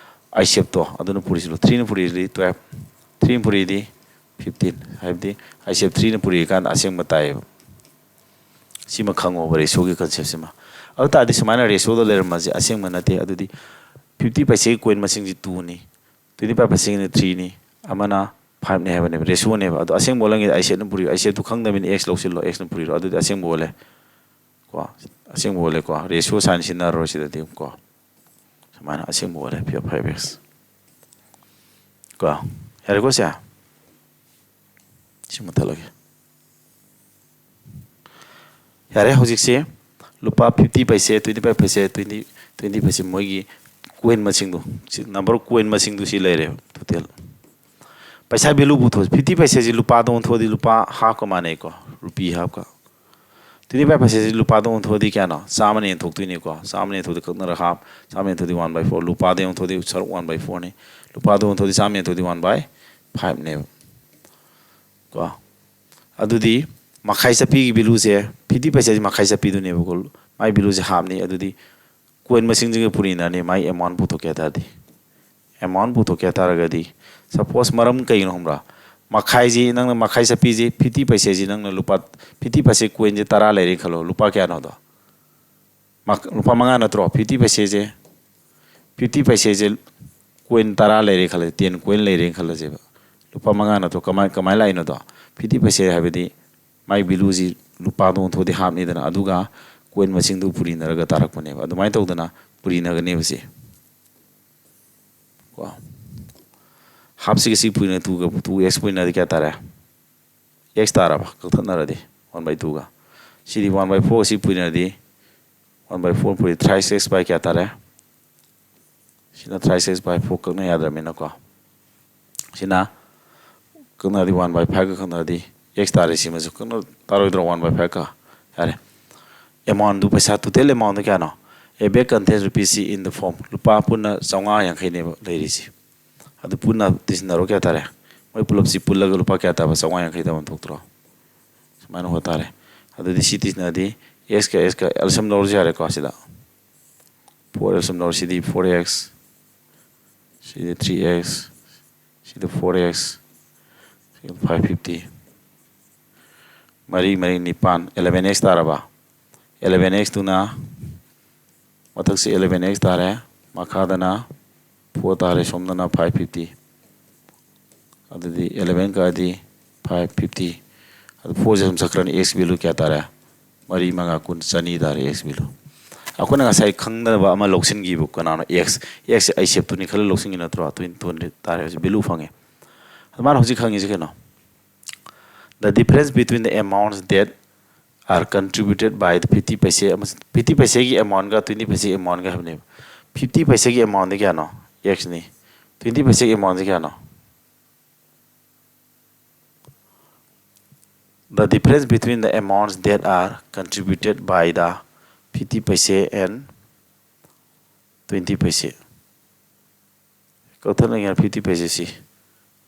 ꯑꯥꯏꯁꯦꯞꯇꯣ ꯑꯗꯨꯅ ꯄꯨꯔꯤꯁꯤꯜꯂꯣ꯫ ꯊ꯭ꯔꯤꯅ ꯄꯨꯔꯤꯗꯤ ꯇꯨꯌꯦꯜꯞ, ꯊ꯭ꯔꯤꯅ ꯄꯨꯔꯤꯗꯤ ꯐꯤꯐꯇꯤꯟ ꯍꯥꯏꯕꯗꯤ ꯑꯥꯏ ꯁꯤ ꯑꯦꯐ ꯊ꯭ꯔꯤꯅ ꯄꯨꯔꯛꯏꯀꯥꯟꯗ ꯑꯁꯦꯡꯕ ꯇꯥꯏꯌꯦꯕ꯫ ꯁꯤꯃ ꯈꯪꯉꯣꯕ, ꯔꯦꯁꯤꯌꯣꯒꯤ ꯀꯟꯁꯦꯞꯁꯤꯃ꯫ ꯑꯗꯨ ꯇꯥꯔꯗꯤ ꯁꯨꯃꯥꯏꯅ ꯔꯦꯁꯤꯌꯣꯗ ꯂꯩꯔꯝꯕꯁꯦ ꯑꯁꯦꯡꯕ ꯅꯠꯇꯦ꯫ ꯑꯗꯨꯗꯤ ꯐꯤꯐꯇꯤ ꯄꯩꯁꯦꯒꯤ ꯀꯣꯏꯟ ꯃꯁꯤꯡꯁꯤ ꯇꯨꯅꯤ, ꯇ꯭ꯋꯦꯟꯇꯤ ꯐꯥꯏꯚ ꯄꯩꯁꯦꯒꯤꯅ ꯊ꯭ꯔꯤꯅꯤ, ꯑꯃꯅ ꯐꯥꯏꯚꯅꯤ ꯍꯥꯏꯕꯅꯦꯕ, ꯔꯦꯁꯤꯌꯣꯅꯦꯕ꯫ ꯑꯗꯣ ꯑꯁꯦꯡꯕ ꯑꯣꯜꯂꯝꯒꯦꯗꯤ ꯑꯥꯏ ꯁꯤ ꯑꯦꯐꯅ ꯄꯨꯔꯤꯌꯣ, ꯑꯥꯏ ꯁꯤ ꯑꯦꯐꯇꯨ ꯈꯪꯗꯕꯅꯤꯅ ꯑꯦꯛꯁ ꯂꯧꯁꯤꯜꯂꯣ, ꯑꯦꯛꯁꯅ ꯄꯨꯔꯤꯔꯣ, ꯑꯗꯨꯗꯤ ꯑꯁꯦꯡꯕ ꯑꯣꯜꯂꯦ꯫ ꯀꯣ, ꯑꯁꯦꯡꯕ ꯑꯣꯜꯂꯦꯀꯣ꯫ ꯔꯦꯁꯤꯌꯣ ꯁꯥꯏꯟ ꯁꯤꯖꯤꯟꯅꯔꯔꯣꯏ ꯁꯤꯗꯗꯤ꯫ ꯀꯣ, ꯁꯨꯃꯥꯏꯅ ꯑꯁꯦꯡꯕ ꯑꯣꯜꯂꯦ, ꯐꯤꯐ ꯐꯥꯏꯚ ꯑꯦꯛꯁ꯫ ꯀꯣ, ꯌꯥꯔꯦꯀꯣ ꯁꯦ? ꯁꯤ ꯃꯨꯠꯊꯠꯂꯒꯦ꯫ ꯌꯥꯔꯦ, ꯍꯧꯖꯤꯛꯁꯦ ꯂꯨꯄꯥ ꯐꯤꯐꯇꯤ ꯄꯩꯁꯦ, ꯇ꯭ꯋꯦꯟꯇꯤ ꯐꯥꯏꯚ ꯄꯩꯁꯦ, ꯇ꯭ꯋꯦꯟꯇꯤ, ꯇ꯭ꯋꯦꯟꯇꯤ ꯄꯩꯁꯦ ꯃꯣꯏꯒꯤ ꯀꯣꯏꯟ ꯃꯁꯤꯡꯗꯣ, ꯁꯤ ꯅꯝꯕꯔ ꯀꯣꯏꯟ ꯃꯁꯤꯡꯗꯣ ꯁꯤ ꯂꯩꯔꯦꯕ ꯇꯣꯇꯦꯜ꯫ ꯄꯩꯁꯥ ꯚꯦꯂꯨ ꯄꯨꯊꯣꯛ, ꯐꯤꯐꯇꯤ ꯄꯩꯁꯦꯁꯤ ꯂꯨꯄꯥꯗ ꯑꯣꯟꯊꯣꯛꯑꯗꯤ ꯂꯨꯄꯥ ꯍꯥꯞꯀ ꯃꯥꯟꯅꯩꯀꯣ, ꯔꯨꯄꯤ ꯍꯥꯞꯀ꯫ ꯇ꯭ꯋꯦꯟꯇꯤ ꯐꯥꯏꯚ ꯄꯩꯁꯦꯁꯤ ꯂꯨꯄꯥꯗ ꯑꯣꯟꯊꯣꯛꯑꯗꯤ ꯀꯌꯥꯅꯣ? ꯆꯥꯝꯃꯅ ꯌꯦꯟꯊꯣꯛꯇꯣꯏꯅꯤꯀꯣ꯫ ꯆꯥꯝꯃꯅ ꯌꯦꯟꯊꯣꯛꯑꯗꯤ ꯀꯛꯅꯔ ꯍꯥꯞ, ꯆꯥꯝꯃ ꯌꯦꯟꯊꯣꯛꯑꯗꯤ ꯋꯥꯟ ꯕꯥꯏ ꯐꯣꯔ, ꯂꯨꯄꯥꯗ ꯌꯦꯟꯊꯣꯛꯑꯗꯤ ꯁꯔꯨꯛ ꯋꯥꯟ ꯕꯥꯏ ꯐꯣꯔꯅꯤ, ꯂꯨꯄꯥꯗ ꯑꯣꯟꯊꯣꯛꯑꯗꯤ ꯆꯥꯝꯃ ꯌꯦꯟꯊꯣꯛꯑꯗꯤ ꯋꯥꯟ ꯕꯥꯏ ꯐꯥꯏꯚꯅꯦꯕ꯫ ꯀꯣ, ꯑꯗꯨꯗꯤ ꯃꯈꯥꯏ ꯆꯠꯄꯤꯒꯤ ꯚꯦꯂꯨꯁꯦ, ꯐꯤꯐꯇꯤ ꯄꯩꯁꯦꯁꯤ ꯃꯈꯥꯏ ꯆꯠꯄꯤꯗꯨꯅꯦꯕꯀꯣ, ꯃꯥꯏ ꯚꯦꯂꯨꯁꯦ ꯍꯥꯞꯅꯤ꯫ ꯑꯗꯨꯗꯤ ꯀꯣꯏꯟ ꯃꯁꯤꯡꯁꯤꯒ ꯄꯨꯔꯤꯅꯔꯅꯤ, ꯃꯥꯏ ꯑꯦꯃꯥꯎꯟ ꯄꯨꯊꯣꯛꯀꯦ ꯍꯥꯏ ꯇꯥꯔꯗꯤ꯫ ꯑꯦꯃꯥꯎꯟ ꯄꯨꯊꯣꯛꯀꯦ ꯍꯥꯏ ꯇꯥꯔꯒꯗꯤ, ꯁꯄꯣꯁ, ꯃꯔꯝ ꯀꯩꯒꯤꯅꯣ ꯈꯪꯕ꯭ꯔꯥ? ꯃꯈꯥꯏꯁꯤ ꯅꯪꯅ ꯃꯈꯥꯏ ꯆꯠꯄꯤꯁꯤ, ꯐꯤꯐꯇꯤ ꯄꯩꯁꯦꯁꯤ ꯅꯪꯅ ꯂꯨꯄꯥ, ꯐꯤꯐꯇꯤ ꯄꯩꯁꯦ ꯀꯣꯏꯟꯁꯦ ꯇꯔꯥ ꯂꯩꯔꯦ ꯈꯜꯂꯣ, ꯂꯨꯄꯥ ꯀꯌꯥꯅꯣꯗꯣ? ꯃꯛ-, ꯂꯨꯄꯥ ꯃꯉꯥ ꯅꯠꯇ꯭ꯔꯣ? ꯐꯤꯐꯇꯤ ꯄꯩꯁꯦꯁꯦ, ꯐꯤꯐꯇꯤ ꯄꯩꯁꯦꯁꯦ ꯀꯣꯏꯟ ꯇꯔꯥ ꯂꯩꯔꯦ ꯈꯜꯂꯁꯦ, ꯇꯦꯟ ꯀꯣꯏꯟ ꯂꯩꯔꯦꯅ ꯈꯜꯂꯁꯦꯕ꯫ ꯂꯨꯄꯥ ꯃꯉꯥ ꯅꯠꯇ꯭ꯔꯣ? ꯀꯃꯥꯏ-, ꯀꯃꯥꯏꯅ ꯂꯥꯛꯏꯅꯣꯗꯣ? ꯐꯤꯐꯇꯤ ꯄꯩꯁꯦ ꯍꯥꯏꯕꯗꯤ ꯃꯥꯏ ꯚꯦꯂꯨꯁꯤ ꯂꯨꯄꯥꯗ ꯑꯣꯟꯊꯣꯛꯑꯗꯤ ꯍꯥꯞꯅꯤꯗꯅ, ꯑꯗꯨꯒ ꯀꯣꯏꯟ ꯃꯁꯤꯡꯗꯨ ꯄꯨꯔꯤꯅꯔꯒ ꯇꯥꯔꯛꯄꯅꯦꯕ꯫ ꯑꯗꯨꯃꯥꯏꯅ ꯇꯧꯗꯅ ꯄꯨꯔꯤꯅꯒꯅꯦꯕ ꯁꯤ꯫ ꯀꯣ, ꯍꯥꯞꯁꯤꯒ ꯁꯤ ꯄꯨꯔꯤꯅ ꯇꯨꯒ, ꯇꯨ ꯑꯦꯛꯁ ꯄꯨꯔꯤꯅꯗꯤ ꯀꯌꯥ ꯇꯥꯔꯦ? ꯑꯦꯛꯁ ꯇꯥꯔꯕ? ꯀꯛꯊꯠꯅꯔꯗꯤ ꯋꯥꯟ ꯕꯥꯏ ꯇꯨꯒ꯫ ꯁꯤꯗꯤ ꯋꯥꯟ ꯕꯥꯏ ꯐꯣꯔ ꯁꯤ ꯄꯨꯔꯤꯅꯗꯤ, ꯋꯥꯟ ꯕꯥꯏ ꯐꯣꯔ ꯄꯨꯔꯤ, ꯊ꯭ꯔꯥꯏꯁ ꯑꯦꯛꯁ ꯕꯥꯏ ꯀꯌꯥ ꯇꯥꯔꯦ? ꯁꯤꯅ ꯊ꯭ꯔꯥꯏꯁ ꯑꯦꯛꯁ ꯕꯥꯏ ꯐꯣꯔ ꯀꯛꯅ ꯌꯥꯗ꯭ꯔꯕꯅꯤꯅꯀꯣ꯫ ꯁꯤꯅ ꯀꯛꯅꯔꯗꯤ ꯋꯥꯟ ꯕꯥꯏ ꯐꯥꯏꯚꯀ ꯀꯛꯅꯔꯗꯤ ꯑꯦꯛꯁ ꯇꯥꯔꯦ꯫ ꯁꯤꯃꯁꯨ ꯀꯛꯅ ꯇꯥꯔꯣꯏꯗ꯭ꯔꯣ? ꯋꯥꯟ ꯕꯥꯏ ꯐꯥꯏꯚꯀ꯫ ꯌꯥꯔꯦ꯫ ꯑꯦꯃꯥꯎꯟꯗꯨ, ꯄꯩꯁꯥ, ꯇꯣꯇꯦꯜ ꯑꯦꯃꯥꯎꯟꯗꯨ ꯀꯌꯥꯅꯣ? A bag contains rupees C in the form. ꯂꯨꯄꯥ ꯄꯨꯟꯅ ꯆꯥꯝꯃꯉꯥ ꯌꯥꯡꯈꯩꯅꯦꯕ ꯂꯩꯔꯤꯁꯤ꯫ ꯑꯗꯨ ꯄꯨꯟꯅ ꯇꯤꯁꯤꯟꯅꯔꯣ, ꯀꯌꯥ ꯇꯥꯔꯦ? ꯃꯣꯏ ꯄꯨꯂꯞꯁꯤ ꯄꯨꯜꯂꯒ ꯂꯨꯄꯥ ꯀꯌꯥ ꯇꯥꯕ? ꯆꯥꯝꯃꯉꯥ ꯌꯥꯡꯈꯩ ꯇꯥꯕ ꯊꯣꯛꯇ꯭ꯔꯣ? ꯁꯨꯃꯥꯏꯅ ꯍꯣꯠ ꯇꯥꯔꯦ꯫ ꯑꯗꯨꯗꯤ ꯁꯤ ꯇꯤꯁꯤꯟꯅꯔꯗꯤ ꯑꯦꯛꯁꯀ ꯑꯦꯛꯁꯀ ꯑꯦꯜꯁꯤꯌꯝ ꯂꯧꯔꯁꯨ ꯌꯥꯔꯦꯀꯣ꯫ ꯁꯤꯗ ꯐꯣꯔ ꯑꯦꯜꯁꯤꯌꯝ ꯂꯧꯔ, ꯁꯤꯗꯤ ꯐꯣꯔ ꯑꯦꯛꯁ, ꯁꯤꯗꯤ ꯊ꯭ꯔꯤ ꯑꯦꯛꯁ, ꯁꯤꯗ ꯐꯣꯔ ꯑꯦꯛꯁ, ꯐꯥꯏꯚ ꯐꯤꯐꯇꯤ꯫ ꯃꯔꯤ ꯃꯔꯤ ꯅꯤꯄꯥꯟ, eleven x ꯇꯥꯔꯕ? Eleven x ꯇꯨꯅ ꯃꯊꯛꯁꯤ eleven x ꯇꯥꯔꯦ, ꯃꯈꯥꯗꯅ four ꯇꯥꯔꯦ, ꯁꯣꯝꯗꯅ five fifty꯫ ꯑꯗꯨꯗꯤ eleven ꯀꯛꯑꯗꯤ five fifty꯫ ꯑꯗꯨ four ꯁꯦ ꯁꯨꯝ ꯆꯠꯈ꯭ꯔꯅꯤ, x value ꯀꯌꯥ ꯇꯥꯔꯦ? ꯃꯔꯤ ꯃꯉꯥ ꯀꯨꯟ, ꯆꯅꯤ ꯇꯥꯔꯦ x value꯫ ꯑꯩꯈꯣꯏꯅ ꯉꯁꯥꯏ ꯈꯪꯗꯅꯕ ꯑꯃ ꯂꯧꯁꯤꯟꯈꯤꯕ, ꯀꯅꯥꯅꯣ? X, x ꯁꯦ ꯑꯩ shape ꯇꯨꯅꯤ ꯈꯜꯂ ꯂꯧꯁꯤꯟꯈꯤ ꯅꯠꯇ꯭ꯔꯣ? Twenty, two hundred ꯇꯥꯔꯦ ꯍꯧꯖꯤꯛ value ꯐꯪꯉꯦ꯫ ꯑꯗꯨ ꯃꯥꯅ ꯍꯧꯖꯤꯛ ꯍꯪꯉꯤꯁꯦ ꯀꯩꯅꯣ? The difference between the amounts that are contributed by the fifty ꯄꯩꯁꯦ ꯑꯃꯁꯨꯡ fifty ꯄꯩꯁꯦꯒꯤ amount ꯒ twenty ꯄꯩꯁꯦꯒꯤ amount ꯒ ꯍꯥꯏꯕꯅꯦꯕ꯫ Fifty ꯄꯩꯁꯦꯒꯤ amount ꯗꯤ ꯀꯌꯥꯅꯣ? X ꯅꯤ꯫ Twenty ꯄꯩꯁꯦꯒꯤ amount ꯗꯤ ꯀꯌꯥꯅꯣ? The difference between the amounts that are contributed by the fifty paise and twenty paise꯫ ꯀꯛꯊꯠꯂꯒꯦ, fifty paise ꯁꯤ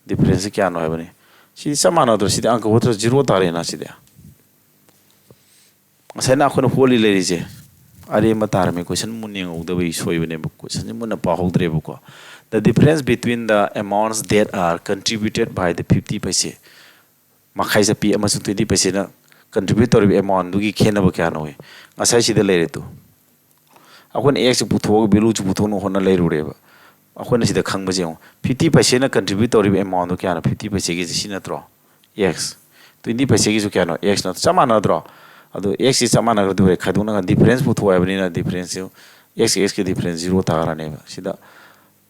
difference ꯁꯤ ꯀꯌꯥꯅꯣ ꯍꯥꯏꯕꯅꯤ꯫ ꯁꯤꯗꯤ ꯆꯞ ꯃꯥꯟꯅꯗ꯭ꯔꯣ? ꯁꯤꯗꯤ ꯑꯪꯀ ꯍꯣꯠꯇ꯭ꯔ zero ꯇꯥꯔꯦꯅ ꯁꯤꯗꯤ꯫ ꯉꯁꯥꯏꯅ ꯑꯩꯈꯣꯏꯅ ꯍꯣꯠꯂꯤ ꯂꯩꯔꯤꯁꯦ ꯑꯔꯦꯝꯕ ꯇꯥꯔꯝꯃꯤ, question ꯃꯨꯟꯅ ꯌꯦꯡꯍꯧꯗꯕꯒꯤ ꯁꯣꯏꯕꯅꯦꯕ, question ꯁꯤ ꯃꯨꯟꯅ ꯄꯥꯍꯧꯗ꯭ꯔꯦꯕꯀꯣ꯫ The difference between the amounts that are contributed by the fifty paise, ꯃꯈꯥꯏ ꯆꯞꯄꯤ, ꯑꯃꯁꯨꯡ twenty paise ꯅ contribute ꯇꯧꯔꯤꯕ amount ꯗꯨꯒꯤ ꯈꯦꯠꯅꯕ ꯀꯌꯥꯅꯣ? ꯉꯁꯥꯏ ꯁꯤꯗ ꯂꯩꯔꯦ ꯇꯨ꯫ ꯑꯩꯈꯣꯏꯅ x ꯁꯤ ꯄꯨꯊꯣꯛꯑꯒ value ꯁꯤ ꯄꯨꯊꯣꯛꯅꯕ ꯍꯣꯠꯅ ꯂꯩꯔꯨꯔꯦꯕ꯫ ꯑꯩꯈꯣꯏꯅ ꯁꯤꯗ ꯈꯪꯕꯁꯦ ꯌꯦꯡꯉꯣ, fifty paise ꯅ contribute ꯇꯧꯔꯤꯕ amount ꯗꯣ ꯀꯌꯥꯅꯣ? Fifty paise ꯒꯤꯁꯦ ꯁꯤ ꯅꯠꯇ꯭ꯔꯣ? X꯫ Twenty paise ꯒꯤꯁꯨ ꯀꯌꯥꯅꯣ? X ꯅꯠꯇ꯭ꯔꯣ? ꯆꯞ ꯃꯥꯟꯅꯗ꯭ꯔꯣ? ꯑꯗꯨ x ꯁꯤ ꯆꯞ ꯃꯥꯟꯅꯒꯗꯧꯔꯦ, ꯈꯥꯏꯗꯣꯛꯅꯒ difference ꯄꯨꯊꯣꯛꯑꯣ ꯍꯥꯏꯕꯅꯤꯅ difference ꯁꯤ x ꯒ x ꯀ difference zero ꯇꯥꯔꯅꯦꯕ꯫ ꯁꯤꯗ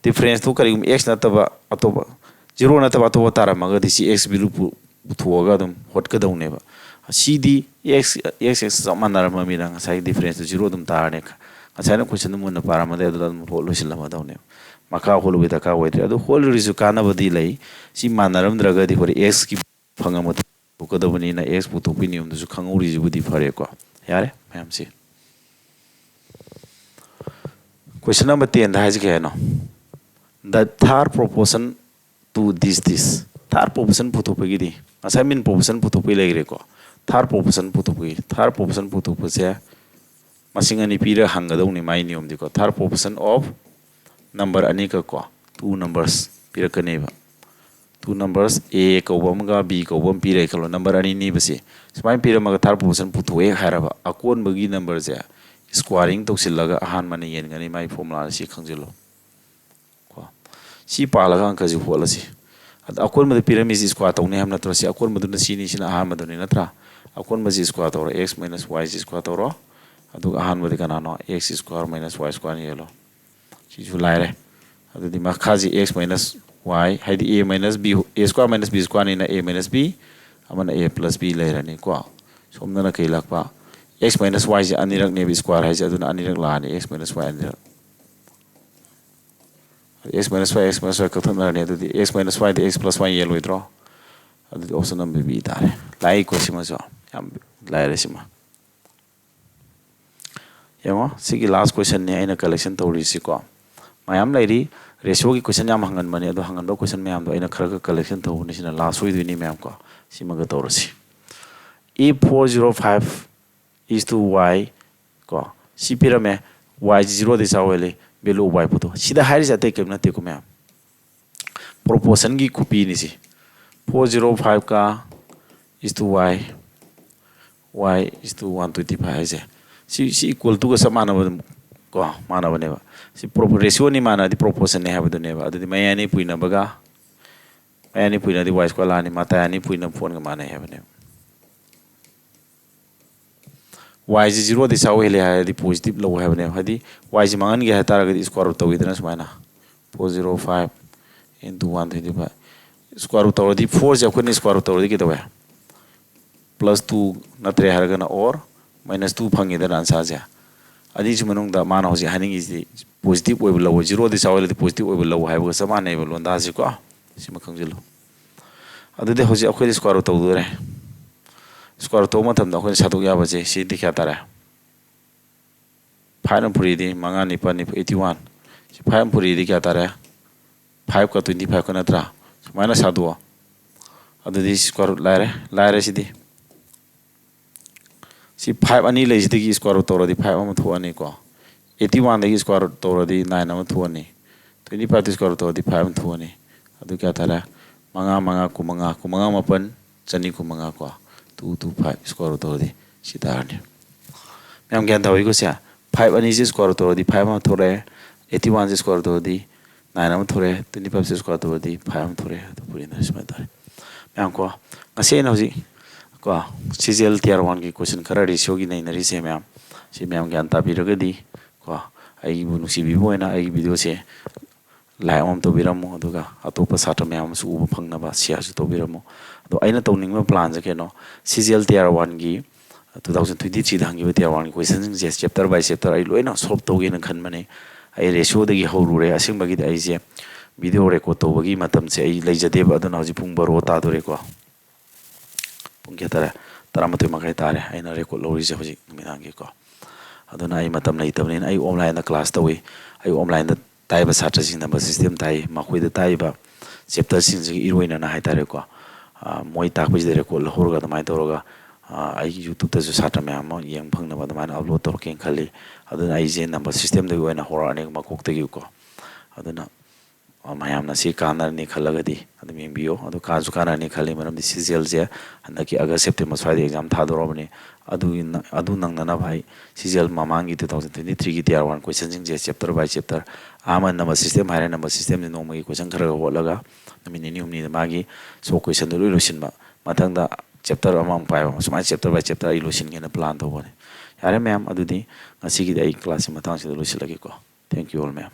difference ꯇꯨ ꯀꯔꯤꯒꯨꯝꯕ x ꯅꯠꯇꯕ ꯑꯇꯣꯞꯄ, zero ꯅꯠꯇꯕ ꯑꯇꯣꯞꯄ ꯇꯥꯔꯝꯃꯒꯗꯤ ꯁꯤ x value ꯄꯨ-, ꯄꯨꯊꯣꯛꯑꯒ ꯑꯗꯨꯝ ꯍꯣꯠꯀꯗꯧꯅꯦꯕ꯫ ꯁꯤꯗꯤ x, x, x ꯆꯞ ꯃꯥꯟꯅꯔꯝꯃꯃꯤꯅ ꯉꯁꯥꯏꯒꯤ difference ꯇꯨ zero ꯑꯗꯨꯝ ꯇꯥꯔꯅꯤ꯫ ꯉꯁꯥꯏꯅ question ꯗꯨ ꯃꯨꯟꯅ ꯄꯥꯔꯝꯃꯗꯤ ꯑꯗꯨꯗ ꯑꯗꯨꯝ ꯍꯣꯠ ꯂꯣꯏꯁꯤꯜꯂꯝꯃꯗꯧꯅꯦꯕ꯫ ꯃꯈꯥ ꯍꯣꯠꯂꯨꯕꯒꯤ ꯗꯔꯀꯥꯔ ꯑꯣꯏꯗ꯭ꯔꯦ꯫ ꯑꯗꯨ ꯍꯣꯠꯂꯨꯔꯤꯁꯨ ꯀꯥꯟꯅꯕꯗꯤ ꯂꯩ꯫ ꯁꯤ ꯃꯥꯟꯅꯔꯝꯗ꯭ꯔꯒꯗꯤ ꯍꯣꯔꯦꯟ x ꯀꯤ ꯐꯪꯉ ꯃꯇꯨꯡ ꯄꯨꯊꯣꯛꯀꯗꯕꯅꯤꯅ x ꯄꯨꯊꯣꯛꯄꯒꯤ ꯅꯤꯌꯣꯝꯗꯨꯁꯨ ꯈꯪꯍꯧꯔꯤꯁꯤꯕꯨꯗꯤ ꯐꯔꯦꯀꯣ꯫ ꯌꯥꯔꯦ ꯃꯌꯥꯝꯁꯤ꯫ Question number ten ꯗ ꯍꯥꯏꯁꯤ ꯀꯩ ꯍꯥꯏꯅꯣ? The third proportion to this, this꯫ Third proportion ꯄꯨꯊꯣꯛꯄꯒꯤꯗꯤ ꯉꯁꯥꯏ mean proportion ꯄꯨꯊꯣꯛꯄꯒꯤ ꯂꯩꯈ꯭ꯔꯦꯀꯣ꯫ Third proportion ꯄꯨꯊꯣꯛꯄꯒꯤ, third proportion ꯄꯨꯊꯣꯛꯄꯁꯦ ꯃꯁꯤꯡ ꯑꯅꯤ ꯄꯤꯔꯒ ꯍꯪꯒꯗꯧꯅꯤ ꯃꯥꯏ ꯅꯤꯌꯣꯝꯗꯤꯀꯣ꯫ Third proportion of number ꯑꯅꯤꯈꯛ ꯀꯣ, two numbers ꯄꯤꯔꯛꯀꯅꯦꯕ꯫ Two numbers, A ꯀꯧꯕ ꯑꯃꯒ B ꯀꯧꯕ ꯑꯃ ꯄꯤꯔꯦ ꯈꯜꯂꯣ, number ꯑꯅꯤꯅꯤꯕꯁꯤ꯫ ꯁꯨꯃꯥꯏꯅ ꯄꯤꯔꯝꯃꯒ third proposition ꯄꯨꯊꯣꯛꯑꯦ ꯍꯥꯏꯔꯕ, ꯑꯀꯣꯟꯕꯒꯤ numberꯁꯦ squaring ꯇꯧꯁꯤꯜꯂꯒ ꯑꯍꯥꯟꯕꯅ ꯌꯦꯟꯒꯅꯤ꯫ ꯃꯥꯒꯤ formula ꯁꯤ ꯈꯪꯖꯤꯜꯂꯣ꯫ ꯀꯣ, ꯁꯤ ꯄꯥꯜꯂꯒ ꯑꯪꯀꯁꯤ ꯍꯣꯠꯂꯁꯤ꯫ ꯑꯗ ꯑꯀꯣꯟꯕꯗ ꯄꯤꯔꯝꯃꯤꯁꯤ square ꯇꯧꯅꯤ ꯍꯥꯏꯕ ꯅꯠꯇ꯭ꯔꯣ? ꯁꯤ ꯑꯀꯣꯟꯕꯗꯨꯅ ꯁꯤꯅꯤ, ꯁꯤꯅ ꯑꯍꯥꯟꯕꯗꯨꯅꯤ ꯅꯠꯇ꯭ꯔꯥ? ꯑꯀꯣꯟꯕꯁꯤ square ꯇꯧꯔꯣ, x minus y ꯁꯤ square ꯇꯧꯔꯣ꯫ ꯑꯗꯨꯒ ꯑꯍꯥꯟꯕꯗꯤ ꯀꯅꯥꯅꯣ? X square minus y square yellow. ꯁꯤꯁꯨ ꯂꯥꯏꯔꯦ꯫ ꯑꯗꯨꯗꯤ ꯃꯈꯥꯁꯤ x minus y, ꯍꯥꯏꯗꯤ a minus b, a square minus b square ꯅꯤꯅ a minus b, ꯑꯃꯅ a plus b ꯂꯩꯔꯅꯤꯀꯣ꯫ ꯁꯣꯝꯗꯅ ꯀꯩ ꯂꯥꯛꯄ? X minus y ꯁꯦ ꯑꯅꯤꯔꯛꯅꯦꯕ square ꯍꯥꯏꯁꯦ, ꯑꯗꯨꯅ ꯑꯅꯤꯔꯛ ꯂꯥꯛꯑꯅꯤ, x minus y ꯑꯅꯤꯔꯛ꯫ x minus y, x minus y ꯀꯛꯊꯠꯅꯔꯅꯤ꯫ ꯑꯗꯨꯗꯤ x minus y ꯗ x plus y ꯌꯦꯜꯂꯣꯏꯗ꯭ꯔꯣ? ꯑꯗꯨꯗꯤ option number B ꯇꯥꯔꯦ꯫ ꯂꯥꯛꯏꯀꯣ ꯁꯤꯃꯁꯨ? ꯌꯥꯝ ꯂꯥꯏꯔꯦ ꯁꯤꯃ꯫ ꯌꯦꯡꯉꯣ, ꯁꯤꯒꯤ last question ꯅꯦ ꯑꯩꯅ collection ꯇꯧꯔꯤꯁꯤꯀꯣ꯫ ꯃꯌꯥꯝ ꯂꯩꯔꯤ, ratio ꯒꯤ question ꯌꯥꯝ ꯍꯪꯒꯟꯕꯅꯦ, ꯑꯗꯣ ꯍꯪꯒꯟꯕ question ꯃꯌꯥꯝꯗꯣ ꯑꯩꯅ ꯈꯔ ꯈꯔ collection ꯇꯧꯕꯅꯤ, ꯁꯤꯅ last ꯑꯣꯏꯗꯣꯏꯅꯤ ꯃꯌꯥꯝ ꯀꯣ꯫ ꯁꯤꯃꯒ ꯇꯧꯔꯁꯤ꯫ If four zero five is to y ꯀꯣ, ꯁꯤ ꯄꯤꯔꯝꯃꯦ, y ꯁꯤ zero D ꯆꯥꯎꯍꯜꯂꯤ, value of y ꯄꯨꯊꯣꯛ꯫ ꯁꯤꯗ ꯍꯥꯏꯔꯤꯁꯦ ꯑꯇꯩ ꯀꯔꯤꯝ ꯅꯠꯇꯦꯀꯣ ꯃꯌꯥꯝ, proportion ꯒꯤ ꯈꯨꯄꯤꯅꯤ ꯁꯤ꯫ Four zero five ꯀ is to y, y is to one twenty five ꯍꯥꯏꯁꯦ, ꯁꯤ, ꯁꯤ equal to ꯒ ꯆꯞ ꯃꯥꯟꯅꯕ ꯀꯣ, ꯃꯥꯟꯅꯕꯅꯦꯕ꯫ ꯁꯤ pro-, ratio ꯅꯤ ꯃꯥꯟꯅꯔꯗꯤ proportion ꯅꯦ ꯍꯥꯏꯕꯗꯨꯅꯦꯕ꯫ ꯑꯗꯨꯗꯤ ꯃꯌꯥꯏ ꯑꯅꯤ ꯄꯨꯏꯅꯕꯒ, ꯃꯌꯥꯏ ꯑꯅꯤ ꯄꯨꯏꯅꯔꯗꯤ y square ꯂꯥꯛꯑꯅꯤ, ꯃꯇꯥꯏ ꯑꯅꯤ ꯄꯨꯏꯅ four ꯒ ꯃꯥꯟꯅꯩ ꯍꯥꯏꯕꯅꯦꯕ꯫ Y ꯁꯤ zero ꯗꯤ ꯆꯥꯎ ꯍꯦꯜꯂꯦ ꯍꯥꯏꯔꯗꯤ positive ꯂꯧ ꯍꯥꯏꯕꯅꯦꯕ꯫ ꯍꯥꯏꯗꯤ y ꯁꯤ ꯃꯥꯡꯍꯟꯒꯦ ꯍꯥꯏꯇꯥꯔꯒꯗꯤ square root ꯇꯧꯋꯤꯗꯅ ꯁꯨꯃꯥꯏꯅ, four zero five into one twenty five꯫ Square root ꯇꯧꯔꯗꯤ four ꯁꯦ ꯑꯩꯈꯣꯏꯅ square root ꯇꯧꯔꯗꯤ ꯀꯩꯗꯧꯋꯦ? Plus two ꯅꯠꯇ꯭ꯔꯦ ꯍꯥꯏꯔꯒꯅ or minus two ꯐꯪꯉꯤꯗꯅ answer ꯁꯦ꯫ ꯑꯅꯤꯁꯤ ꯃꯅꯨꯡꯗ ꯃꯥꯅ ꯍꯧꯖꯤꯛ ꯍꯥꯏꯅꯤꯡꯉꯤꯁꯤꯗꯤ positive ꯑꯣꯏꯕ ꯂꯧ, zero ꯗꯤ ꯆꯥꯎ ꯍꯦꯜꯂꯗꯤ positive ꯑꯣꯏꯕ ꯂꯧ ꯍꯥꯏꯕꯒ ꯆꯞ ꯃꯥꯟꯅꯩꯕ ꯂꯣꯟꯗꯥꯁꯤꯀꯣ꯫ ꯁꯤꯃ ꯈꯪꯖꯤꯜꯂꯨ꯫ ꯑꯗꯨꯗꯤ ꯍꯧꯖꯤꯛ ꯑꯩꯈꯣꯏꯗꯤ square root ꯇꯧꯗꯣꯔꯦ꯫ Square root ꯇꯧꯕ ꯃꯇꯝꯗ ꯑꯩꯈꯣꯏꯅ ꯁꯥꯗꯣꯛ ꯌꯥꯕꯁꯦ ꯁꯤꯗꯤ ꯀꯌꯥ ꯇꯥꯔꯦ? Five ꯅ ꯐꯨꯔꯤꯗꯤ ꯃꯉꯥ ꯅꯤꯄꯥꯜ ꯅꯤꯐꯨ, eighty one꯫ ꯁꯤ five ꯅ ꯐꯨꯔꯤꯗꯤ ꯀꯌꯥ ꯇꯥꯔꯦ? Five ꯀ twenty five ꯀ ꯅꯠꯇ꯭ꯔꯥ? ꯁꯨꯃꯥꯏꯅ ꯁꯥꯗꯣꯛꯑꯣ꯫ ꯑꯗꯨꯗꯤ square root ꯂꯥꯏꯔꯦ, ꯂꯥꯏꯔꯦ ꯁꯤꯗꯤ꯫ ꯁꯤ five ꯑꯅꯤ ꯂꯩꯁꯤꯗꯒꯤ square root ꯇꯧꯔꯗꯤ five ꯑꯃ ꯊꯣꯛꯑꯅꯤꯀꯣ꯫ Eighty one ꯗꯒꯤ square root ꯇꯧꯔꯗꯤ nine ꯑꯃ ꯊꯣꯛꯑꯅꯤ꯫ Twenty five ꯇ square root ꯇꯧꯔꯗꯤ five ꯑꯃ ꯊꯣꯛꯑꯅꯤ꯫ ꯑꯗꯨ ꯀꯌꯥ ꯇꯥꯔꯦ? ꯃꯉꯥ ꯃꯉꯥ ꯀꯨꯟꯃꯉꯥ, ꯀꯨꯟꯃꯉꯥ ꯃꯥꯄꯟ ꯆꯅꯤ ꯀꯨꯟꯃꯉꯥ ꯀꯣ, two two five square root ꯇꯧꯔꯗꯤ ꯁꯤ ꯇꯥꯔꯅꯤ꯫ ꯃꯌꯥꯝ ꯒ꯭ꯌꯥꯟ ꯇꯥꯍꯧꯏꯀꯣ? ꯁꯦ five ꯑꯅꯤꯁꯤ square root ꯇꯧꯔꯗꯤ five ꯑꯃ ꯊꯣꯛꯂꯛꯑꯦ, eighty oneꯁꯤ square root ꯇꯧꯔꯗꯤ nine ꯑꯃ ꯊꯣꯛꯂꯛꯑꯦ, twenty fiveꯁꯤ square root ꯇꯧꯔꯗꯤ five ꯑꯃ ꯊꯣꯛꯂꯛꯑꯦ꯫ ꯑꯗꯨ ꯄꯨꯔꯤꯅ ꯁꯨꯃꯥꯏꯅ ꯇꯧꯔꯦ꯫ ꯃꯌꯥꯝ ꯀꯣ, ꯉꯁꯤ ꯑꯩꯅ ꯍꯧꯖꯤꯛ ꯀꯣ, CGL Tier oneꯒꯤ question ꯈꯔ ratioꯒꯤ ꯅꯩꯅꯔꯤꯁꯦ ꯃꯌꯥꯝ, ꯁꯤ ꯃꯌꯥꯝ ꯒ꯭ꯌꯥꯟ ꯇꯥꯕꯤꯔꯒꯗꯤ ꯀꯣ, ꯑꯩꯕꯨ ꯅꯨꯡꯁꯤꯕꯤꯕ ꯑꯣꯏꯅ ꯑꯩꯒꯤ videoꯁꯦ like ꯑꯃꯃꯝ ꯇꯧꯕꯤꯔꯝꯃꯨ, ꯑꯗꯨꯒ ꯑꯇꯣꯞꯄ ꯁꯥꯇ꯭ꯔ ꯃꯌꯥꯝ ꯑꯃꯁꯨ ꯎꯕ ꯐꯪꯅꯕ shareꯁꯨ ꯇꯧꯕꯤꯔꯝꯃꯨ꯫ ꯑꯗꯣ ꯑꯩꯅ ꯇꯧꯅꯤꯡꯕ planꯁꯦ ꯀꯩꯅꯣ, CGL Tier oneꯒꯤ two thousand twenty threeꯗ ꯍꯪꯈꯤꯕ Tier oneꯒꯤ questionꯁꯤꯡꯁꯦ chapter by chapter ꯑꯩ ꯂꯣꯏꯅ solve ꯇꯧꯒꯦꯅ ꯈꯟꯕꯅꯦ꯫ ꯑꯩ ratioꯗꯒꯤ ꯍꯧꯔꯨꯔꯦ꯫ ꯑꯁꯦꯡꯕꯒꯤꯗꯤ ꯑꯩꯁꯦ video record ꯇꯧꯕꯒꯤ ꯃꯇꯝꯁꯦ ꯑꯩ ꯂꯩꯖꯗꯦꯕ꯫ ꯑꯗꯨꯅ ꯍꯧꯖꯤꯛ ꯄꯨꯡ ꯕꯥꯔꯣ ꯇꯥꯗꯣꯔꯦꯀꯣ꯫ ꯄꯨꯡ ꯀꯌꯥ ꯇꯥꯔꯦ? ꯇꯔꯥꯃꯥꯊꯣꯏ ꯃꯈꯥꯏ ꯇꯥꯔꯦ ꯑꯩꯅ record ꯂꯧꯔꯤꯁꯦ ꯍꯧꯖꯤꯛ ꯅꯨꯃꯤꯗꯥꯡꯒꯤꯀꯣ꯫ ꯑꯗꯨꯅ ꯑꯩ ꯃꯇꯝ ꯂꯩꯇꯕꯅꯤꯅ ꯑꯩ onlineꯗ class ꯇꯧꯏ꯫ ꯑꯩ onlineꯗ ꯇꯥꯛꯏꯕ ꯁꯥꯇ꯭ꯔꯁꯤꯡ number system ꯇꯥꯛꯏ꯫ ꯃꯈꯣꯏꯗ ꯇꯥꯛꯏꯕ chapterꯁꯤꯡꯁꯤꯒꯤ ꯏꯔꯣꯏꯅꯅ ꯍꯥꯏꯇꯥꯔꯦꯀꯣ, ꯑ, ꯃꯣꯏ ꯇꯥꯛꯄꯁꯤꯗ record ꯂꯧꯍꯧꯔꯒ ꯑꯗꯨꯃꯥꯏꯅ ꯇꯧꯔꯒ, ꯑ, ꯑꯩꯒꯤ YouTubeꯇꯁꯨ ꯁꯥꯇ꯭ꯔ ꯃꯌꯥꯝ ꯑꯃ ꯌꯦꯡꯕ ꯐꯪꯅꯕ ꯑꯗꯨꯃꯥꯏꯅ upload ꯇꯧꯔꯛꯀꯦꯅ ꯈꯜꯂꯤ꯫ ꯑꯗꯨꯅ ꯑꯩꯁꯦ number systemꯗꯒꯤ ꯑꯣꯏꯅ ꯍꯧꯔꯛꯑꯅꯤ, ꯃꯀꯣꯛꯇꯒꯤꯀꯣ꯫ ꯑꯗꯨꯅ, ꯑ, ꯃꯌꯥꯝꯅ ꯁꯤ ꯀꯥꯟꯅꯔꯅꯤ ꯈꯜꯂꯒꯗꯤ ꯑꯗꯨꯝ ꯌꯦꯡꯕꯤꯌꯨ꯫ ꯑꯗꯨ ꯀꯥꯟꯁꯨ ꯀꯥꯟꯅꯔꯅꯤ ꯈꯜꯂꯤ, ꯃꯔꯝꯗꯤ CGLꯁꯦ ꯍꯟꯗꯛꯀꯤ August September ꯁ꯭ꯋꯥꯏꯗ exam ꯊꯥꯗꯣꯔꯕꯅꯤ꯫ ꯑꯗꯨꯒꯤ ꯅ-, ꯑꯗꯨ ꯅꯪꯅꯅꯕ ꯑꯩ CGL ꯃꯃꯥꯡꯒꯤ two thousand twenty threeꯒꯤ Tier one questionꯁꯤꯡꯁꯦ chapter by chapter, ꯑꯍꯥꯟꯕ number system ꯍꯥꯏꯔꯦ, number systemꯁꯦ ꯅꯣꯡꯃꯒꯤ question ꯈꯔ ꯈꯔ ꯍꯣꯠꯂꯒ ꯅꯨꯃꯤꯠ ꯅꯤꯅꯤ ꯍꯨꯝꯅꯤꯗ ꯃꯥꯒꯤ ꯁꯣꯛ questionꯗꯣ ꯂꯣꯏ ꯂꯣꯏꯁꯤꯟꯕ꯫ ꯃꯊꯪꯗ chapter ꯑꯃꯃꯨꯛ ꯄꯥꯏꯕ, ꯁꯨꯃꯥꯏꯅ chapter by chapter ꯑꯩ ꯂꯣꯏꯁꯤꯟꯒꯦꯅ plan ꯇꯧꯕꯅꯤ꯫ ꯌꯥꯔꯦ ꯃꯌꯥꯝ, ꯑꯗꯨꯗꯤ ꯉꯁꯤꯒꯤꯗꯤ ꯑꯩ classꯁꯦ ꯃꯇꯥꯡꯁꯤꯗ ꯂꯣꯏꯁꯤꯜꯂꯒꯦꯀꯣ꯫ Thank you all ꯃꯌꯥꯝ꯫